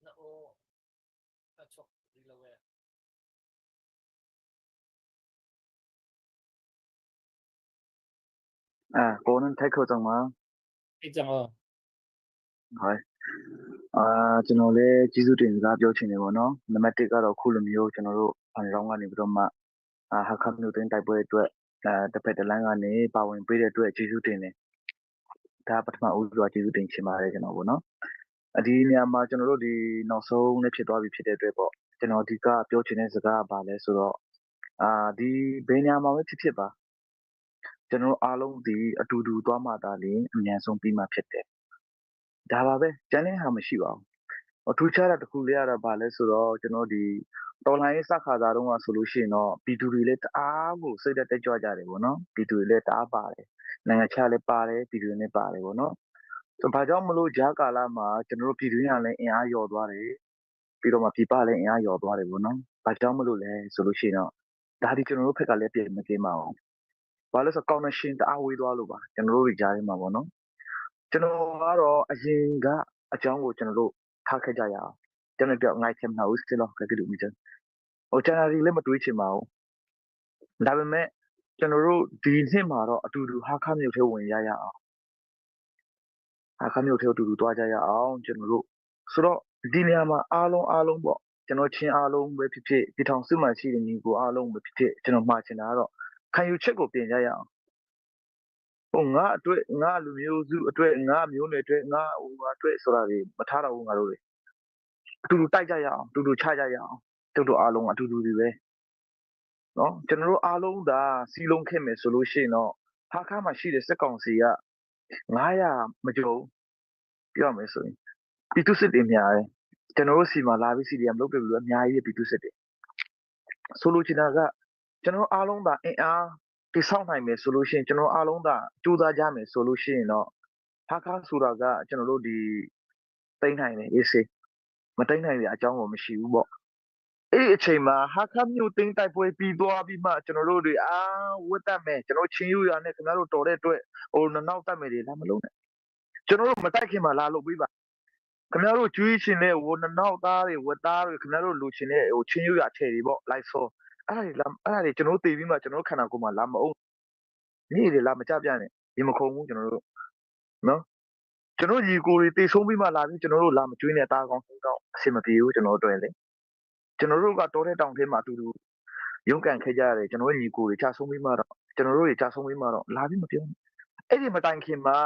S2: Na aw a chuak rih lo ee.
S6: Ah, kaw nan thei kho cang ma?
S2: Thei cang aw.
S6: Hai. Ah, ကျွန်တော်လည်းကျေးဇူးတင်စကားပြောချင်တယ်ပေါ့နော်။နံပါတ်1ကတော့ခုလိုမျိုးကျွန်တော်တို့ဖန်ရောင်းကနေပြီးတော့မှအာဟာခမြို့တွင်းတိုက်ပွဲအတွက် အဲတစ်ဖက်တစ်လမ်းကနေပါဝင်ပေးတဲ့အတွက်ကျေးဇူးတင်တယ်။ဒါပထမဦးစွာကျေးဇူးတင်ချင်ပါတယ်ကျွန်တော်ပေါ့နော်။ဒီနေရာမှာကျွန်တော်တို့ဒီနောက်ဆုံးလည်းဖြစ်သွားပြီဖြစ်တဲ့အတွက်ပေါ့ကျွန်တော်အဓိကပြောချင်တဲ့စကားကဘာလဲဆိုတော့အာဒီဘယ်နေရာမှာပဲဖြစ်ဖြစ်ပါကျွန်တော်တို့အားလုံးဒီအတူတူသွားမှသာလျှင်အမြန်ဆုံးပြီးမှဖြစ်တယ်။ဒါပါပဲကျန်တဲ့ဟာမရှိပါဘူး ဟိုထူးခြားတာတစ်ခုလေးကတော့ဘာလဲဆိုတော့ကျွန်တော်ဒီတော်လှန်ရေးစခါစားတုန်းကဆိုလို့ရှိရင်တော့ပြည်သူတွေလည်းတအားကိုစိတ်သက်တက်ကြွကြတယ်ပေါ့နော်ပြည်သူတွေလည်းတအားပါတယ်နိုင်ငံခြားလည်းပါတယ်ပြည်သူတွေလည်းပါတယ်ပေါ့နော်ဆိုဘာကြောင့်မလို့ဂျာကာလာမှာကျွန်တော်တို့ပြည်တွင်းကလည်းအင်အားလျော့သွားတယ်ပြီးတော့မှပြည်ပလည်းအင်အားလျော့သွားတယ်ပေါ့နော်ဘာကြောင့်မလို့လဲဆိုလို့ရှိရင်တော့ဒါဒီကျွန်တော်တို့ဖက်ကလည်းပြင်မကင်းပါဘူးဘာလို့ဆို connection တအားဝေးသွားလို့ပါကျွန်တော်တို့တွေကြားထဲမှာပေါ့နော်ကျွန်တော်ကတော့အရင်ကအကြောင်းကိုကျွန်တော်တို့ ထားခဲ့ကြရအောင်ကျွန်တော်ပြောငိုက်ချင်မှာဦးစလောကကတူမီချင်ဟိုကျန်တာတွေလည်းမတွေးချင်ပါဘူးဒါပေမဲ့ကျွန်တော်တို့ဒီနှစ်မှာတော့အတူတူဟာခမြို့ထဲဝင်ရရအောင်ဟာခမြို့ထဲအတူတူသွားကြရအောင်ကျွန်တော်တို့ဆိုတော့ဒီနေရာမှာအားလုံးအားလုံးပေါ့ကျွန်တော်ချင်းအားလုံးပဲဖြစ်ဖြစ်ဒီထောင်စုမှရှိတဲ့ညီကိုအားလုံးပဲဖြစ်ဖြစ်ကျွန်တော်မှာချင်တာကတော့ခံယူချက်ကိုပြင်ကြရအောင်ဟိုငါအတွက်ငါလူမျိုးစုအတွက်ငါမျိုးနယ်အတွက်ငါဟိုငါအတွက်ဆိုတာတွေမထားတော့ဘူးငါတို့တွေအတူတူတိုက်ကြရအောင်အတူတူချကြရအောင်တို့တို့အားလုံးအတူတူတွေပဲ။ နော်ကျွန်တော်တို့အားလုံးဒါစီလုံးခဲ့မယ်ဆိုလို့ရှိရင်တော့ဟာခါမှာရှိတဲ့စက်ကောင်စီက900မကျော်ပြောရမယ်ဆိုရင်ပြည်သူစစ်တွေများတယ်ကျွန်တော်တို့စီမှာလာပြီး CDM လုပ်ပြလို့အများကြီးပြည်သူစစ်တွေဆိုလိုချင်တာကကျွန်တော်အားလုံးဒါအင်အားတိဆောက်နိုင်မယ်ဆိုလို့ရှိရင်ကျွန်တော်အားလုံးဒါကြိုးစားကြမယ်ဆိုလို့ရှိရင်တော့ဟာခါဆိုတာကကျွန်တော်တို့ဒီတိမ့်နိုင်တယ်အေးစေးမတိမ့်နိုင်တဲ့အကြောင်းကိုမရှိဘူးပေါ့ အဲ့ဒီအချိန်မှာဟာခါမြို့တင်းတိုက်ပွဲပြီးသွားပြီးမှကျွန်တော်တို့တွေအာဝတ်တတ်မယ်ကျွန်တော်ချင်းယူရနဲ့ခင်ဗျားတို့တော်တဲ့အတွက်ဟိုနောက်တတ်မယ်တွေလာမလို့နဲ့ကျွန်တော်တို့မတိုက်ခင်မှာလာလို့ပြီးပါခင်ဗျားတို့ကျွေးရှင်တဲ့ဝနောက်သားတွေဝတ်သားတွေခင်ဗျားတို့လူချင်းတဲ့ဟိုချင်းယူရအထည်တွေပေါ့လိုက်စောအဲ့ဒါတွေလာအဲ့ဒါတွေကျွန်တော်တို့တည်ပြီးမှကျွန်တော်တို့ခန္ဓာကိုယ်မှာလာမအောင်နေ့တွေလာမကြပြနဲ့ဒီမခုံဘူးကျွန်တော်တို့နော်ကျွန်တော်ညီကိုတွေတေဆုံးပြီးမှလာပြီးကျွန်တော်တို့လာမကျွေးနဲ့တားကောင်းတော့အဆင်မပြေဘူးကျွန်တော်တို့တွေ့လေ ကျွန်တော်တို့ကတောတဲ့တောင်ထဲမှာအတူတူရုန်းကန်ခဲ့ကြရတယ်ကျွန်တော်တို့ညီကိုတွေကြာဆုံးပြီးမှတော့ကျွန်တော်တို့တွေကြာဆုံးပြီးမှတော့လာပြီးမပြောနဲ့အဲ့ဒီမတိုင်ခင်မှာ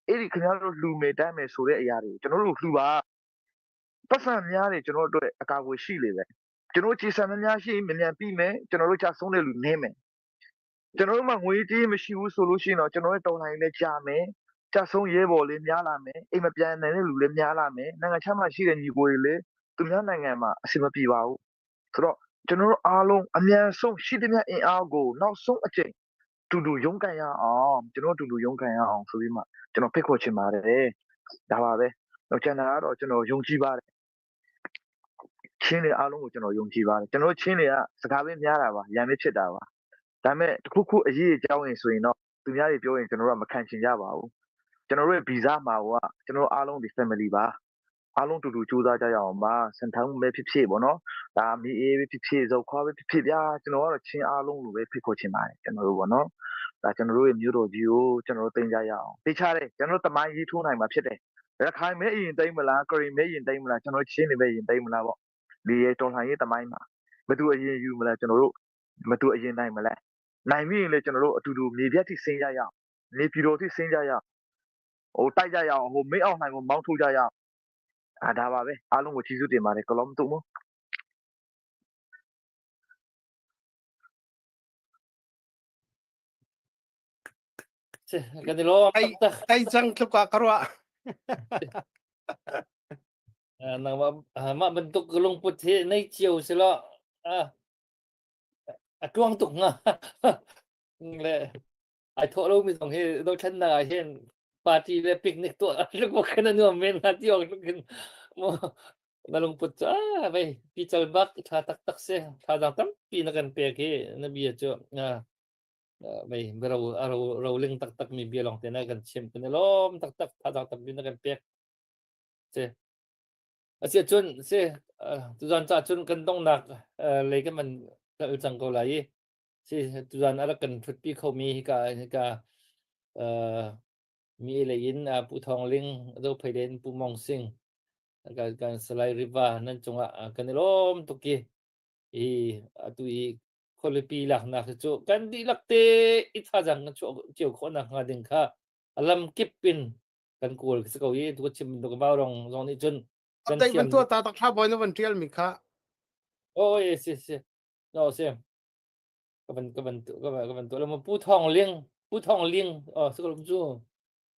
S6: အဲ့ဒီခင်ဗျားတို့လှူမယ်တမ်းမယ်ဆိုတဲ့အရာတွေကျွန်တော်တို့လှူပါပတ်စံများတယ်ကျွန်တော်တို့အတွက်အကာအကွယ်ရှိလေပဲကျွန်တော်ခြေဆံများများရှိမြန်မြန်ပြီးမယ်ကျွန်တော်တို့ကြာဆုံးတဲ့လူနင်းမယ်ကျွန်တော်တို့မှငွေကြေးမရှိဘူးဆိုလို့ရှိရင်တော့ကျွန်တော်ရဲ့တော်လိုင်းလည်းကြာမယ်ကြာဆုံးရဲဘော်လေးများလာမယ်အိမ်မပြန်နိုင်တဲ့လူလည်းများလာမယ်နိုင်ငံခြားမှာရှိတဲ့ညီကိုတွေလည်း သူများနိုင်ငံမှာအဆင်မပြေပါဘူးဆိုတော့ကျွန်တော်တို့အားလုံးအမြန်ဆုံးရှိသမျှအင်အားကိုနောက်ဆုံးအကြိမ်တူတူရုန်းကန်ရအောင်ကျွန်တော်တူတူရုန်းကန်ရအောင်ဆိုပြီးမှကျွန်တော်ဖိတ်ခေါ်ချင်ပါတယ်ဒါပါပဲတော့ကျန်တာကတော့ကျွန်တော်ယုံကြည်ပါတယ်ချင်းတွေအားလုံးကိုကျွန်တော်ယုံကြည်ပါတယ်ကျွန်တော်ချင်းတွေကစကားပဲများတာပါရံပဲဖြစ်တာပါဒါပေမဲ့တခုခုအရေးအကြောင်းရင်ဆိုရင်တော့သူများတွေပြောရင်ကျွန်တော်တို့ကမခံချင်ကြပါဘူးကျွန်တော်တို့ရဲ့ဗီဇမှာကကျွန်တော်အားလုံးဒီ family ပါ အားလုံးတူတူစူးစမ်းကြရအောင်ပါစန်ထောင်းပဲဖြစ်ဖြစ်ပေါ့နော်ဒါမီအေးပဲဖြစ်ဖြစ်ဇောက်ခွားပဲဖြစ်ဖြစ်ဗျာကျွန်တော်ကတော့ချင်းအားလုံးလိုပဲဖိတ်ခေါ်ချင်ပါတယ်ကျွန်တော်တို့ပေါ့နော်ဒါကျွန်တော်တို့ရဲ့မြို့တော်ကြီးကိုကျွန်တော်တို့တင်ကြရအောင်သိချတယ်ကျွန်တော်တို့တမိုင်းကြီးထိုးနိုင်မှာဖြစ်တယ်ရခိုင်မဲအရင်တိမ့်မလားကရင်မဲအရင်တိမ့်မလားကျွန်တော်ချင်းနေပဲအရင်တိမ့်မလားပေါ့ဒီရဲ့တော်လှန်ရေးတမိုင်းမှာမတူအရင်ယူမလားကျွန်တော်တို့မတူအရင်နိုင်မလားနိုင်ပြီရင်လေကျွန်တော်တို့အတူတူမြေပြတ်ထိဆင်းကြရအောင်နေပြည်တော်ထိဆင်းကြရအောင်ဟိုတိုက်ကြရအောင်ဟိုမိအောင်နိုင်ကိုမောင်းထုတ်ကြရအောင် အာဒါပါပဲအားလုံးကိုကျေးဇူးတင်ပါတယ်ကလောမတုမို့
S2: Kan i lawm
S3: Ai
S2: taktak.
S3: ai cang tluk ah ka ruah.
S2: Ah, nangmah ah, mah bantuk lungput hi nei cio si law ah a tuang tuk hnga. Le ai thawh lomi zong hi dothlennak ah hin party le picnic tuah tluk bak khin a nuam men hnga ti awk tluk khin mu na lungput cu ah vei pical bak tha taktak si thazaang tampi na kan pek hi na bia cu ah vei ro ro roling taktak mi bia lawng te na kan chim kan i lawm taktak thazaang tampi na kan pek si Asiah cun si tuzan ca cun kan donghnak lei kan man kal cang ko lai i Si tuzan a rak kan ṭhutpi khomi hika hika uh, mi lei in uh, Pu Thawng Ling, Zophei lei in Pu Mong Sing, kan, kan Salai Riva nan cungah uh, kan i lawm tuk i i atu i khualipi laknak hi cu kan dihlak te i thazaang kan chuah cio khawh nak hnga ding kha a lam kip in kan kawl si ko i tu chim bantuk vaurong zong nih cun kan
S3: Update
S2: thiam
S3: van tuah ta tak thla boy na van tial mi kha.
S2: Oh, si si. No si. Ka van ka van ka van ka van tuah lo Pu Thawng Ling Pu Thawng Ling oh si ko cu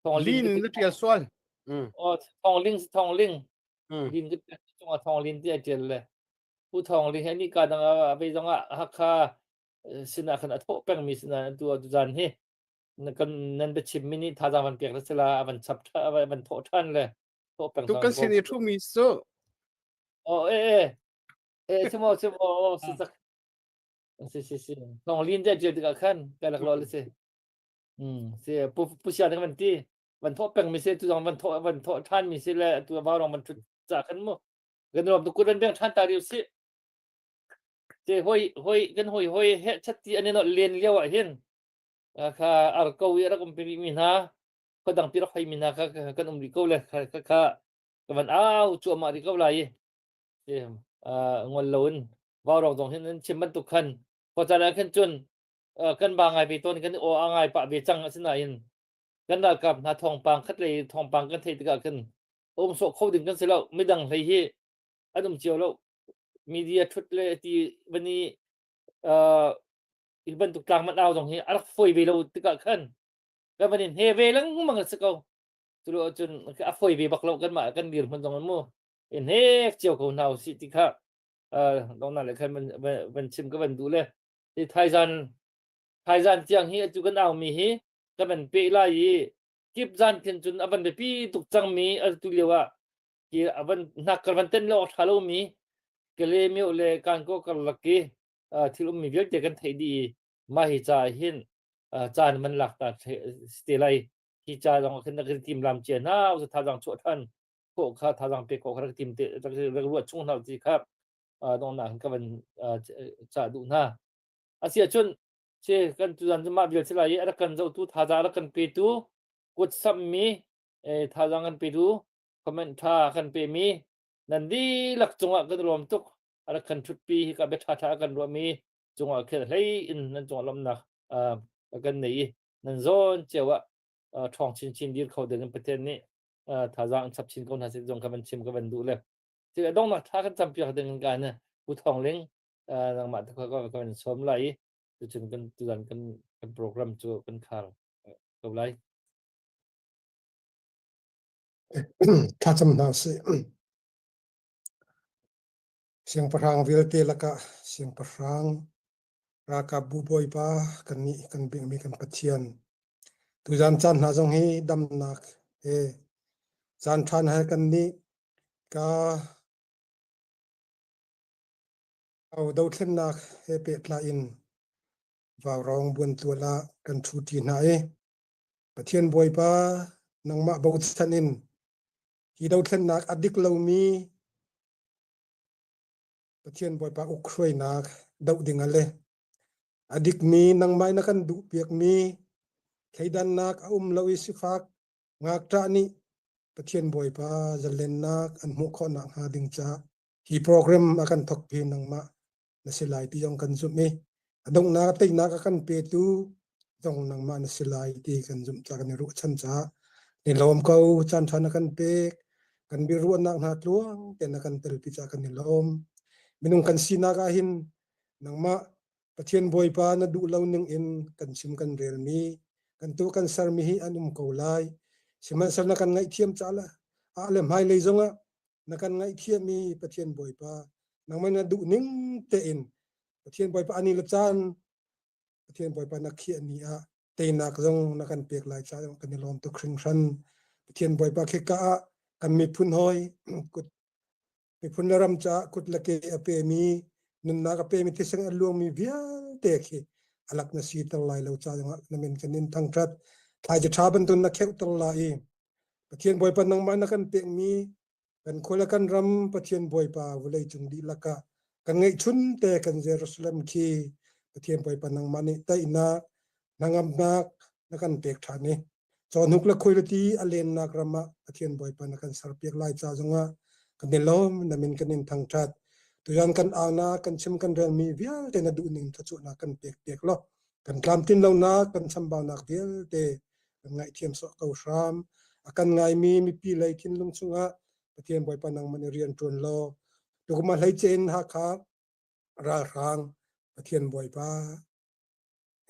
S2: Thawng Ling
S3: Lin na tial sual. Mm.
S2: Oh Thawng Ling si Thawng Ling.
S3: Mm.
S2: Lin ka cungah Thawng Lin ti a tial le Pu Thawng Ling he ni ka dang a vei zong ah Hakha sinah khan a thawh pengmi sinah tu tu zan hi na kan nan biachim mi nih thazaang van pek la sila a van chap tha a van thawh than le thawh peng
S3: Tu kan sin i thu mi su.
S2: Oh eh eh eh simo simo oh si sak Si si si. Thawng lin te tial tikah khan kai lak lo le si. Mm si pu pu sia ding van ti van thawh peng mi si tu zong van thawh van thawh than mi si le tu va rong van thut ca khan mu. Kan rom tu kut van beng than ta riu si. Te hoi hoi kan hoi hoi he chat ti an no len lio ah hin kha ar ko i rak um pi mi hna khuadang dang pi rak hoi mi hna kha kan um rih ko le kha kha ka van au cuahmah rih ko lai i ngol loin vaurong zong hin an chim bantuk khan khuacaan ah khan cun kan ba ngai ve tawn kan aw a ngai pah ve cang asinain kan ralkap hna thawngpang khat lei thawngpang kan theih tikah khan um sawh kho ding kan si lo midang hlei hi an um cio lo media thut le ti vani. Hi bantuk tlang mat au zong hi a rak fawi ve lo tikah khan kan van in he ve lengmang a si ko. Cu lo ahcun a fawi ve bak lo kanmah kan dirhmun zong mu in hnek cio ko hna usih ti kha dongnak le khan van chim ka van duh le hi thaizan thaizan tiang hi atu kan au mi hi kan van pe lai i kip zan khin cun a van biapi tuk cangmi atu lio ah ki a van hnak kar van ten lo tha lo mi kele mio le kanko karlak ki thil ummi vialte kan theih dih i mah hi ca hin caan man lak ta te lai. Hi ca zong khin rak tim lam cia hna u thazang chuah than khawh kha thazang pe khawh kha rak tim te rak ruat chung hna ti kha dongnak ka van ca duh hna. Asia cun che kan tuzan cu mah vial si lai i a rak kan zohtu thazaang a rak kan petu kut sammi thazaang kan petu comment tha kan pemi nan dihlak cungah kan lawm tuk. A rak kan thutpi hi ka bia tha tha kan ruahmi cungah khin hlei in nan cungah lawmnak kan nei i nan zawn cio ah ṭhawng chinchin dir kho ding in Pathian nih thazaang in chap chin ko hna seh zong kha van chim ka van duh le ti donghnak tha kan campiak ding in ka ne Pu Thawng Ling nangmah te kha ka van sawm lai i tucun kan tuzan kan kan program cu kan khar ko lai.
S4: Thlacam hna usih. Siangpahrang vialte lakah siangpahrang ralkapbu bawipa kannih kan biakmi kan Pathian. Tuzan caan hna zong hi damnak he caan ṭha hna he kannih ka dothlennak he pehtlai in vaurawng buantual ah kan ṭhuṭi hna i Pathian Bawipa nangmah bochan in hi dothlennak a dik lomi Pathian Bawipa ukhruainak doh ding ah le a dikmi nangmah in a kan duhpiakmi thleidannak a um lo i sifak ngakṭah nih Pathian Bawipa zalennak an hmuh khawh nakhnga ding caah hi program a kan thawkpi nangmah na si lai ti zong kan zumh i a donghnak a teinak a kan petu zong nangmah na si lai ti kan zumh ca kan i ruahchan caah ni lawm ko. Caan ṭha na kan pek, kan biaruahnak hna tluang tein na kan telpi caah kan i lawm. Minung kan sinak ah hin nangmah Pathian Bawipa na duh lo ning in kan chim kan relmi kan tuah kan sermi hi an um ko lai. Sihmanhsehlaw na kan ngaihthiam caah le ah le hmailei zongah na kan ngaihthiam i Pathian Bawipa nangmah na duh ning tein Pathian Bawipa ani le caan Pathian Bawipa na khiah ni ah teinak zong na kan pek lai caah kan i lawm tuk hringhran. Pathian Bawipa khika ah kan miphun hawi kut miphun le ram caah kut le ke a pemi nunnak a pemi thisen a luangmi vialte khi alak na si ter lai lo ca zongah na min kan in thangṭhat. Thlaici ṭha bantuk na kheuh ter lai i Pathian Bawipa nangmah na kan pekmi kan khua le kan ram Pathian Bawipa vawlei cung dihlak ah kan ngeihchun te kan Jerusalem khi Pathian Bawipa nangmah nih teinak hnangamnak na kan pek ṭhan i cawhnuk le khuailati a lennak ram ah Pathian Bawipa na kan serpiak lai ca zongah kan i lawm. Na min kan in thangṭhat. Tuyan kan aunak kan chim kan relmi vialte na duhning thluachuahnak kan pek piak law kan tlamtlin lonak kan chambaunak vialte kan ngaihthiam sawh ko hram. A kan ngaimi mipi lei thinlung chungah Pathian Bawipa nangmah nih rian ṭuan law tukum ah hleice in Hakha ralhrang Pathian Bawipa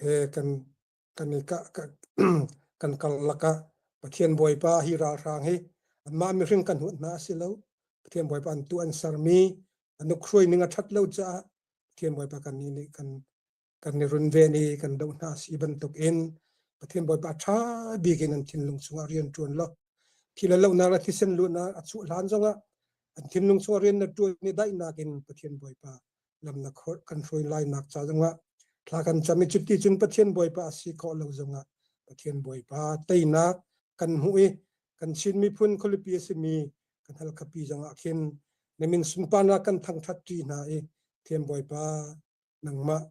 S4: he kan kan i ka, ka, kan karlak ah Pathian Bawipa hi ralhrang hi anmah mihring kan huat hna a si lo. Pathian Bawipa an tu an sermi an ukhruai ning a ṭhat lo caah Pathian Bawipa kan nih nih kan kan i runven i kan doh hna si bantuk in Pathian Bawipa ṭha bik in an thinlung chungah rian ṭuan law thi le lohnak le thisen luhnak a chuah hlan zongah an thinlung chungah rian na ṭuan i daihnak in Pathian Bawipa lam na kan hruai lainak ca zongah thla kan cam i cuti cun Pathian Bawipa a si khawh lo zongah Pathian Bawipa teinak kan hmuh i kan Chin miphun khualipi a simi kan Halkhapi zongah khin na min sunparnak kan thangṭhat ṭi hna i Pathian Bawipa nangmah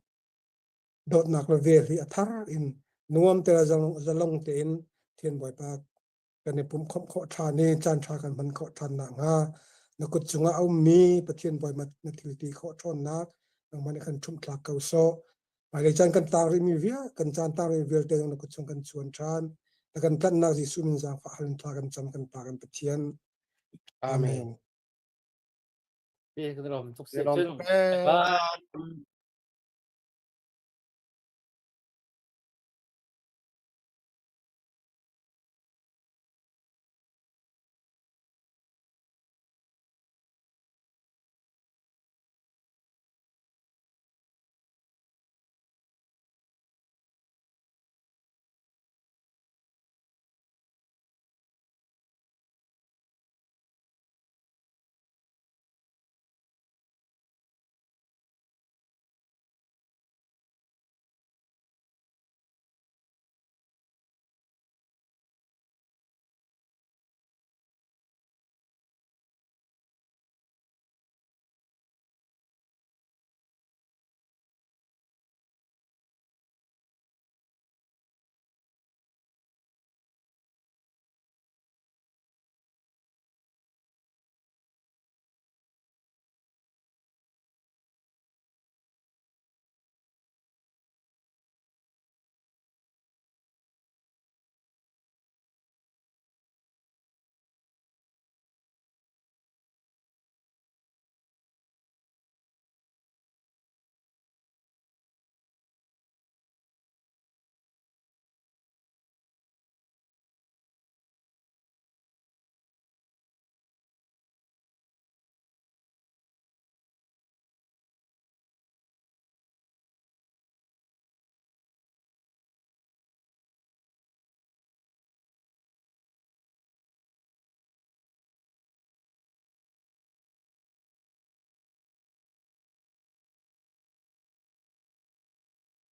S4: dawtnak le vel hi a thar in nuam te le zalong tein Pathian Bawipa kan i pumh khawmh khawh ṭhan i caan ṭha kan hman khawh ṭhan nakhnga na kut cungah a ummi Pathian Bawipa na thil ti khawh ṭhawnnak nangmah nih kan ṭhumh-thlak ko sawh. Hmailei caan kan taang rihmi vial kan caan taang rihmi vialte zong na kut chung kan chuan ṭhan. Na kan tlanhnak Jesuh min zaangfah hal in thla kan cam kan Pa kan Pathian.
S3: Amen.
S2: Amen. Kan lawm tuk
S3: Lawm tuk.
S2: Bye.